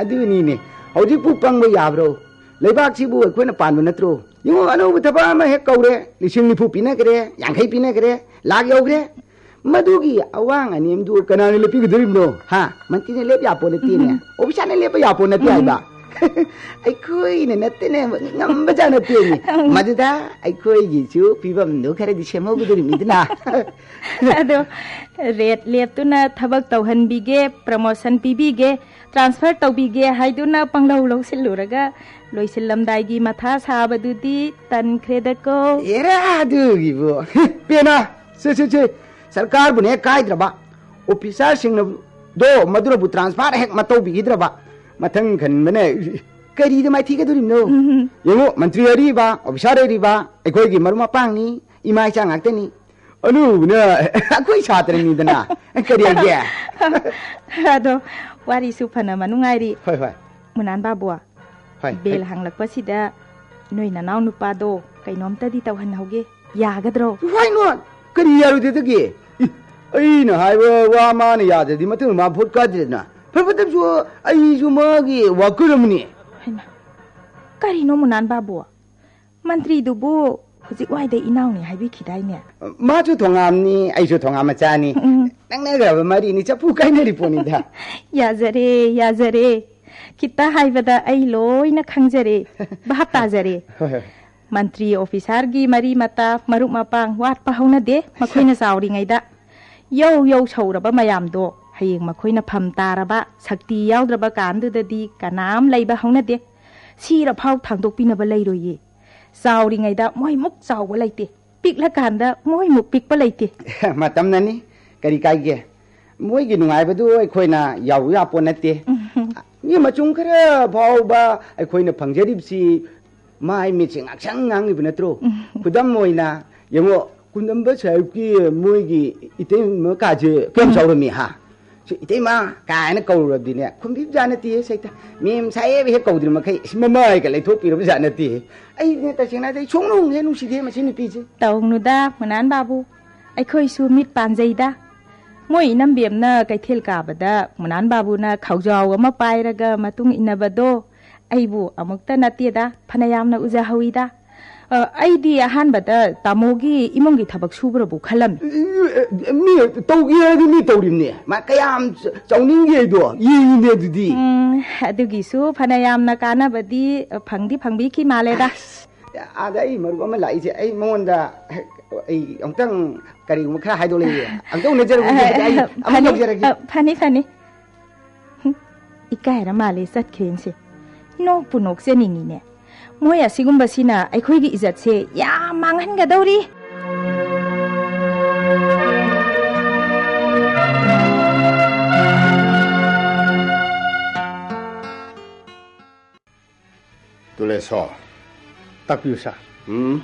ꯑꯗꯨꯅꯤꯅꯦ, ꯍꯧꯖꯤꯛꯄꯨ ꯄꯪꯕ ꯌꯥꯕ꯭ꯔꯣ? ꯂꯩꯕꯥꯛꯁꯤꯕꯨ ꯑꯩꯈꯣꯏꯅ ꯄꯥꯟꯕ ꯅꯠꯇ꯭ꯔꯣ? ꯌꯦꯡꯉꯣ, ꯑꯅꯧꯕ ꯊꯕꯛ ꯑꯃ ꯍꯦꯛ ꯀꯧꯔꯦ, ꯂꯤꯁꯤꯡ ꯅꯤꯐꯨ ꯄꯤꯅꯈ꯭ꯔꯦ, ꯌꯥꯡꯈꯩ ꯄꯤꯅꯈ꯭ꯔꯦ, ꯂꯥꯛ ꯌꯧꯈ꯭ꯔꯦ꯫ ꯃꯗꯨꯒꯤ ꯑꯋꯥꯡ ꯑꯅꯦꯝꯗꯨ ꯀꯅꯥꯅ ꯂꯦꯞꯄꯤꯒꯗꯧꯔꯤꯕꯅꯣ? ꯍꯥ? ꯃꯟꯇ꯭ꯔꯤꯅ ꯂꯦꯞ ꯌꯥꯄꯣ ꯅꯠꯇꯦꯅꯦ, ꯎꯝ꯫ ꯑꯣꯐꯤꯁꯥꯔꯅ ꯂꯦꯞꯄ ꯌꯥꯄꯣ ꯅꯠꯇꯦ ꯎꯝ꯫ ꯍꯥꯏꯕ꯫ ꯑꯩꯈꯣꯏꯅ ꯅꯠꯇꯅ ꯉꯝꯕꯖꯥꯠ ꯅꯠꯇꯦꯅꯦ꯫ ꯎꯝ꯫ ꯃꯗꯨꯗ ꯑꯩꯈꯣꯏꯒꯤꯁꯨ ꯐꯤꯕꯝꯗꯨ ꯈꯔꯗꯤ ꯁꯦꯝꯍꯧꯒꯗꯧꯔꯤꯕꯅꯤꯗꯅ꯫ ꯑꯗꯣ ꯔꯦꯠ ꯂꯦꯞꯇꯨꯅ ꯊꯕꯛ ꯇꯧꯍꯟꯕꯤꯒꯦ, ꯄ꯭ꯔꯃꯣꯁꯟ ꯄꯤꯕꯤꯒꯦ, ꯇ꯭ꯔꯥꯟꯁꯐꯔ ꯇꯧꯕꯤꯒꯦ ꯍꯥꯏꯗꯨꯅ ꯄꯪꯂꯧ ꯂꯧꯁꯤꯜꯂꯨꯔꯒ ꯂꯣꯏꯁꯤꯜꯂꯝꯗꯥꯏꯒꯤ ꯃꯊꯥ ꯁꯥꯕꯗꯨꯗꯤ ꯇꯟꯈ꯭ꯔꯦꯗꯀꯣ꯫ ꯑꯦꯔꯥ, ꯑꯗꯨꯒꯤꯕꯨ꯫ ꯄꯦꯅꯥ, ꯁꯦ, ꯁꯦ, ꯁꯦ, ꯁꯔꯀꯥꯔꯕꯨꯅꯦ ꯀꯥꯏꯗ꯭ꯔꯕ, ꯑꯣꯐꯤꯁꯥꯔꯁꯤꯡꯅꯗꯣ ꯃꯗꯨꯅꯕꯨ ꯇ꯭ꯔꯥꯟꯁꯐꯔ ꯍꯦꯛ ꯃꯇꯧꯕꯤꯈꯤꯗ꯭ꯔꯕ, ꯃꯊꯪ ꯈꯟꯕꯅꯦ ꯀꯔꯤꯗ ꯃꯥꯏꯊꯤꯒꯗꯧꯔꯤꯕꯅꯣ? ꯎꯝ꯫ ꯌꯦꯡꯉꯨ, ꯃꯟꯇ꯭ꯔꯤ ꯑꯔꯤꯕ, ꯑꯣꯐꯤꯁꯥꯔ ꯑꯔꯤꯕ, ꯑꯩꯈꯣꯏꯒꯤ ꯃꯔꯨꯞ ꯃꯄꯥꯡꯅꯤ, ꯏꯃꯥ ꯏꯆꯥ ꯉꯥꯛꯇꯅꯤ꯫ ꯑꯅꯧꯕꯅ ꯑꯩꯈꯣꯏ ꯁꯥꯇ꯭ꯔꯅꯤꯗꯅ꯫ ꯀꯔꯤ ꯍꯥꯏꯒꯦ? ꯑꯗꯣ ꯋꯥꯔꯤꯁꯨ ꯐꯅ ꯅꯨꯡꯉꯥꯏꯔꯤ꯫ ꯍꯣꯏ, ꯍꯣꯏ꯫ ꯃꯨꯅꯥꯟ ꯕꯥꯕꯨ, ꯍꯣꯏ, ꯕꯦꯜ ꯍꯣꯏ꯫ ꯍꯥꯡꯂꯛꯄꯁꯤꯗ ꯅꯣꯏ ꯅꯅꯥꯎ ꯅꯨꯄꯥꯗꯣ ꯀꯩꯅꯣꯝꯇꯗꯤ ꯇꯧꯍꯟꯍꯧꯒꯦ꯫ ꯌꯥꯒꯗ꯭ꯔꯣ? Why not? ꯀꯔꯤ ꯌꯥꯔꯣꯏꯗꯣꯏꯗꯒꯦ? ꯏ, ꯑꯩꯅ ꯍꯥꯏꯕ ꯋꯥ ꯃꯥꯅ ꯌꯥꯗ꯭ꯔꯗꯤ ꯃꯊꯪ ꯃꯥ ꯚꯣꯠ ꯀꯥꯗ꯭ꯔꯦꯗꯅ꯫ ꯐꯔꯦ, ꯐꯠꯇꯕꯁꯨ ꯑꯩꯁꯨ ꯃꯥꯒꯤ ꯋꯥꯀꯔ ꯑꯃꯅꯤ꯫ ꯍꯩꯃꯥ, ꯀꯔꯤꯅꯣ ꯃꯨꯅꯥꯟ ꯕꯥꯕꯨ? ꯃꯟꯇ꯭ꯔꯤꯗꯨꯕꯨ ꯍꯧꯖꯤꯛ ꯋꯥꯏꯗ ꯏꯅꯥꯎꯅꯤ ꯍꯥꯏꯕꯤꯈꯤꯗꯥꯏꯅꯦ? ꯃꯥꯁꯨ ꯊꯣꯉꯥꯝꯅꯤ, ꯑꯩꯁꯨ ꯊꯣꯉꯥꯝ ꯃꯆꯥꯅꯤ꯫ ꯎꯝ꯫ ꯅꯛꯅꯈ꯭ꯔꯕ ꯃꯔꯤꯅꯤ, ꯆꯐꯨ ꯀꯥꯏꯅꯔꯤ ꯄꯣꯠꯅꯤꯗ꯫ ꯌꯥꯖꯔꯦ, ꯌꯥꯖꯔꯦ꯫ ꯈꯤꯇ ꯍꯥꯏꯕꯗ ꯑꯩ ꯂꯣꯏꯅ ꯈꯪꯖꯔꯦ, ꯚꯥꯞ ꯇꯥꯖꯔꯦ꯫ ꯍꯣꯏ, ꯍꯣꯏ꯫ ꯃꯟꯇ꯭ꯔꯤ ꯑꯣꯐꯤꯁꯥꯔꯒꯤ ꯃꯔꯤ ꯃꯇꯥ, ꯃꯔꯨꯞ ꯃꯄꯥꯡ ꯋꯥꯠꯄ ꯍꯧꯅꯗꯦ, ꯃꯈꯣꯏꯅ ꯆꯥꯎꯔꯤꯉꯩꯗ꯫ ꯌꯧ ꯌꯧ ꯁꯧꯔꯕ ꯃꯌꯥꯝꯗꯣ ꯍꯌꯦꯡ ꯃꯈꯣꯏꯅ ꯐꯝ ꯇꯥꯔꯕ, ꯁꯛꯇꯤ ꯌꯥꯎꯗ꯭ꯔꯕ ꯀꯥꯟꯗꯨꯗꯗꯤ ꯀꯅꯥꯝ ꯂꯩꯕ ꯍꯧꯅꯗꯦ꯫ ꯁꯤꯔꯐꯥꯎ ꯊꯥꯡꯗꯣꯛꯄꯤꯅꯕ ꯂꯩꯔꯣꯏꯌꯦ꯫ ꯆꯥꯎꯔꯤꯉꯩꯗ ꯃꯣꯏꯃꯨꯛ ꯆꯥꯎꯕ ꯂꯩꯇꯦ, ꯄꯤꯛꯂꯀꯥꯟꯗ ꯃꯣꯏꯃꯨꯛ ꯄꯤꯛꯄ ꯂꯩꯇꯦ꯫ ꯃꯇꯝꯅꯅꯤ, ꯀꯔꯤ ꯀꯥꯏꯒꯦ? ꯃꯣꯏꯒꯤ ꯅꯨꯡꯉꯥꯏꯕꯗꯨ ꯑꯩꯈꯣꯏꯅ ꯌꯥꯎꯔꯨ ꯌꯥꯄꯣꯠ ꯅꯠꯇꯦ꯫ ꯎꯝ꯫ ꯃꯤ ꯃꯆꯨꯝ ꯈꯔ ꯐꯥꯎꯕ ꯑꯩꯈꯣꯏꯅ ꯐꯪꯖꯔꯤꯕꯁꯤ ꯃꯥꯏ ꯃꯤꯠꯁꯦ ꯉꯥꯡꯁꯪ ꯉꯥꯡꯉꯤꯕ ꯅꯠꯇ꯭ꯔꯣ? ꯎꯝ꯫ ꯈꯨꯗꯝ ꯑꯣꯏꯅ ꯌꯦꯡꯉꯣ, ꯀꯨꯟꯗꯝꯕ ꯁꯥꯍꯦꯕꯀꯤ ꯃꯣꯏꯒꯤ ꯏꯇꯩꯃ ꯀꯥꯁꯦ ꯀꯌꯥꯝ ꯎꯝ꯫ ꯆꯥꯎꯔꯝꯃꯤ ꯍꯥ? ꯁꯤ ꯏꯇꯩꯃ ꯀꯥꯏꯅ ꯀꯧꯔꯨꯔꯕꯗꯤꯅꯦ, ꯈꯨꯝꯕꯤꯕꯖꯥꯠ ꯅꯠꯇꯦꯍꯦ ꯁꯩꯇ꯫ ꯃꯦꯝ ꯁꯥꯍꯦꯕ ꯍꯦꯛ ꯀꯧꯗ꯭ꯔꯤ ꯃꯈꯩ ꯏꯁ ꯃꯃꯥꯏꯒ ꯂꯩꯊꯣꯛꯄꯤꯔꯕꯖꯥꯠ ꯅꯠꯇꯦꯍꯦ꯫ ꯑꯩꯅꯦ ꯇꯁꯦꯡꯅ ꯍꯥꯏꯗꯤ ꯑꯩ ꯁꯨꯡꯅꯨꯡ ꯍꯦꯛ ꯅꯨꯡꯁꯤꯗꯦ ꯃꯁꯤ ꯅꯨꯄꯤꯁꯦ꯫ ꯇꯧꯅꯨꯗ ꯃꯨꯅꯥꯟ ꯕꯥꯕꯨ, ꯑꯩꯈꯣꯏꯁꯨ ꯃꯤꯠ ꯄꯥꯟꯖꯩꯗ꯫ ꯃꯣꯏ ꯏꯅꯝꯕꯦꯝꯅ ꯀꯩꯊꯦꯜ ꯀꯥꯕꯗ ꯃꯨꯅꯥꯟ ꯕꯥꯕꯨꯅ ꯈꯥꯎꯖꯥꯎ ꯑꯃ ꯄꯥꯏꯔꯒ ꯃꯇꯨꯡ ꯏꯟꯅꯕꯗꯣ ꯑꯩꯕꯨ ꯑꯃꯨꯛꯇ ꯅꯠꯇꯦꯗ, ꯐꯅꯌꯥꯝꯅ ꯎꯖꯍꯧꯏꯗ꯫ ꯑ, ꯑꯩꯗꯤ ꯑꯍꯥꯟꯕꯗ ꯇꯥꯃꯣꯒꯤ ꯏꯃꯨꯡꯒꯤ ꯊꯕꯛ ꯁꯨꯕ꯭ꯔꯕꯨ ꯈꯜꯂꯝꯃꯤ꯫ ꯃꯤ ꯇꯧꯒꯦ ꯍꯥꯏꯔꯗꯤ ꯃꯤ ꯇꯧꯔꯤꯕꯅꯦ꯫ ꯃꯥ ꯀꯌꯥꯝ ꯆ-, ꯆꯥꯎꯅꯤꯡꯒꯦ ꯍꯥꯏꯗꯣ ꯌꯦꯡꯉꯤꯅꯦ ꯑꯗꯨꯗꯤ꯫ ꯎꯝ, ꯑꯗꯨꯒꯤꯁꯨ ꯐꯅꯌꯥꯝꯅ ꯀꯥꯟꯅꯕꯗꯤ ꯐꯪꯗꯤ ꯐꯪꯕꯤꯈꯤ ꯃꯥꯜꯂꯦꯗ꯫ ꯑꯁ, ꯑꯥꯗ ꯑꯩ ꯃꯔꯨꯞ ꯑꯃ ꯂꯥꯛꯏꯁꯦ, ꯑꯩ ꯃꯉꯣꯟꯗ ꯑꯩ ꯑꯃꯨꯛꯇꯪ ꯀꯔꯤꯒꯨꯝꯕ ꯈꯔ ꯍꯥꯏꯗꯣꯛꯂꯛꯏ꯫ ꯑꯝꯇ ꯎꯅꯖꯔꯨꯒꯦ, ꯑꯗꯨꯗꯤ ꯑꯩ ꯑꯃꯨꯛ ꯐꯅꯤ, ꯇꯧꯖꯔꯒꯦ꯫ ꯑ, ꯐꯅꯤ, ꯐꯅꯤ꯫ ꯍꯨꯝ, ꯏꯀꯥꯏꯔ ꯃꯥꯜꯂꯦ ꯆꯠꯈ꯭ꯔꯦꯅꯁꯦ꯫ ꯅꯣꯛꯄꯨ ꯅꯣꯛꯆꯅꯤꯡꯉꯤꯅꯦ꯫ ꯃꯣꯏ ꯑꯁꯤꯒꯨꯝꯕꯁꯤꯅ ꯑꯩꯈꯣꯏꯒꯤ ꯏꯖꯠꯁꯦ ꯌꯥꯝ ꯃꯥꯡꯍꯟꯒꯗꯧꯔꯤ꯫ ꯇꯨꯂꯦꯁꯣ꯫ ꯇꯥꯛꯄꯤꯌꯨ, ꯁꯥꯔ꯫ ꯎꯝ,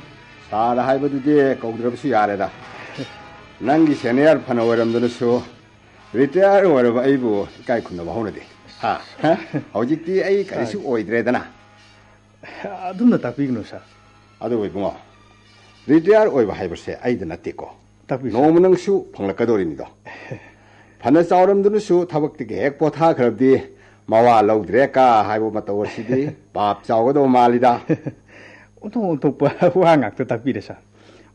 ꯁꯥꯔ ꯍꯥꯏꯕꯗꯨꯗꯤ ꯀꯧꯗ꯭ꯔꯕꯁꯨ ꯌꯥꯔꯦꯗ꯫ ꯅꯪꯒꯤ ꯁꯦꯅꯤꯌꯔ ꯐꯅ ꯑꯣꯏꯔꯝꯗꯅꯁꯨ, ꯔꯤꯇꯥꯌꯔ ꯑꯣꯏꯔꯕ ꯑꯩꯕꯨ ꯏꯀꯥꯏ ꯈꯨꯝꯅꯕ ꯍꯧꯅꯗꯦ꯫ ꯍꯥ? ꯍꯧꯖꯤꯛꯇꯤ ꯑꯩ ꯀꯔꯤꯁꯨ ꯁꯥꯔ꯫ ꯑꯣꯏꯗ꯭ꯔꯦꯗꯅ꯫ ꯑꯗꯨꯝꯅ ꯇꯥꯛꯄꯤꯒꯅꯨ, ꯁꯥꯔ꯫ ꯑꯗꯨꯕꯨ ꯏꯕꯨꯡꯉꯣ, ꯔꯤꯇꯥꯌꯔ ꯑꯣꯏꯕ ꯍꯥꯏꯕꯁꯦ ꯑꯩꯗ ꯅꯠꯇꯦꯀꯣ꯫ ꯇꯥꯛꯄꯤꯌꯨ, ꯁꯥꯔ꯫ ꯅꯣꯡꯃ ꯅꯪꯁꯨ ꯐꯪꯂꯛꯀꯗꯧꯔꯤꯅꯤꯗꯣ꯫ ꯐꯅ ꯆꯥꯎꯔꯝꯗꯨꯅꯁꯨ ꯊꯕꯛꯇꯒꯤ ꯍꯦꯛ ꯄꯣꯊꯥꯈ꯭ꯔꯕꯗꯤ ꯃꯋꯥ ꯂꯧꯗ꯭ꯔꯦ ꯀꯥ ꯍꯥꯏꯕ ꯃꯇꯧ ꯑꯁꯤꯗꯤ ꯄꯥꯞ ꯆꯥꯎꯒꯗꯧꯕ ꯃꯥꯜꯂꯤꯗ꯫ ꯑꯣꯟꯊꯣꯛ ꯑꯣꯟꯊꯣꯛꯄ ꯋꯥ ꯉꯥꯛꯇ ꯇꯥꯛꯄꯤꯔꯦ, ꯁꯥꯔ꯫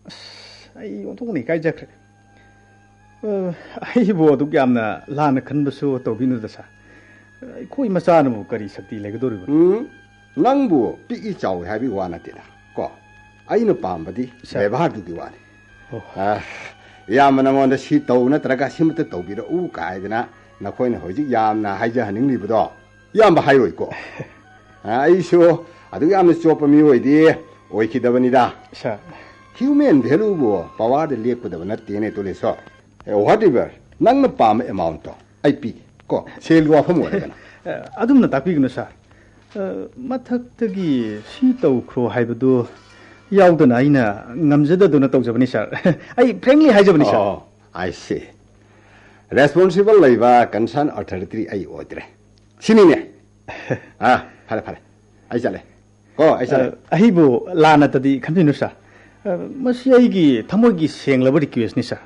ꯑꯁ, ꯑꯩ ꯑꯣꯟꯊꯣꯛꯅ ꯏꯀꯥꯏꯖꯈ꯭ꯔꯦ꯫ ꯑ, ꯑꯩꯕꯨ ꯑꯗꯨꯛ ꯌꯥꯝꯅ ꯂꯥꯟꯅ ꯈꯟꯕꯁꯨ ꯇꯧꯕꯤꯅꯨꯗ, ꯁꯥꯔ꯫ ꯑꯩꯈꯣꯏ ꯃꯆꯥꯅꯕꯨ ꯀꯔꯤ ꯁꯛꯇꯤ ꯂꯩꯒꯗꯧꯔꯤꯕꯅꯣ? ꯎꯝ, ꯅꯪꯕꯨ ꯄꯤꯛꯏ ꯆꯥꯎꯏ ꯍꯥꯏꯕꯒꯤ ꯋꯥ ꯅꯠꯇꯦꯗ, ꯀꯣ꯫ ꯑꯩꯅ ꯄꯥꯝꯕꯗꯤ ꯁꯥꯔ꯫ ꯕꯦꯕꯥꯔꯗꯨꯒꯤ ꯋꯥꯅꯤ꯫ ꯑꯣ꯫ ꯑ, ꯏꯌꯥꯝꯕ ꯅꯉꯣꯟꯗ ꯁꯤ ꯇꯧ ꯅꯠꯇ꯭ꯔꯒ ꯁꯤꯃꯇ ꯇꯧꯕꯤꯔꯛꯎ ꯀꯥꯏꯗꯅ ꯅꯈꯣꯏꯅ ꯍꯧꯖꯤꯛ ꯌꯥꯝꯅ ꯍꯥꯏꯖꯍꯟꯅꯤꯡꯂꯤꯕꯗꯣ ꯏꯌꯥꯝꯕ ꯍꯥꯏꯔꯣꯏꯀꯣ꯫ ꯑ, ꯑꯩꯁꯨ ꯑꯗꯨꯛ ꯌꯥꯝꯅ ꯆꯣꯞꯄ ꯃꯤꯑꯣꯏꯗꯤ ꯑꯣꯏꯈꯤꯗꯕꯅꯤꯗ꯫ Sir꯫ Human valueꯕꯨ powerꯗ ꯂꯦꯞꯀꯗꯕ ꯅꯠꯇꯦꯅꯦ, ꯇꯣꯂꯦꯁꯣꯔ꯫ ꯑꯦ, whatever, ꯅꯪꯅ ꯄꯥꯝꯕ amountꯇꯣ ꯑꯩ ꯄꯤꯒꯦ꯫ ꯀꯣ, ꯁꯦꯜꯒꯤ ꯋꯥꯐꯝ ꯑꯣꯏꯔꯒꯅ꯫ ꯑ, ꯑꯗꯨꯝꯅ ꯇꯥꯛꯄꯤꯒꯅꯨ, sir꯫ ꯑ, ꯃꯊꯛꯇꯒꯤ ꯁꯤ ꯇꯧꯈ꯭ꯔꯣ ꯍꯥꯏꯕꯗꯨ ꯌꯥꯎꯗꯅ ꯑꯩꯅ ꯉꯝꯖꯗꯗꯨꯅ ꯇꯧꯖꯕꯅꯤ, sir꯫ ꯑꯩ frankly ꯍꯥꯏꯖꯕꯅꯤ, sir꯫ ꯑꯣ, I see꯫ Responsible ꯂꯩꯕ concern authority ꯑꯩ ꯑꯣꯏꯗ꯭ꯔꯦ꯫ ꯁꯤꯅꯤꯅꯦ꯫ ꯑꯥ, ꯐꯔꯦ, ꯐꯔꯦ꯫ ꯑꯩ ꯆꯠꯂꯦ꯫ ꯀꯣ, ꯑꯩ ꯆꯠꯂꯦ꯫ ꯑ, ꯑꯩꯕꯨ ꯂꯥꯟꯅꯇꯗꯤ ꯈꯟꯕꯤꯅꯨ, sir꯫ ꯑ, ꯃꯁꯤ ꯑꯩꯒꯤ ꯊꯃꯣꯏꯒꯤ ꯁꯦꯡꯂꯕ requestꯅꯤ, sir꯫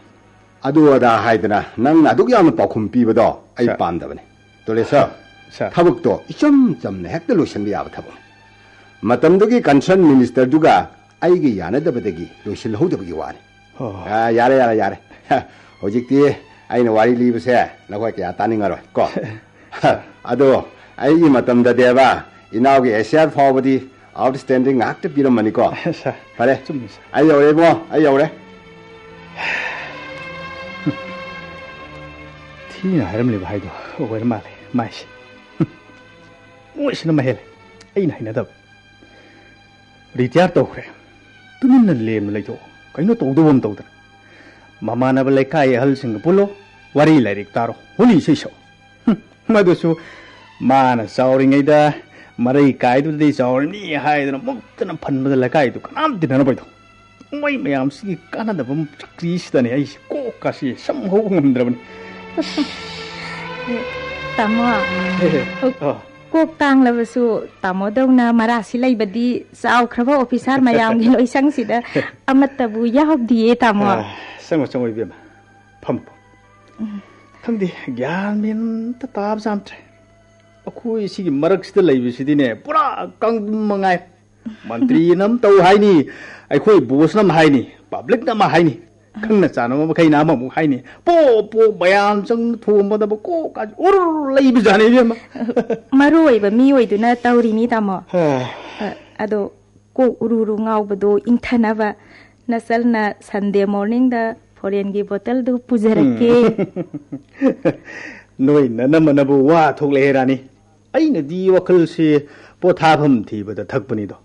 ꯑꯗꯨ ꯑꯗꯥ ꯍꯥꯏꯗꯅ ꯅꯪꯅ ꯑꯗꯨꯛ ꯌꯥꯝꯅ ꯄꯥꯎꯈꯨꯝ ꯄꯤꯕꯗꯣ ꯑꯩ Sir꯫ ꯄꯥꯝꯗꯕꯅꯤ꯫ ꯇꯣꯂꯦꯁꯣꯔ, Sir꯫ ꯊꯕꯛꯇꯣ ꯏꯆꯝ ꯆꯝꯅ ꯍꯦꯛꯇ ꯂꯣꯏꯁꯤꯟꯕ ꯌꯥꯕ ꯊꯕꯛꯅꯤ꯫ ꯃꯇꯝꯗꯨꯒꯤ concern ministerꯗꯨꯒ ꯑꯩꯒꯤ ꯌꯥꯅꯗꯕꯗꯒꯤ ꯂꯣꯏꯁꯤꯜꯍꯧꯗꯕꯒꯤ ꯋꯥꯅꯤ꯫ ꯑꯣ꯫ ꯑ, ꯌꯥꯔꯦ, ꯌꯥꯔꯦ, ꯌꯥꯔꯦ꯫ ꯍꯧꯖꯤꯛꯇꯤ ꯑꯩꯅ ꯋꯥꯔꯤ ꯂꯤꯕꯁꯦ ꯅꯈꯣꯏ ꯀꯌꯥ ꯇꯥꯅꯤꯡꯉꯔꯣꯏ ꯀꯣ꯫ ꯑꯗꯣ ꯑꯩꯒꯤ ꯃꯇꯝꯗꯗꯤꯕ ꯏꯅꯥꯎꯒꯤ ꯑꯦꯁꯤꯌꯥꯔ ꯐꯥꯎꯕꯗꯤ outstanding ꯉꯥꯛꯇ ꯄꯤꯔꯝꯕꯅꯤꯀꯣ꯫ Sir, ꯐꯔꯦ꯫ ꯆꯨꯝꯃꯤ, sir꯫ ꯑꯩ ꯌꯧꯔꯦ ꯏꯕꯨꯡꯉꯣ, ꯑꯩ ꯌꯧꯔꯦ꯫ ꯊꯤꯅ ꯍꯥꯏꯔꯝꯂꯤꯕ ꯍꯥꯏꯗꯣ ꯑꯣꯏꯔ ꯃꯥꯜꯂꯦ ꯃꯥꯏꯁꯦ꯫ ꯃꯣꯏꯁꯤꯅ ꯃꯍꯦꯜꯂꯦ꯫ ꯑꯩꯅ ꯍꯩꯅꯗꯕ꯫ Retire ꯇꯧꯈ꯭ꯔꯦ꯫ ꯇꯨꯃꯤꯟꯅ ꯂꯦꯝꯅ ꯂꯩꯊꯣꯛꯑꯣ꯫ ꯀꯩꯅꯣ ꯇꯧꯗꯧꯕ ꯑꯃ ꯇꯧꯗꯅ꯫ ꯃꯃꯥꯟꯅꯕ ꯂꯩꯀꯥꯏ ꯑꯍꯜꯁꯤꯡꯒ ꯄꯨꯜꯂꯣ꯫ ꯋꯥꯔꯤ ꯂꯥꯏꯔꯤꯛ ꯇꯥꯔꯣ꯫ ꯍꯣꯂꯤ ꯏꯁꯩ ꯁꯛꯑꯣ꯫ ꯍꯨꯝ, ꯃꯗꯨꯁꯨ ꯃꯥꯅ ꯆꯥꯎꯔꯤꯉꯩꯗ ꯃꯔꯩ ꯀꯥꯏꯗꯨꯗꯗꯤ ꯆꯥꯎꯔꯅꯤ ꯍꯥꯏꯗꯅ ꯃꯨꯛꯇꯅ ꯐꯟꯕꯗ ꯂꯩꯀꯥꯏꯗꯨ ꯀꯅꯥꯝ ꯇꯤꯟꯅꯔꯝꯃꯣꯏꯗꯣ꯫ ꯃꯣꯏ ꯃꯌꯥꯝꯁꯤꯒꯤ ꯀꯥꯟꯅꯗꯕ ꯆꯀ꯭ꯔꯤꯁꯤꯗꯅꯦ ꯑꯩꯁꯦ ꯀꯣꯛꯀꯁꯤ ꯁꯝ ꯍꯧꯕ ꯉꯝꯗ꯭ꯔꯕꯅꯤ꯫ ꯑꯁ꯫ ꯇꯥꯃꯣ꯫ ꯑꯦ, ꯑ꯫ ꯀꯣꯛ ꯇꯥꯡꯂꯕꯁꯨ ꯇꯥꯃꯣꯗꯧꯅ ꯃꯔꯥꯁꯤ ꯂꯩꯕꯗꯤ ꯆꯥꯎꯈ꯭ꯔꯕ officer ꯃꯌꯥꯝꯒꯤ ꯂꯣꯏꯁꯪꯁꯤꯗ ꯑꯃꯠꯇꯕꯨ ꯌꯥꯎꯗꯤꯌꯦ, ꯇꯥꯃꯣ꯫ ꯑ, ꯆꯪꯉꯣ, ꯆꯪꯉꯣ, ꯏꯕꯦꯝꯃ꯫ ꯐꯝꯃꯣ꯫ ꯎꯝ꯫ ꯈꯪꯗꯦ, ꯒ꯭ꯌꯥꯟ ꯃꯦꯟ ꯑꯝꯇ ꯇꯥꯕꯖꯥꯠ ꯅꯠꯇ꯭ꯔꯦ꯫ ꯑꯩꯈꯣꯏ ꯁꯤꯒꯤ ꯃꯔꯛꯁꯤꯗ ꯂꯩꯕꯁꯤꯗꯤꯅꯦ, ꯄꯨꯔꯥ ꯀꯥꯡꯗ꯭ꯔꯨꯝ ꯃꯉꯥꯏ꯫ ꯃꯟꯇ꯭ꯔꯤꯅ ꯑꯃ ꯇꯧ ꯍꯥꯏꯅꯤ, ꯑꯩꯈꯣꯏ bossꯅ ꯑꯃ ꯍꯥꯏꯅꯤ, publicꯅ ꯑꯃ ꯍꯥꯏꯅꯤ, ꯈꯪꯅ ꯆꯥꯟꯅꯕ ꯃꯈꯩꯅ ꯑꯃꯃꯨꯛ ꯍꯥꯏꯅꯤ꯫ ꯄꯣ ꯄꯣ ꯃꯌꯥꯝ ꯆꯪ ꯊꯣꯝꯕꯗꯕ ꯀꯣꯛ ꯀꯥ ꯎꯔꯨꯔ ꯂꯩꯕꯖꯥꯠꯅꯤ, ꯏꯕꯦꯝꯃ꯫ ꯃꯔꯨ ꯑꯣꯏꯕ ꯃꯤ ꯑꯣꯏꯗꯨꯅ ꯇꯧꯔꯤꯅꯤ, ꯇꯥꯃꯣ꯫ ꯍꯥ꯫ ꯑ, ꯑꯗꯣ ꯀꯣꯛ ꯎꯔꯨꯔꯨ ꯉꯥꯎꯕꯗꯣ ꯏꯪꯊꯅꯕ ꯅꯆꯜꯅ Sunday morningꯗ ꯐꯣꯔꯦꯟꯒꯤ ꯕꯣꯇꯜꯗꯨ ꯄꯨꯖꯔꯛꯀꯦ꯫ ꯎꯝ꯫ ꯅꯣꯏ ꯅꯅꯝꯃꯅꯕꯨ ꯋꯥ ꯊꯣꯛꯂꯛꯑꯦ, ꯔꯥꯅꯤ꯫ ꯑꯩꯅꯗꯤ ꯋꯥꯈꯜꯁꯤ ꯄꯣꯊꯥꯐꯝ ꯊꯤꯕꯗ ꯊꯛꯄꯅꯤꯗꯣ꯫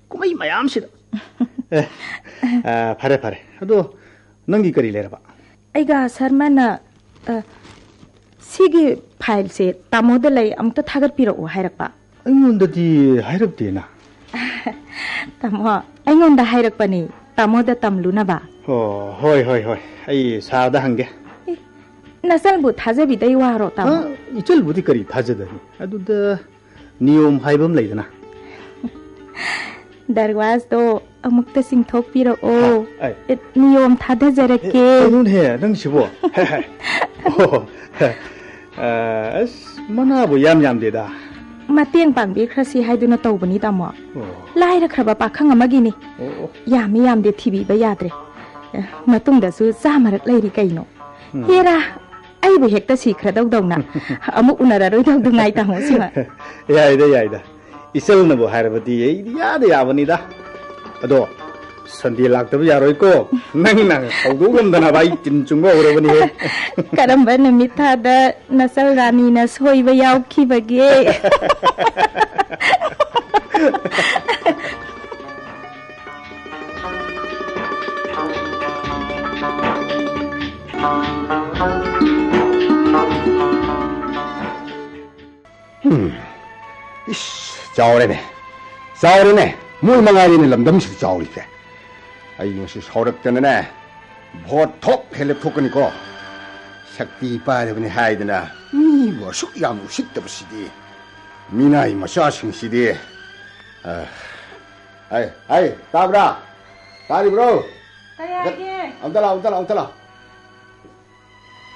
ꯀꯨꯝꯍꯩ ꯃꯌꯥꯝꯁꯤꯗ꯫ ꯑꯦ, ꯑ, ꯐꯔꯦ, ꯐꯔꯦ꯫ ꯑꯗꯣ ꯅꯪꯒꯤ ꯀꯔꯤ ꯂꯩꯔꯕ? ꯑꯩꯒ ꯁꯔꯃꯅ, ꯑ, ꯁꯤꯒꯤ ꯐꯥꯏꯜꯁꯦ ꯇꯥꯃꯣꯗ ꯂꯩ, ꯑꯃꯨꯛꯇ ꯊꯥꯒꯠꯄꯤꯔꯛꯑꯣ ꯍꯥꯏꯔꯛꯄ꯫ ꯑꯩꯉꯣꯟꯗꯗꯤ ꯍꯥꯏꯔꯛꯇꯦꯅ꯫ ꯇꯥꯃꯣ, ꯑꯩꯉꯣꯟꯗ ꯍꯥꯏꯔꯛꯄꯅꯤ, ꯇꯥꯃꯣꯗ ꯇꯝꯂꯨꯅꯕ꯫ ꯑꯣ, ꯍꯣꯏ, ꯍꯣꯏ, ꯍꯣꯏ꯫ ꯑꯩ ꯁꯥꯔꯗ ꯍꯪꯒꯦ꯫ ꯑꯦ, ꯅꯆꯜꯕꯨ ꯊꯥꯖꯕꯤꯗꯩ ꯋꯥꯔꯣ, ꯇꯥꯃꯣ? ꯑ, ꯏꯆꯜꯕꯨꯗꯤ ꯀꯔꯤ ꯊꯥꯖꯗꯅꯤ? ꯑꯗꯨꯗ ꯅꯤꯌꯣꯝ ꯍꯥꯏꯕ ꯑꯃ ꯂꯩꯗꯅ꯫ ꯗꯔꯋꯥꯖꯗꯣ ꯑꯃꯨꯛꯇ ꯆꯤꯡꯊꯣꯛꯄꯤꯔꯛꯑꯣ꯫ ꯍꯥ, ꯑꯩ꯫ ꯑꯦ, ꯅꯤꯌꯣꯝ ꯊꯥꯗꯖꯔꯛꯀꯦ꯫ ꯑꯦ, ꯀꯩꯅꯣꯅꯦꯍꯦ, ꯅꯪꯁꯤꯕꯣ? ꯍꯦ, ꯍꯦ꯫ ꯑꯣ, ꯍꯦ꯫ ꯑ, ꯑꯁ, ꯃꯅꯥꯕꯨ ꯌꯥꯝ ꯌꯥꯝꯗꯦꯗ꯫ ꯃꯇꯦꯡ ꯄꯥꯡꯕꯤꯈ꯭ꯔꯁꯤ ꯍꯥꯏꯗꯨꯅ ꯇꯧꯕꯅꯤ, ꯇꯥꯃꯣ꯫ ꯑꯣ꯫ ꯂꯥꯏꯔꯈ꯭ꯔꯕ ꯄꯥꯈꯪ ꯑꯃꯒꯤꯅꯤ꯫ ꯑꯣ, ꯑꯣ꯫ ꯌꯥꯝꯃꯤ ꯌꯥꯝꯗꯦ ꯊꯤꯕꯤꯕ ꯌꯥꯗ꯭ꯔꯦ꯫ ꯑꯦ, ꯃꯇꯨꯡꯗꯁꯨ ꯆꯥꯃꯔꯛ ꯂꯩꯔꯤ ꯀꯩꯅꯣ꯫ ꯎꯝ꯫ ꯍꯦꯔꯥ, ꯑꯩꯕꯨ ꯍꯦꯛꯇ ꯁꯤꯈ꯭ꯔꯗꯧꯗꯧꯅ꯫ ꯑꯃꯨꯛ ꯎꯅꯔꯔꯣꯏꯗꯧꯗꯨ ꯉꯥꯏ, ꯇꯥꯃꯣ ꯁꯤꯃ꯫ ꯌꯥꯏꯗ, ꯌꯥꯏꯗ꯫ ꯏꯆꯜꯅꯕꯨ ꯍꯥꯏꯔꯕꯗꯤ ꯑꯩꯗꯤ ꯌꯥꯗ ꯌꯥꯕꯅꯤꯗ꯫ ꯑꯗꯣ ꯁꯟꯗꯦ ꯂꯥꯛꯇꯕ ꯌꯥꯔꯣꯏꯀꯣ꯫ ꯅꯪꯅ ꯍꯧꯗꯣꯛ ꯉꯝꯗꯅꯕ ꯑꯩ ꯇꯤꯟ ꯆꯨꯡꯕ ꯍꯧꯔꯕꯅꯤꯍꯦ꯫ ꯀꯔꯝꯕ ꯅꯨꯃꯤꯠ ꯊꯥꯗ ꯅꯆꯜ ꯔꯥꯅꯤꯅ ꯁꯣꯏꯕ ꯌꯥꯎꯈꯤꯕꯒꯦ? ꯍꯨꯝ꯫ ꯏꯁ, ꯆꯥꯎꯔꯦꯅꯦ꯫ ꯆꯥꯎꯔꯦꯅꯦ꯫ ꯃꯣꯏ ꯃꯉꯥꯏꯔꯦꯅꯦ ꯂꯝꯗꯝꯁꯤꯗ ꯆꯥꯎꯔꯤꯁꯦ꯫ ꯑꯩ ꯉꯁꯤ ꯁꯥꯎꯔꯛꯇꯅꯅꯦ, ꯚꯣꯠ ꯊꯣꯛ ꯍꯦꯛ ꯂꯦꯞꯊꯣꯛꯀꯅꯤꯀꯣ꯫ ꯁꯛꯇꯤ ꯄꯥꯏꯔꯕꯅꯤ ꯍꯥꯏꯗꯅ ꯃꯤꯕꯨ ꯑꯁꯨꯛ ꯌꯥꯝꯅ ꯎꯁꯤꯠꯇꯕꯁꯤꯗꯤ꯫ ꯃꯤꯅꯥꯏ ꯃꯆꯥꯁꯤꯡꯁꯤꯗꯤ꯫ ꯑ, ꯍꯥꯏ, ꯍꯥꯏ, ꯇꯥꯕ꯭ꯔꯥ? ꯇꯥꯔꯤꯕ꯭ꯔꯣ? ꯀꯔꯤ ꯍꯥꯏꯒꯦ? ꯑꯝꯇ ꯂꯥꯛꯑꯣ, ꯑꯝꯇ ꯂꯥꯛꯑꯣ, ꯑꯝꯇ ꯂꯥꯛꯑꯣ꯫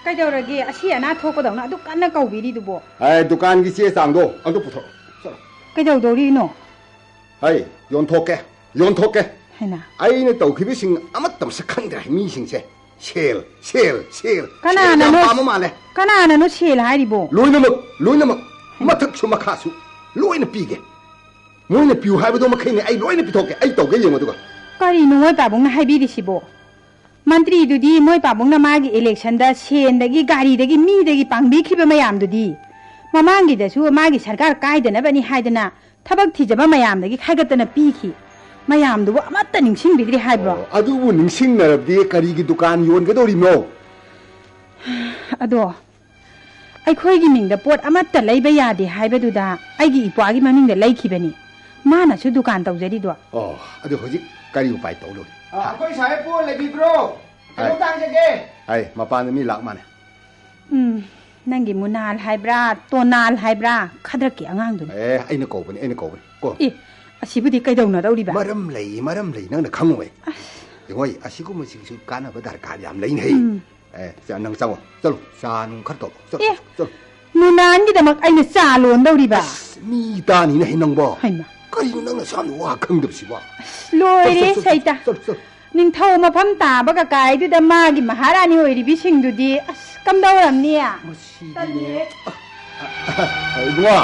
ꯀꯩꯗꯧꯔꯒꯦ? ꯑꯁꯤ ꯑꯅꯥ ꯊꯣꯛꯄꯗꯧꯅ ꯑꯗꯨꯛ ꯀꯟꯅ ꯀꯧꯕꯤꯔꯤꯗꯨꯕꯣ? ꯑꯦ, ꯗꯨꯀꯥꯟꯒꯤ ꯆꯦ ꯆꯥꯡꯗꯣ ꯑꯝꯇ ꯄꯨꯊꯣꯔꯛꯑꯣ꯫ ꯆꯠꯂꯣ꯫ ꯀꯩꯗꯧꯗꯧꯔꯤꯅꯣ? ꯍꯩ, ꯌꯣꯟꯊꯣꯛꯀꯦ, ꯌꯣꯟꯊꯣꯛꯀꯦ꯫ ꯍꯩꯃꯥ꯫ ꯑꯩꯅ ꯇꯧꯈꯤꯕꯁꯤꯡ ꯑꯃꯠꯇ ꯃꯁꯛ ꯈꯪꯗ꯭ꯔꯦ ꯃꯤꯁꯤꯡꯁꯦ꯫ ꯁꯦꯜ, ꯁꯦꯜ, ꯁꯦꯜ꯫ ꯁꯦꯜ ꯌꯥꯝ ꯀꯅꯥꯅꯅꯣ, ꯄꯥꯝꯕ ꯃꯥꯜꯂꯦ꯫ ꯀꯅꯥꯅꯅꯣ ꯁꯦꯜ ꯍꯥꯏꯔꯤꯕꯣ? ꯂꯣꯏꯅꯃꯛ, ꯂꯣꯏꯅꯃꯛ, ꯍꯩꯃꯥ꯫ ꯃꯊꯛꯁꯨ ꯃꯈꯥꯁꯨ ꯂꯣꯏꯅ ꯄꯤꯒꯦ꯫ ꯃꯣꯏꯅ ꯄꯤꯌꯨ ꯍꯥꯏꯕꯗꯣ ꯃꯈꯩꯅꯦ ꯑꯩ ꯂꯣꯏꯅ ꯄꯤꯊꯣꯛꯀꯦ꯫ ꯑꯩ ꯇꯧꯒꯦ ꯌꯦꯡꯉꯣ ꯑꯗꯨꯒ꯫ ꯀꯔꯤꯅꯣ ꯃꯣꯏ ꯄꯥꯕꯨꯡꯅ ꯍꯥꯏꯕꯤꯔꯤꯁꯤꯕꯣ? ꯃꯟꯇ꯭ꯔꯤꯗꯨꯗꯤ ꯃꯣꯏ ꯄꯥꯕꯨꯡꯅ ꯃꯥꯒꯤ ꯏꯂꯦꯛꯁꯟꯗ ꯁꯦꯟꯗꯒꯤ, ꯒꯥꯔꯤꯗꯒꯤ, ꯃꯤꯗꯒꯤ ꯄꯥꯡꯕꯤꯈꯤꯕ ꯃꯌꯥꯝꯗꯨꯗꯤ, ꯃꯃꯥꯡꯒꯤꯗꯁꯨ ꯃꯥꯒꯤ ꯁꯔꯀꯥꯔ ꯀꯥꯏꯗꯅꯕꯅꯤ ꯍꯥꯏꯗꯅ ꯊꯕꯛ ꯊꯤꯖꯕ ꯃꯌꯥꯝꯗꯒꯤ ꯈꯥꯏꯒꯠꯇꯅ ꯄꯤꯈꯤ꯫ ꯃꯌꯥꯝꯗꯨꯕꯨ ꯑꯃꯠꯇ ꯅꯤꯡꯁꯤꯡꯕꯤꯗ꯭ꯔꯤ ꯍꯥꯏꯕ꯭ꯔꯣ? ꯑꯣ, ꯑꯗꯨꯕꯨ ꯅꯤꯡꯁꯤꯡꯅꯔꯕꯗꯤ ꯀꯔꯤꯒꯤ ꯗꯨꯀꯥꯟ ꯌꯣꯟꯒꯗꯧꯔꯤꯕꯅꯣ? ꯑꯗꯣ, ꯑꯩꯈꯣꯏꯒꯤ ꯃꯤꯡꯗ ꯄꯣꯠ ꯑꯃꯠꯇ ꯂꯩꯕ ꯌꯥꯗꯦ ꯍꯥꯏꯕꯗꯨꯗ ꯑꯩꯒꯤ ꯏꯄ꯭ꯋꯥꯒꯤ ꯃꯃꯤꯡꯗ ꯂꯩꯈꯤꯕꯅꯤ꯫ ꯃꯥꯅꯁꯨ ꯗꯨꯀꯥꯟ ꯇꯧꯖꯔꯤꯗꯣ꯫ ꯑꯣ, ꯑꯗꯨ ꯍꯧꯖꯤꯛ ꯀꯔꯤ ꯎꯄꯥꯏ ꯇꯧꯗꯧꯔꯤ? ꯑ, ꯑꯩꯈꯣꯏ ꯁꯥꯍꯦꯕꯄꯨ ꯂꯩꯕꯤꯕ꯭ꯔꯣ? ꯀꯩꯅꯣꯝꯇ ꯍꯪꯖꯒꯦ꯫ ꯑꯩ ꯃꯄꯥꯟꯗ ꯃꯤ ꯂꯥꯛ ꯃꯥꯅꯦ꯫ ꯎꯝ, ꯅꯪꯒꯤ ꯃꯨꯅꯥꯜ ꯍꯥꯏꯕ꯭ꯔꯥ, ꯇꯣꯅꯥꯜ ꯍꯥꯏꯕ꯭ꯔꯥ, ꯈꯗ꯭ꯔꯛꯀꯤ ꯑꯉꯥꯡꯗꯨꯅꯤ꯫ ꯑꯦ, ꯑꯩꯅ ꯀꯧꯕꯅꯤ, ꯑꯩꯅ ꯀꯧꯕꯅꯤ꯫ ꯀꯣ꯫ ꯑꯦ, ꯑꯁꯤꯕꯨꯗꯤ ꯀꯩꯗꯧꯅꯗꯧꯔꯤꯕ? ꯃꯔꯝ ꯂꯩ, ꯃꯔꯝ ꯂꯩ, ꯅꯪꯅ ꯈꯪꯉꯣꯏ꯫ ꯑꯁ꯫ ꯏꯉꯣꯏ, ꯑꯁꯤꯒꯨꯝꯕꯁꯤꯡꯁꯨ ꯀꯥꯟꯅꯕ ꯗꯔꯀꯥꯔ ꯌꯥꯝ ꯂꯩꯅꯩ꯫ ꯎꯝ꯫ ꯑꯦ, ꯆ-, ꯅꯪ ꯆꯪꯉꯣ, ꯆꯠꯂꯣ, ꯆꯥ ꯅꯨꯡ ꯈꯔ ꯇꯧꯔꯣ, ꯆꯠꯂꯣ, ꯑꯦ, ꯆꯠꯂꯣ꯫ ꯃꯨꯅꯥꯟꯒꯤꯗꯃꯛ ꯑꯩꯅ ꯆꯥ ꯂꯣꯟꯗꯧꯔꯤꯕ? ꯑꯁ, ꯃꯤ ꯇꯥꯅꯤꯅ ꯍꯦ ꯅꯪꯕꯣ꯫ ꯍꯩꯃꯥ꯫ ꯀꯔꯤꯅꯣ ꯅꯪꯅ ꯁꯥꯟꯅ ꯋꯥ ꯈꯪꯗꯕꯁꯤꯕꯣ? ꯑꯁ, ꯂꯣꯏꯔꯦ, ꯆꯠꯂꯣ, ꯆꯠꯂꯣ, ꯁꯩꯇ꯫ ꯆꯠꯂꯣ, ꯆꯠꯂꯣ꯫ ꯅꯤꯡꯊꯧ ꯃꯐꯝ ꯇꯥꯕ ꯀꯀꯥꯏꯗꯨꯗ ꯃꯥꯒꯤ ꯃꯍꯥꯔꯥꯅꯤ ꯑꯣꯏꯔꯤꯕꯤꯁꯤꯡꯗꯨꯗꯤ, ꯑꯁ, ꯀꯝꯗꯧꯔꯝꯅꯤ? ꯃꯁꯤꯗꯤꯅꯦ꯫ ꯇꯜꯂꯤꯍꯦ꯫ ꯏꯕꯨꯡꯉꯣ,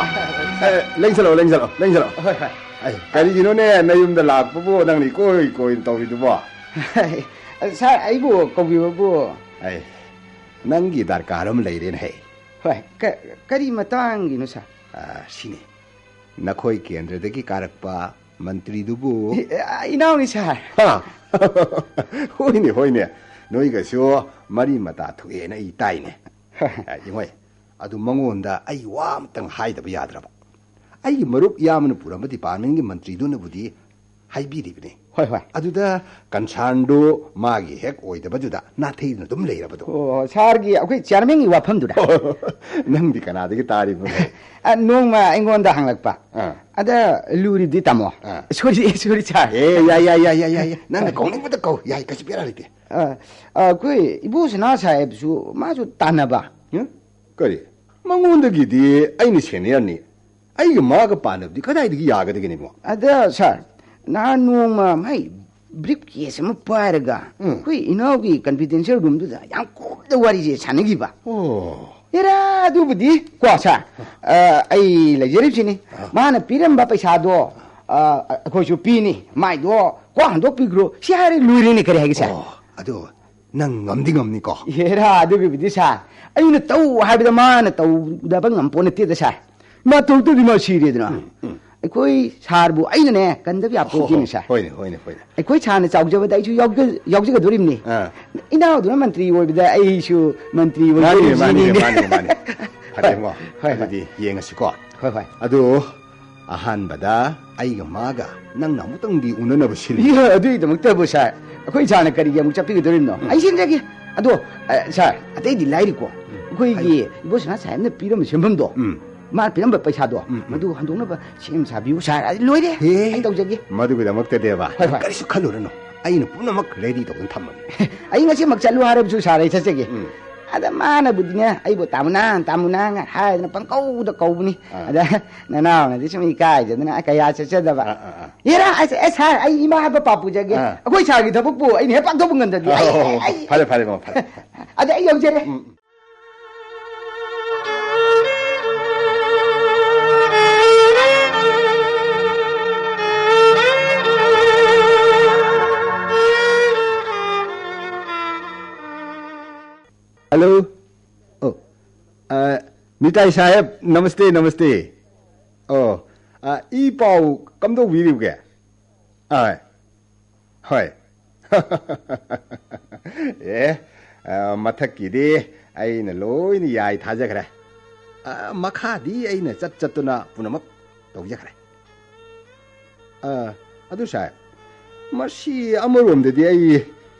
ꯑꯦ, ꯂꯦꯡꯁꯜꯂꯛꯑꯣ, ꯂꯦꯡꯁꯜꯂꯛꯑꯣ, ꯂꯦꯡꯁꯜꯂꯛꯑꯣ꯫ ꯍꯣꯏ, ꯍꯣꯏ꯫ ꯑꯩ, ꯀꯔꯤꯒꯤꯅꯣꯅꯦ ꯅꯌꯨꯝꯗ ꯂꯥꯛꯄꯕꯨ ꯅꯪꯅ ꯏꯀꯣꯏ ꯀꯣꯏꯅ ꯇꯧꯔꯤꯗꯨꯕꯣ? ꯁꯥꯔ, ꯑꯩꯕꯨ ꯀꯧꯕꯤꯕꯕꯨ? ꯑꯩ, ꯅꯪꯒꯤ ꯗꯔꯀꯥꯔ ꯑꯃ ꯂꯩꯔꯦꯅꯦ ꯍꯦ꯫ ꯍꯣꯏ, ꯀ-, ꯀꯔꯤ ꯃꯇꯥꯡꯒꯤꯅꯣ, ꯁꯥꯔ? ꯑ, ꯁꯤꯅꯤ, ꯅꯈꯣꯏ ꯀꯦꯟꯗ꯭ꯔꯗꯒꯤ ꯀꯥꯔꯛꯄ ꯃꯟꯇ꯭ꯔꯤꯗꯨꯕꯨ? ꯏ-, ꯑ, ꯏꯅꯥꯎꯅꯤ, ꯁꯥꯔ꯫ ꯍꯥ? ꯍꯣꯏꯅꯦ, ꯍꯣꯏꯅꯦ, ꯅꯣꯏꯒꯁꯨ ꯃꯔꯤ ꯃꯇꯥ ꯊꯣꯛꯑꯦꯅ ꯑꯩ ꯇꯥꯏꯅꯦ꯫ ꯑ, ꯏꯃꯣꯏ, ꯑꯗꯨ ꯃꯉꯣꯟꯗ ꯑꯩ ꯋꯥ ꯑꯃꯇꯪ ꯍꯥꯏꯗꯕ ꯌꯥꯗ꯭ꯔꯕ꯫ ꯑꯩꯒꯤ ꯃꯔꯨꯞ ꯏꯌꯥꯝꯕꯅ ꯄꯨꯔꯝꯕ ꯗꯤꯄꯥꯔꯠꯃꯦꯟꯒꯤ ꯃꯟꯇ꯭ꯔꯤꯗꯨꯅꯕꯨꯗꯤ ꯍꯥꯏꯕꯤꯔꯤꯕꯅꯤ꯫ ꯍꯣꯏ, ꯍꯣꯏ꯫ ꯑꯗꯨꯗ ꯀꯟꯁꯔꯟꯗꯨ ꯃꯥꯒꯤ ꯍꯦꯛ ꯑꯣꯏꯗꯕꯗꯨꯗ ꯅꯥꯊꯩꯗꯨꯅ ꯑꯗꯨꯝ ꯂꯩꯔꯕꯗꯣ꯫ ꯑꯣ, ꯁꯥꯔꯒꯤ ꯑꯩꯈꯣꯏ ꯆꯤꯌꯥꯔꯃꯦꯟꯒꯤ ꯋꯥꯐꯝꯗꯨꯔ? ꯅꯪꯗꯤ ꯀꯅꯥꯗꯒꯤ ꯇꯥꯔꯤꯕꯅꯣ? ꯑ, ꯅꯣꯡꯃ ꯑꯩꯉꯣꯟꯗ ꯍꯪꯂꯛꯄ꯫ ꯑꯥ꯫ ꯑꯗ ꯂꯨꯔꯤꯗꯤ ꯇꯥꯃꯣ꯫ ꯑꯥ꯫ ꯁꯣꯔꯤ, ꯁꯣꯔꯤ, ꯁꯥꯔ꯫ ꯑꯦ, ꯌꯥꯏ, ꯌꯥꯏ, ꯌꯥꯏ, ꯌꯥꯏ, ꯌꯥꯏ, ꯌꯥꯏ꯫ ꯅꯪꯅ ꯀꯧꯅꯤꯡꯕꯗ ꯀꯧ꯫ ꯌꯥꯏ, ꯀꯩꯁꯨ ꯕꯦꯔꯥ ꯂꯩꯇꯦ꯫ ꯑ, ꯑꯩꯈꯣꯏ ꯏꯕꯣꯁꯅꯥ ꯁꯥꯍꯦꯕꯁꯨ ꯃꯥꯁꯨ ꯇꯥꯟꯅꯕ꯫ ꯍꯨꯝ? ꯀꯔꯤ? ꯃꯉꯣꯟꯗꯒꯤꯗꯤ ꯑꯩꯅ ꯁꯦꯅꯤꯌꯔꯅꯤ꯫ ꯑꯩꯒ ꯃꯥꯒ ꯄꯥꯟꯅꯕꯗꯤ ꯀꯗꯥꯏꯗꯒꯤ ꯌꯥꯒꯗꯒꯦꯅꯦꯕꯣ? ꯑꯗ, ꯁꯥꯔ, ꯅꯍꯥꯟ ꯅꯣꯡꯃ ꯃꯥꯏ ꯕ꯭ꯔꯤꯐ ꯀꯦꯁ ꯑꯃ ꯄꯥꯏꯔꯒ ꯎꯝ꯫ ꯑꯩꯈꯣꯏ ꯏꯅꯥꯎꯒꯤ ꯀꯟꯐꯤꯗꯦꯟꯁꯤꯌꯦꯜ ꯔꯨꯝꯗꯨꯗ ꯌꯥꯝ ꯀꯨꯞꯅ ꯋꯥꯔꯤꯁꯦ ꯁꯥꯟꯅꯈꯤꯕ꯫ ꯑꯣ꯫ ꯑꯦꯔꯥ, ꯑꯗꯨꯕꯨꯗꯤ ꯀꯣ, ꯁꯥꯔ, ꯑ, ꯑꯩ ꯂꯩꯖꯔꯤꯕꯁꯤꯅꯤ꯫ ꯑ꯫ ꯃꯥꯅ ꯄꯤꯔꯝꯕ ꯄꯩꯁꯥꯗꯣ, ꯑ, ꯑꯩꯈꯣꯏꯁꯨ ꯄꯤꯅꯤ꯫ ꯃꯥꯏꯗꯣ ꯀꯣ ꯍꯟꯗꯣꯛꯄꯤꯈ꯭ꯔꯣ꯫ ꯁꯤ ꯍꯥꯏꯔꯦ, ꯂꯣꯏꯔꯦꯅꯦ, ꯀꯔꯤ ꯍꯥꯏꯒꯦ, ꯁꯥꯔ? ꯑꯣ꯫ ꯑꯗꯣ ꯅꯪ ꯉꯝꯗꯤ ꯉꯝꯅꯤꯀꯣ? ꯍꯦꯔꯥ, ꯑꯗꯨꯒꯤꯕꯨꯗꯤ ꯁꯥꯔ, ꯑꯩꯅ ꯇꯧ ꯍꯥꯏꯕꯗ ꯃꯥꯅ ꯇꯧꯗꯕ ꯉꯝꯄꯣꯠ ꯅꯠꯇꯦꯗ ꯁꯥꯔ꯫ ꯃꯥ ꯇꯧꯔꯛꯇ꯭ꯔꯗꯤ ꯃꯥ ꯁꯤꯔꯦꯗꯅ꯫ ꯎꯝ, ꯎꯝ꯫ ꯑꯩꯈꯣꯏ ꯁꯥꯔꯕꯨ ꯑꯩꯅꯅꯦ ꯀꯟꯗꯕ ꯌꯥꯄꯣꯠꯇꯦꯅꯦ ꯁꯥꯔ꯫ ꯍꯣꯏꯅꯦ, ꯍꯣꯏꯅꯦ, ꯍꯣꯏꯅꯦ꯫ ꯑꯩꯈꯣꯏ ꯁꯥꯔꯅ ꯆꯥꯎꯖꯕꯗ ꯑꯩꯁꯨ ꯌꯥꯎꯖ-, ꯌꯥꯎꯖꯒꯗꯣꯔꯤꯕꯅꯤ꯫ ꯑꯥ꯫ ꯏꯅꯥꯎꯗꯨꯅ ꯃꯟꯇ꯭ꯔꯤ ꯑꯣꯏꯕꯗ ꯑꯩꯁꯨ ꯃꯟꯇ꯭ꯔꯤ ꯃꯥꯅꯤꯅꯦ, ꯑꯣꯏꯖꯔꯤꯕꯅꯤꯅꯦ꯫ ꯃꯥꯅꯤꯅꯦ, ꯃꯥꯅꯤꯅꯦ꯫ ꯐꯔꯦ, ꯍꯣꯏ, ꯏꯕꯨꯡꯉꯣ꯫ ꯍꯣꯏ, ꯍꯣꯏ꯫ ꯑꯗꯨꯗꯤ ꯌꯦꯡꯉꯁꯤꯀꯣ꯫ ꯍꯣꯏ, ꯍꯣꯏ꯫ ꯑꯗꯨ ꯑꯍꯥꯟꯕꯗ ꯑꯩꯒ ꯃꯥꯒ ꯅꯪꯅ ꯑꯃꯨꯛꯇꯪꯗꯤ ꯎꯅꯅꯕ ꯁꯤꯜꯂꯨ꯫ ꯏꯌꯥ, ꯑꯗꯨꯒꯤꯗꯃꯛꯇꯕꯨ ꯁꯥꯔ, ꯑꯩꯈꯣꯏ ꯁꯥꯔꯅ ꯀꯔꯤꯒꯤ ꯑꯃꯨꯛ ꯆꯠꯄꯤꯒꯗꯧꯔꯤꯕꯅꯣ? ꯎꯝ꯫ ꯑꯩ ꯁꯤꯟꯖꯒꯦ꯫ ꯑꯗꯣ, ꯑ, ꯁꯥꯔ, ꯑꯇꯩꯗꯤ ꯂꯥꯏꯔꯤꯀꯣ꯫ ꯎꯝ꯫ ꯑꯩꯈꯣꯏꯒꯤ ꯍꯥꯏꯌꯨ꯫ ꯏꯕꯣꯁꯅꯥ ꯁꯥꯍꯦꯕꯅ ꯄꯤꯔꯝꯕ ꯁꯦꯟꯐꯝꯗꯣ, ꯎꯝ꯫ ꯃꯥꯅ ꯄꯤꯔꯝꯕ ꯄꯩꯁꯥꯗꯣ, ꯎꯝ, ꯎꯝ꯫ ꯃꯗꯨ ꯍꯟꯗꯣꯛꯅꯕ ꯁꯦꯝ ꯁꯥꯕꯤꯌꯨ ꯁꯥꯔ꯫ ꯑꯗꯨ ꯂꯣꯏꯔꯦ꯫ ꯍꯦ, ꯑꯩ ꯇꯧꯖꯒꯦ꯫ ꯃꯗꯨꯒꯤꯗꯃꯛꯇꯗꯤꯕ, ꯍꯣꯏ, ꯍꯣꯏ꯫ ꯀꯔꯤꯁꯨ ꯈꯜꯂꯨꯔꯅꯨ꯫ ꯑꯩꯅ ꯄꯨꯝꯅꯃꯛ ꯔꯦꯗꯤ ꯇꯧꯗꯨꯅ ꯊꯝꯃꯒꯦ꯫ ꯑꯩ ꯉꯁꯤꯃꯛ ꯆꯠꯂꯨ ꯍꯥꯏꯔꯕꯁꯨ ꯁꯥꯔ, ꯑꯩ ꯆꯠꯆꯒꯦ꯫ ꯎꯝ꯫ ꯑꯗ ꯃꯥꯅꯕꯨꯗꯤꯅꯦ, ꯑꯩꯕꯨ ꯇꯥꯃꯨꯅꯥ, ꯇꯥꯃꯨꯅꯥ ꯍꯥꯏꯗꯅ ꯄꯪꯀꯧꯗ ꯀꯧꯕꯅꯤ꯫ ꯑꯥ꯫ ꯑꯗ ꯅꯅꯥꯎꯅꯗꯤ ꯁꯨꯝ ꯏꯀꯥꯏꯖꯗꯅ ꯀꯌꯥ ꯆꯠꯆꯗꯕ꯫ ꯑꯥ, ꯑꯥ, ꯑꯥ꯫ ꯍꯦꯔꯥ, ꯑꯁ, ꯑꯦ, ꯁꯥꯔ, ꯑꯩ ꯏꯃꯥ ꯍꯥꯏꯕ ꯄꯥꯞ ꯄꯨꯖꯒꯦ꯫ ꯑꯥ꯫ ꯑꯩꯈꯣꯏ ꯁꯥꯔꯒꯤ ꯊꯕꯛꯄꯨ ꯑꯩꯅ ꯍꯦꯛ ꯄꯥꯡꯊꯣꯛꯄ ꯉꯝꯗ꯭ꯔꯗꯤ ꯑꯩ, ꯑꯣ, ꯑꯩ, ꯐꯔꯦ, ꯐꯔꯦ, ꯏꯕꯨꯡꯉꯣ, ꯐꯔꯦ꯫ ꯑꯗ ꯑꯩ ꯌꯧꯖꯔꯦ꯫ ꯎꯝ꯫ ꯍꯜꯂꯣ꯫ ꯑꯣ, ꯑ, ꯃꯤꯇꯥꯏ ꯁꯥꯍꯦꯕ, ꯅꯃꯁꯇꯦ, ꯅꯃꯁꯇꯦ꯫ ꯑꯣ, ꯑ, ꯏ ꯄꯥꯎ ꯀꯝꯗꯧꯕꯤꯔꯤꯕꯒꯦ? ꯑ, ꯍꯣꯏ꯫ ꯑꯦ, ꯑ, ꯃꯊꯛꯀꯤꯗꯤ ꯑꯩꯅ ꯂꯣꯏꯅ ꯌꯥꯏ ꯊꯥꯖꯈ꯭ꯔꯦ꯫ ꯑ, ꯃꯈꯥꯗꯤ ꯑꯩꯅ ꯆꯠ ꯆꯠꯇꯨꯅ ꯄꯨꯝꯅꯃꯛ ꯇꯧꯖꯈ꯭ꯔꯦ꯫ ꯑ, ꯑꯗꯨ ꯁꯥꯍꯦꯕ, ꯃꯁꯤ ꯑꯃꯔꯣꯝꯗꯗꯤ ꯑꯩ,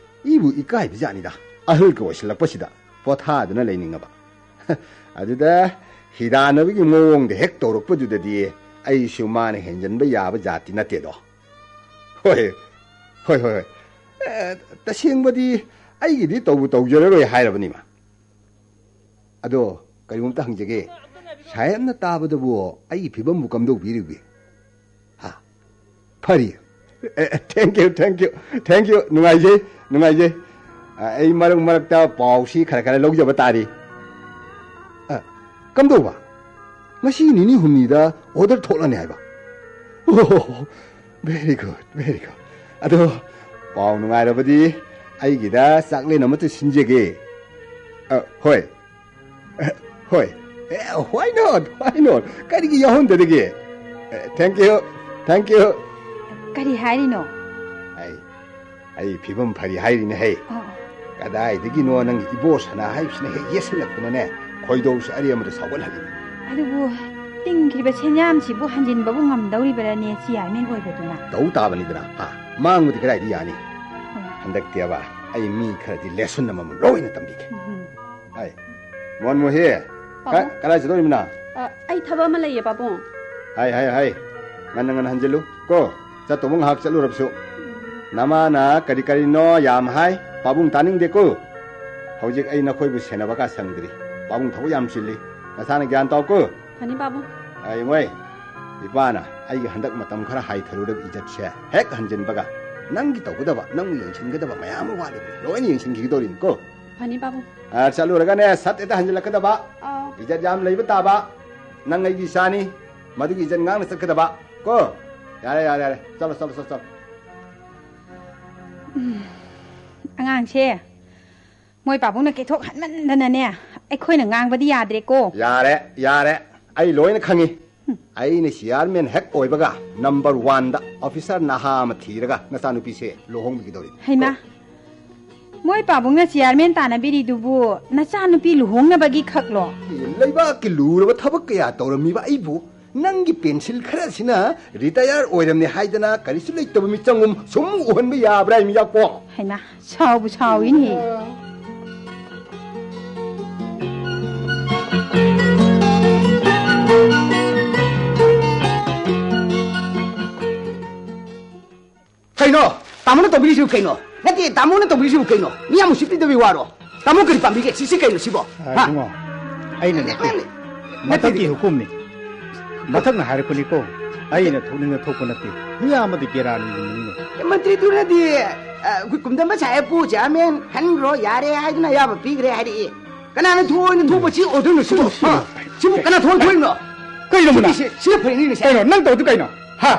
ꯏꯕꯨ ꯏꯀꯥꯏꯕ ꯖꯥꯠꯅꯤꯗ, ꯑꯍꯜꯒ ꯑꯣꯏꯁꯤꯜꯂꯛꯄꯁꯤꯗ ꯄꯣꯊꯥꯗꯨꯅ ꯂꯩꯅꯤꯡꯉꯕ꯫ ꯑꯗꯨꯗ ꯍꯤꯗꯥꯟꯅꯕꯒꯤ ꯃꯑꯣꯡꯗ ꯍꯦꯛ ꯇꯧꯔꯛꯄꯗꯨꯗꯗꯤ ꯑꯩꯁꯨ ꯃꯥꯅ ꯍꯦꯟꯖꯟꯕ ꯌꯥꯕ ꯖꯥꯇꯤ ꯅꯠꯇꯦꯗꯣ꯫ ꯍꯣꯏ, ꯍꯣꯏ, ꯍꯣꯏ, ꯍꯣꯏ꯫ ꯑꯦ, ꯇꯁꯦꯡꯕꯗꯤ ꯑꯩꯒꯤꯗꯤ ꯇꯧꯕꯨ ꯇꯧꯖꯔꯔꯣꯏ ꯍꯥꯏꯔꯕꯅꯤꯃ꯫ ꯑꯗꯣ ꯀꯔꯤꯒꯨꯝꯇ ꯍꯪꯖꯒꯦ, ꯁꯥꯍꯦꯕꯅ ꯇꯥꯕꯗꯕꯨ ꯑꯩꯒꯤ ꯐꯤꯕꯝꯕꯨ ꯀꯝꯗꯧꯕꯤꯔꯤꯕꯒꯦ? ꯍꯥ? ꯐꯔꯤ? ꯑꯦ, thank you, thank you, thank you꯫ ꯅꯨꯡꯉꯥꯏꯖꯩ, ꯅꯨꯡꯉꯥꯏꯖꯩ꯫ ꯑ, ꯑꯩ ꯃꯔꯛ ꯃꯔꯛꯇ ꯄꯥꯎꯁꯤ ꯈꯔ ꯈꯔ ꯂꯧꯖꯕ ꯇꯥꯔꯤ꯫ ꯑ, ꯀꯝꯗꯧꯕ? ꯉꯁꯤ ꯅꯤꯅꯤ ꯍꯨꯝꯅꯤꯗ order ꯊꯣꯛꯂꯅꯤ ꯍꯥꯏꯕ? ꯑꯣ, very good, very good꯫ ꯑꯗꯣ ꯄꯥꯎ ꯅꯨꯡꯉꯥꯏꯔꯕꯗꯤ ꯑꯩꯒꯤꯗ ꯆꯥꯛꯂꯦꯟ ꯑꯃꯠꯇ ꯁꯤꯟꯖꯒꯦ꯫ ꯑ, ꯍꯣꯏ꯫ ꯑ, ꯍꯣꯏ꯫ ꯑꯦ, why not? Why not? ꯀꯔꯤꯒꯤ ꯌꯥꯎꯍꯟꯗꯔꯤꯒꯦ? ꯑꯦ, thank you, thank you꯫ ꯀꯔꯤ ꯍꯥꯏꯔꯤꯅꯣ? ꯑꯩ, ꯑꯩ ꯐꯤꯕꯝ ꯐꯔꯤ ꯍꯥꯏꯔꯤꯅꯦ ꯍꯦ꯫ ꯑꯣ, ꯑꯣ꯫ ꯀꯗꯥꯏꯗꯒꯤꯅꯣ, ꯅꯪꯒꯤ ꯏꯕꯣ ꯁꯅꯥ ꯍꯥꯏꯕꯁꯤꯅ ꯍꯦꯛ ꯌꯦꯠꯁꯤꯜꯂꯛꯇꯅꯅꯦ, ꯈꯣꯏꯗꯧꯁꯨ ꯑꯔꯦꯝꯕꯗ ꯁꯥꯎꯒꯠꯍꯜꯂꯤꯅꯤ꯫ ꯑꯗꯨꯕꯨ ꯇꯤꯡꯈꯤꯕ ꯁꯦꯟꯌꯥꯝꯁꯤꯕꯨ ꯍꯟꯖꯤꯟꯕꯕꯨ ꯉꯝꯗꯧꯔꯤꯕ꯭ꯔꯥꯅꯦ, ꯆꯤꯌꯥꯔꯃꯦꯟ ꯑꯣꯏꯕꯗꯨꯅ? ꯇꯧ ꯇꯥꯕꯅꯤꯗꯅ꯫ ꯑ, ꯃꯥꯡꯕꯗꯤ ꯀꯗꯥꯏꯗ ꯌꯥꯅꯤ? ꯍꯣꯏ꯫ ꯍꯟꯗꯛꯇꯤ ꯑꯕ, ꯑꯩ ꯃꯤ ꯈꯔꯗꯤ lesson ꯑꯃꯃꯝ ꯂꯣꯏꯅ ꯇꯝꯕꯤꯒꯦ꯫ ꯎꯝ꯫ ꯍꯥꯏ꯫ ꯃꯣꯍꯟ ꯃꯣꯍꯤ, ꯄꯥꯕꯨꯡ꯫ ꯀ-, ꯀꯗꯥꯏ ꯆꯠꯇꯧꯔꯤꯕꯅ? ꯑ, ꯑꯩ ꯊꯕꯛ ꯑꯃ ꯂꯩꯌꯦ, ꯄꯥꯕꯨꯡ꯫ ꯍꯥꯏ, ꯍꯥꯏ, ꯍꯥꯏ꯫ ꯉꯟꯅ ꯉꯟꯅ ꯍꯟꯖꯤꯜꯂꯨ ꯀꯣ꯫ ꯆꯠꯇꯧꯕ ꯉꯥꯏꯍꯥꯛ ꯆꯠꯂꯨꯔꯕꯁꯨ꯫ ꯅꯃꯥꯅ ꯀꯔꯤ ꯀꯔꯤꯅꯣ ꯌꯥꯝ ꯍꯥꯏ, ꯄꯥꯕꯨꯡ ꯇꯥꯅꯤꯡꯗꯦꯀꯣ꯫ ꯍꯧꯖꯤꯛ ꯑꯩ ꯅꯈꯣꯏꯕꯨ ꯁꯦꯟꯅꯕꯒ ꯁꯪꯗ꯭ꯔꯤ꯫ ꯄꯥꯕꯨꯡ ꯊꯕꯛ ꯌꯥꯝ ꯆꯤꯜꯂꯤ꯫ ꯅꯁꯥꯅ ꯒ꯭ꯌꯥꯟ ꯇꯥꯎꯀꯣ꯫ ꯐꯅꯤ, ꯄꯥꯕꯨꯡ꯫ ꯑꯩ ꯃꯣꯏ, ꯏꯄꯥꯅ ꯑꯩꯒꯤ ꯍꯟꯗꯛ ꯃꯇꯝ ꯈꯔ ꯍꯥꯏꯊꯔꯨꯔꯕ ꯏꯖꯠꯁꯦ ꯍꯦꯛ ꯍꯟꯖꯤꯟꯕꯒ ꯅꯪꯒꯤ ꯇꯧꯒꯗꯕ, ꯅꯪꯕꯨ ꯌꯦꯡꯁꯤꯟꯒꯗꯕ ꯃꯌꯥꯝ ꯑꯃ ꯋꯥꯠꯂꯤꯕꯅꯤ, ꯂꯣꯏꯅ ꯌꯦꯡꯁꯤꯟꯈꯤꯒꯗꯧꯔꯤꯅꯤꯀꯣ꯫ ꯐꯅꯤ, ꯄꯥꯕꯨꯡ꯫ ꯑ, ꯆꯠꯂꯨꯔꯒꯅꯦ, ꯁꯠ ꯍꯦꯛꯇ ꯍꯟꯖꯤꯜꯂꯛꯀꯗꯕ꯫ ꯑꯥꯎ꯫ ꯏꯖꯠ ꯌꯥꯝ ꯂꯩꯕ ꯇꯥꯕ꯫ ꯅꯪ ꯑꯩꯒꯤ ꯏꯆꯥꯅꯤ, ꯃꯗꯨꯒꯤ ꯏꯖꯠ ꯉꯥꯛꯅ ꯆꯠꯀꯗꯕ ꯀꯣ꯫ ꯌꯥꯔꯦ, ꯌꯥꯔꯦ, ꯌꯥꯔꯦ꯫ ꯆꯠꯂꯣ, ꯆꯠꯂꯣ, ꯆꯠꯂꯣ, ꯆꯠꯂꯣ꯫ ꯎꯝ, ꯑꯉꯥꯡꯁꯦ ꯃꯣꯏ ꯄꯥꯕꯨꯡꯅ ꯀꯦꯊꯣꯛ ꯍꯟꯃꯟꯗꯅꯅꯦ, ꯑꯩꯈꯣꯏꯅ ꯉꯥꯡꯕꯗꯤ ꯌꯥꯗ꯭ꯔꯦꯀꯣ꯫ ꯌꯥꯔꯦ, ꯌꯥꯔꯦ, ꯑꯩ ꯂꯣꯏꯅ ꯈꯪꯉꯤ꯫ ꯎꯝ꯫ ꯑꯩꯅ ꯆꯤꯌꯥꯔꯃꯦꯟ ꯍꯦꯛ ꯑꯣꯏꯕꯒ number one ꯗ officer ꯅꯍꯥ ꯑꯃ ꯊꯤꯔꯒ ꯅꯆꯥꯅꯨꯄꯤꯁꯦ ꯂꯨꯍꯣꯡꯕꯤꯒꯗꯧꯔꯤꯅꯤ꯫ ꯍꯩꯃꯥ, ꯃꯣꯏ ꯄꯥꯕꯨꯡꯅ ꯆꯤꯌꯥꯔꯃꯦꯟ ꯇꯥꯟꯅꯕꯤꯔꯤꯗꯨꯕꯨ ꯅꯆꯥꯅꯨꯄꯤ ꯂꯨꯍꯣꯡꯅꯕꯒꯤ ꯈꯛꯂꯣ? ꯑꯦ, ꯂꯩꯕꯥꯛꯀꯤ ꯂꯨꯔꯕ ꯊꯕꯛ ꯀꯌꯥ ꯇꯧꯔꯝꯃꯤꯕ ꯑꯩꯕꯨ ꯅꯪꯒꯤ ꯄꯦꯟꯁꯤꯜ ꯈꯔꯁꯤꯅ retire ꯑꯣꯏꯔꯝꯅꯦ ꯍꯥꯏꯗꯅ ꯀꯔꯤꯁꯨ ꯂꯩꯇꯕ ꯃꯤꯆꯪꯒꯨꯝ ꯁꯨꯝ ꯎꯍꯟꯕ ꯌꯥꯕ꯭ꯔꯥ, ꯃꯤꯌꯥꯛꯄꯣ? ꯍꯩꯃꯥ, ꯁꯥꯎꯕꯨ ꯁꯥꯎꯏꯅꯦꯍꯦ꯫ ꯀꯩꯅꯣ? ꯇꯥꯃꯣꯅ ꯇꯧꯕꯤꯔꯤꯁꯤꯕꯨ ꯀꯩꯅꯣ? ꯅꯠꯇꯦ, ꯇꯥꯃꯣꯅ ꯇꯧꯕꯤꯔꯤꯁꯤꯕꯨ ꯀꯩꯅꯣ? ꯃꯤ ꯌꯥꯝ ꯎꯁꯤꯠꯄꯤꯗꯕꯒꯤ ꯋꯥꯔꯣ? ꯇꯥꯃꯣ ꯀꯔꯤ ꯄꯥꯝꯕꯤꯒꯦ? ꯁꯤꯁꯤ ꯀꯩꯅꯣ ꯁꯤꯕꯣ? ꯑ, ꯍꯥ? ꯏꯕꯨꯡꯉꯣ, ꯑꯩꯅ ꯅꯠꯇꯦ꯫ ꯅꯠꯇꯦ꯫ ꯃꯊꯛꯀꯤ ꯍꯨꯀꯨꯝꯅꯤ꯫ ꯃꯊꯛꯅ ꯍꯥꯏꯔꯛꯄꯅꯤꯀꯣ꯫ ꯑꯩꯅ ꯊꯣꯛꯅꯤꯡꯅ ꯊꯣꯛꯄ ꯅꯠꯇꯦ꯫ ꯃꯤ ꯑꯃꯗꯤ ꯀꯦꯔꯥꯅꯤꯒꯨꯝꯕꯅꯤꯅꯦ꯫ ꯑꯦ, ꯃꯟꯇ꯭ꯔꯤꯗꯨꯅꯗꯤ, ꯑ, ꯑꯩꯈꯣꯏ ꯀꯨꯝꯗꯝꯕ ꯁꯥꯍꯦꯕꯄꯨ ꯆꯤꯌꯥꯔꯃꯦꯟ ꯈꯟꯈ꯭ꯔꯣ, ꯌꯥꯔꯦ ꯍꯥꯏꯗꯨꯅ ꯑꯌꯥꯕ ꯄꯤꯈ꯭ꯔꯦ ꯍꯥꯏꯔꯛꯏ꯫ ꯀꯅꯥꯅ ꯊꯣꯛꯑꯣꯏꯅ ꯊꯣꯛꯄ ꯁꯤ ꯑꯣꯏꯗꯣꯏꯅꯣ ꯁꯤꯕꯨ? ꯁꯤꯕꯨ, ꯁꯤꯕꯨ꯫ ꯍꯥ? ꯁꯤꯕꯨ ꯀꯅꯥ ꯊꯣꯛꯑꯣꯏꯅꯣ? ꯀꯩꯅꯣ ꯃꯅꯥ? ꯁꯤꯗꯤ ꯁꯤ-, ꯁꯤꯅ ꯐꯩꯅꯤꯅꯦ ꯁꯦ꯫ ꯀꯩꯅꯣ ꯅꯪ ꯇꯧꯗꯨ ꯀꯩꯅꯣ? ꯍꯥ?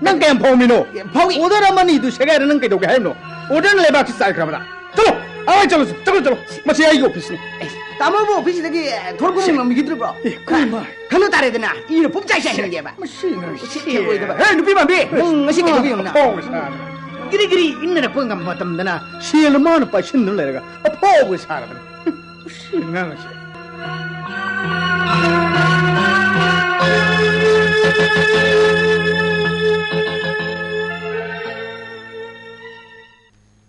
ꯅꯪ ꯀꯌꯥꯝ ꯐꯥꯎꯃꯤꯅꯣ? ꯐꯥꯎꯏ꯫ Order ꯑꯃ ꯑꯅꯤꯗꯨ ꯁꯦꯒꯥꯏꯔ ꯅꯪ ꯀꯩꯗꯧꯒꯦ ꯍꯥꯏꯕꯅꯣ? ꯑꯣꯔꯗꯔꯅ ꯂꯩꯕꯥꯛꯁꯤ ꯆꯥꯏꯈ꯭ꯔꯕꯗ꯫ ꯆꯠꯂꯣ, ꯑꯥ, ꯆꯠꯂꯣ, ꯆꯠꯂꯣ, ꯆꯠꯂꯣ, ꯆꯠꯂꯣ꯫ ꯃꯁꯤ ꯑꯩꯒꯤ ꯑꯣꯐꯤꯁꯅꯤ꯫ ꯑꯦ, ꯇꯥꯃꯣꯕꯨ ꯑꯣꯐꯤꯁꯇꯒꯤ, ꯑꯦ, ꯊꯣꯔꯛꯄ ꯉꯝꯈꯤꯗ꯭ꯔꯤꯕ꯭ꯔꯣ? ꯑꯦ, ꯀꯔꯝꯕ? ꯈꯜꯂꯨ ꯇꯥꯔꯦꯗꯅ, ꯏꯅ ꯄꯨꯝꯆꯥꯏ ꯆꯥꯏꯍꯟꯒꯦꯕ꯫ ꯃꯁꯤ ꯑꯉꯥꯡꯁꯤ꯫ ꯎꯁꯤꯠꯇꯕ ꯑꯣꯏꯗꯕ꯫ ꯍꯦ, ꯅꯨꯄꯤ ꯃꯥꯟꯕꯤ! ꯅꯪ ꯉꯁꯤ ꯀꯩꯗꯧꯕ ꯌꯦꯡꯉꯨꯅ? ꯑꯐꯥꯎꯕ ꯁꯥꯔꯕꯅꯤ꯫ ꯒꯤꯔꯤ ꯒꯤꯔꯤ ꯏꯟꯅꯔꯛꯄ ꯉꯝꯕ ꯃꯇꯝꯗꯅ ꯁꯦꯜ ꯃꯥꯅ ꯄꯥꯏꯁꯤꯟꯗꯨꯅ ꯂꯩꯔꯒ ꯑꯐꯥꯎꯕ ꯁꯥꯔꯕꯅꯤ꯫ ꯃꯁꯤ ꯑꯉꯥꯡ ꯑꯁꯤ꯫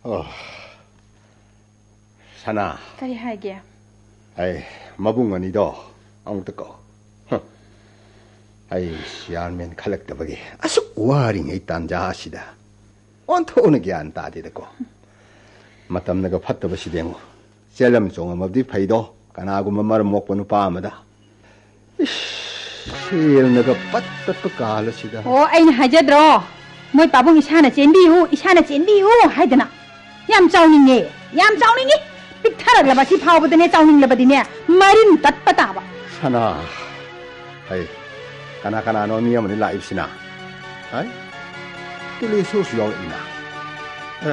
ꯑꯣ, ꯁꯅꯥ꯫ ꯀꯔꯤ ꯍꯥꯏꯒꯦ? ꯑꯩ ꯃꯕꯨꯡ ꯑꯅꯤꯗꯣ ꯑꯃꯨꯛꯇ ꯀꯧ꯫ ꯍ꯫ ꯑꯩ ꯆꯤꯌꯥꯔꯃꯦꯟ ꯈꯜꯂꯛꯇꯕꯒꯤ ꯑꯁꯨꯛ ꯋꯥꯔꯤꯉꯩ ꯇꯥꯟꯖꯥ ꯑꯁꯤꯗ ꯑꯣꯟꯊꯣꯛꯅ ꯒ꯭ꯌꯥꯟ ꯇꯥꯗꯦꯗꯀꯣ꯫ ꯃꯇꯝꯅꯒ ꯐꯠꯇꯕꯁꯤꯗ ꯌꯦꯡꯉꯨ꯫ ꯆꯦꯜꯂꯝ ꯆꯣꯡꯉꯝꯃꯕꯗꯤ ꯐꯩꯗꯣ, ꯀꯅꯥꯒꯨꯝꯕ ꯃꯔꯝ ꯃꯣꯛꯄ ꯅꯨꯄꯥ ꯑꯃꯗ꯫ ꯏꯁ, ꯁꯦꯜꯅꯒ ꯄꯠ ꯇꯠꯄ ꯀꯥꯜ ꯑꯁꯤꯗ꯫ ꯑꯣ, ꯑꯩꯅ ꯍꯥꯏꯖꯗ꯭ꯔꯣ? ꯃꯣꯏ ꯄꯥꯕꯨꯡ ꯏꯁꯥꯅ ꯆꯦꯟꯕꯤꯌꯨ, ꯏꯁꯥꯅ ꯆꯦꯟꯕꯤꯌꯨ ꯍꯥꯏꯗꯅ꯫ ꯌꯥꯝ ꯆꯥꯎꯅꯤꯡꯉꯦ, ꯌꯥꯝ ꯆꯥꯎꯅꯤꯡꯉꯤ꯫ ꯄꯤꯛꯊꯔꯛꯂꯕ ꯑꯁꯤ ꯐꯥꯎꯕꯗꯅꯦ, ꯆꯥꯎꯅꯤꯡꯂꯕꯗꯤꯅꯦ, ꯃꯔꯤꯟ ꯇꯠꯄ ꯇꯥꯕ꯫ ꯁꯅꯥ, ꯍꯩ, ꯀꯅꯥ ꯀꯅꯥꯅꯣ ꯃꯤ ꯑꯃꯅꯤ ꯂꯥꯛꯏꯕꯁꯤꯅ? ꯍꯥꯏ, ꯇꯨꯂꯦꯁꯣꯔꯁꯨ ꯌꯥꯎꯔꯛꯏꯅ꯫ ꯑ,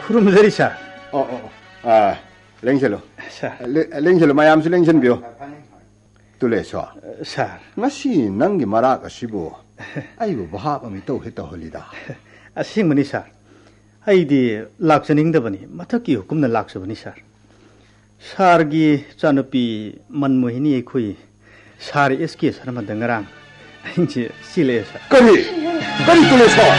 ꯈꯨꯔꯨꯝꯖꯔꯤ, ꯁꯥꯔ꯫ ꯑꯣ, ꯑꯣ, ꯑꯣ꯫ ꯑ, ꯂꯦꯡꯁꯤꯜꯂꯨ꯫ ꯁꯥꯔ꯫ ꯂꯦ-, ꯂꯦꯡꯁꯤꯜꯂꯨ, ꯃꯌꯥꯝꯁꯨ ꯂꯦꯡꯁꯤꯟꯕꯤꯌꯨ꯫ ꯇꯨꯂꯦꯁꯣꯔ, ꯁꯥꯔ꯫ ꯉꯁꯤ ꯅꯪꯒꯤ ꯃꯔꯥꯛ ꯑꯁꯤꯕꯨ ꯑꯩꯕꯨ ꯚꯥꯞ ꯑꯃ ꯏꯇꯧ ꯍꯦꯛ ꯇꯧꯍꯜꯂꯤꯗ꯫ ꯑꯁꯦꯡꯕꯅꯤ, ꯁꯥꯔ꯫ ꯑꯩꯗꯤ ꯂꯥꯛꯆꯅꯤꯡꯗꯕꯅꯤ, ꯃꯊꯛꯀꯤ ꯍꯨꯀꯨꯝꯅ ꯂꯥꯛꯆꯕꯅꯤ, ꯁꯥꯔ꯫ ꯁꯥꯔꯒꯤ ꯏꯆꯥꯅꯨꯄꯤ ꯃꯟꯃꯣꯍꯤꯅꯤ ꯑꯩꯈꯣꯏ ꯁꯥꯔ ꯑꯦꯁ ꯀꯦ ꯁꯔꯃꯗ ꯉꯔꯥꯡ ꯑꯍꯤꯡꯁꯦ ꯆꯦꯜꯂꯛꯑꯦ, ꯁꯥꯔ꯫ ꯀꯔꯤ? ꯀꯔꯤ ꯇꯨꯂꯦꯁꯣꯔ?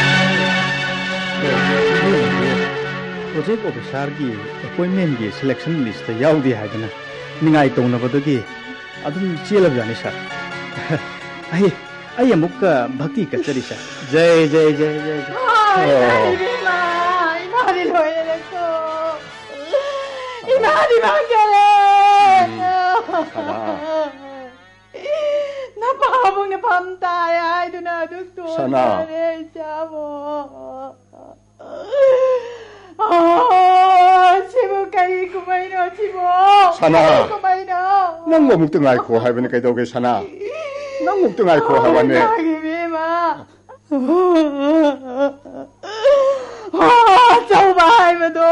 ꯄ꯭ꯔꯣꯖꯦꯛ ꯑꯣꯐꯤꯁꯥꯔꯒꯤ ꯑꯦꯄꯣꯏꯟꯃꯦꯟꯒꯤ ꯁꯦꯂꯦꯛꯁꯟ ꯂꯤꯁꯇ ꯌꯥꯎꯗꯦ ꯍꯥꯏꯗꯅ ꯅꯤꯡꯉꯥꯏ ꯇꯧꯅꯕꯗꯒꯤ ꯑꯗꯨꯝ ꯆꯦꯜꯂꯕꯖꯥꯠꯅꯤ, ꯁꯥꯔ꯫ ꯑꯩ, ꯑꯩ ꯑꯃꯨꯛꯀ ꯚꯛꯇꯤ ꯀꯠꯆꯔꯤ, ꯁꯥꯔ꯫ ꯖꯩ, ꯖꯩ, ꯖꯩ, ꯖꯩ, ꯖꯩ꯫ ꯑꯣ, ꯑꯣ꯫ ꯏꯃꯥ, ꯏꯃꯥꯗꯤ ꯂꯣꯏꯔꯦ ꯅꯪꯁꯨ꯫ ꯏꯃꯥꯗꯤ ꯃꯥꯡꯖꯔꯦ꯫ ꯎꯝ, ꯁꯅꯥ꯫ ꯅꯄꯥꯕꯨꯡꯅ ꯐꯝ ꯇꯥꯔꯦ ꯍꯥꯏꯗꯨꯅ ꯑꯗꯨꯛ ꯁꯅꯥ꯫ ꯇꯣꯟꯖꯔꯦ, ꯏꯆꯥꯕꯨ꯫ ꯑꯣ, ꯁꯤꯕꯨ ꯀꯔꯤ ꯀꯨꯝꯍꯩꯅꯣ ꯁꯤꯕꯨ? ꯁꯅꯥ꯫ ꯀꯔꯤ ꯀꯨꯝꯍꯩꯅꯣ? ꯅꯪꯕꯨ ꯑꯃꯨꯛꯇ ꯉꯥꯏꯈꯣ ꯍꯥꯏꯕꯅꯤ, ꯀꯩꯗꯧꯒꯦ ꯁꯅꯥ? ꯅꯪꯕꯨ ꯑꯃꯨꯛꯇ ꯉꯥꯏꯈꯣ ꯍꯥꯏꯕꯅꯦ꯫ ꯏꯃꯥꯒꯤ ꯏꯕꯦꯝꯃ꯫ ꯑꯣ, ꯇꯧꯕ ꯍꯥꯏꯕꯗꯣ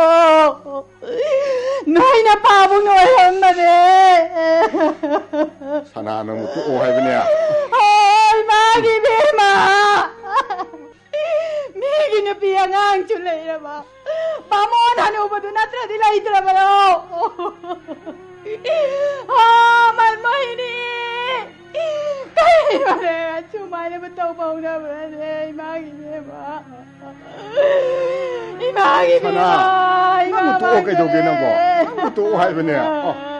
ꯅꯣꯏꯅ ꯄꯥꯕꯨꯡꯅ ꯑꯣꯏꯔꯝꯕꯅꯦ꯫ ꯁꯅꯥ, ꯅꯪꯕꯨ ꯇꯣꯛꯑꯣ ꯍꯥꯏꯕꯅꯦ꯫ ꯍꯣꯏ, ꯃꯥꯒꯤ ꯏꯕꯦꯝꯃ꯫ ꯃꯤꯒꯤ ꯅꯨꯄꯤ ꯑꯉꯥꯡꯁꯨ ꯂꯩꯔꯕ ꯕꯥꯃꯣꯟ ꯍꯅꯨꯕꯗꯨ ꯅꯠꯇ꯭ꯔꯗꯤ ꯂꯩꯇ꯭ꯔꯕꯔꯣ? ꯍꯣ, ꯃꯜꯃꯣꯍꯤꯅꯤ! ꯀꯔꯤꯅꯣꯅꯦ? ꯑꯁꯨꯃꯥꯏꯅꯕꯨ ꯇꯧꯕ ꯍꯧꯅꯕ꯭ꯔꯅꯦ? ꯏꯃꯥꯒꯤ ꯏꯕꯦꯝꯃ꯫ ꯏꯃꯥꯒꯤ ꯁꯅꯥ, ꯏꯕꯦꯝꯃ! ꯏꯃꯥ ꯅꯪꯕꯨ ꯇꯣꯛꯑꯣ ꯀꯩꯗꯧꯒꯦ ꯅꯪꯕꯣ? ꯃꯥꯡꯖꯔꯦ! ꯅꯪꯕꯨ ꯇꯣꯛꯑꯣ ꯍꯥꯏꯕꯅꯦ꯫ ꯑꯣ꯫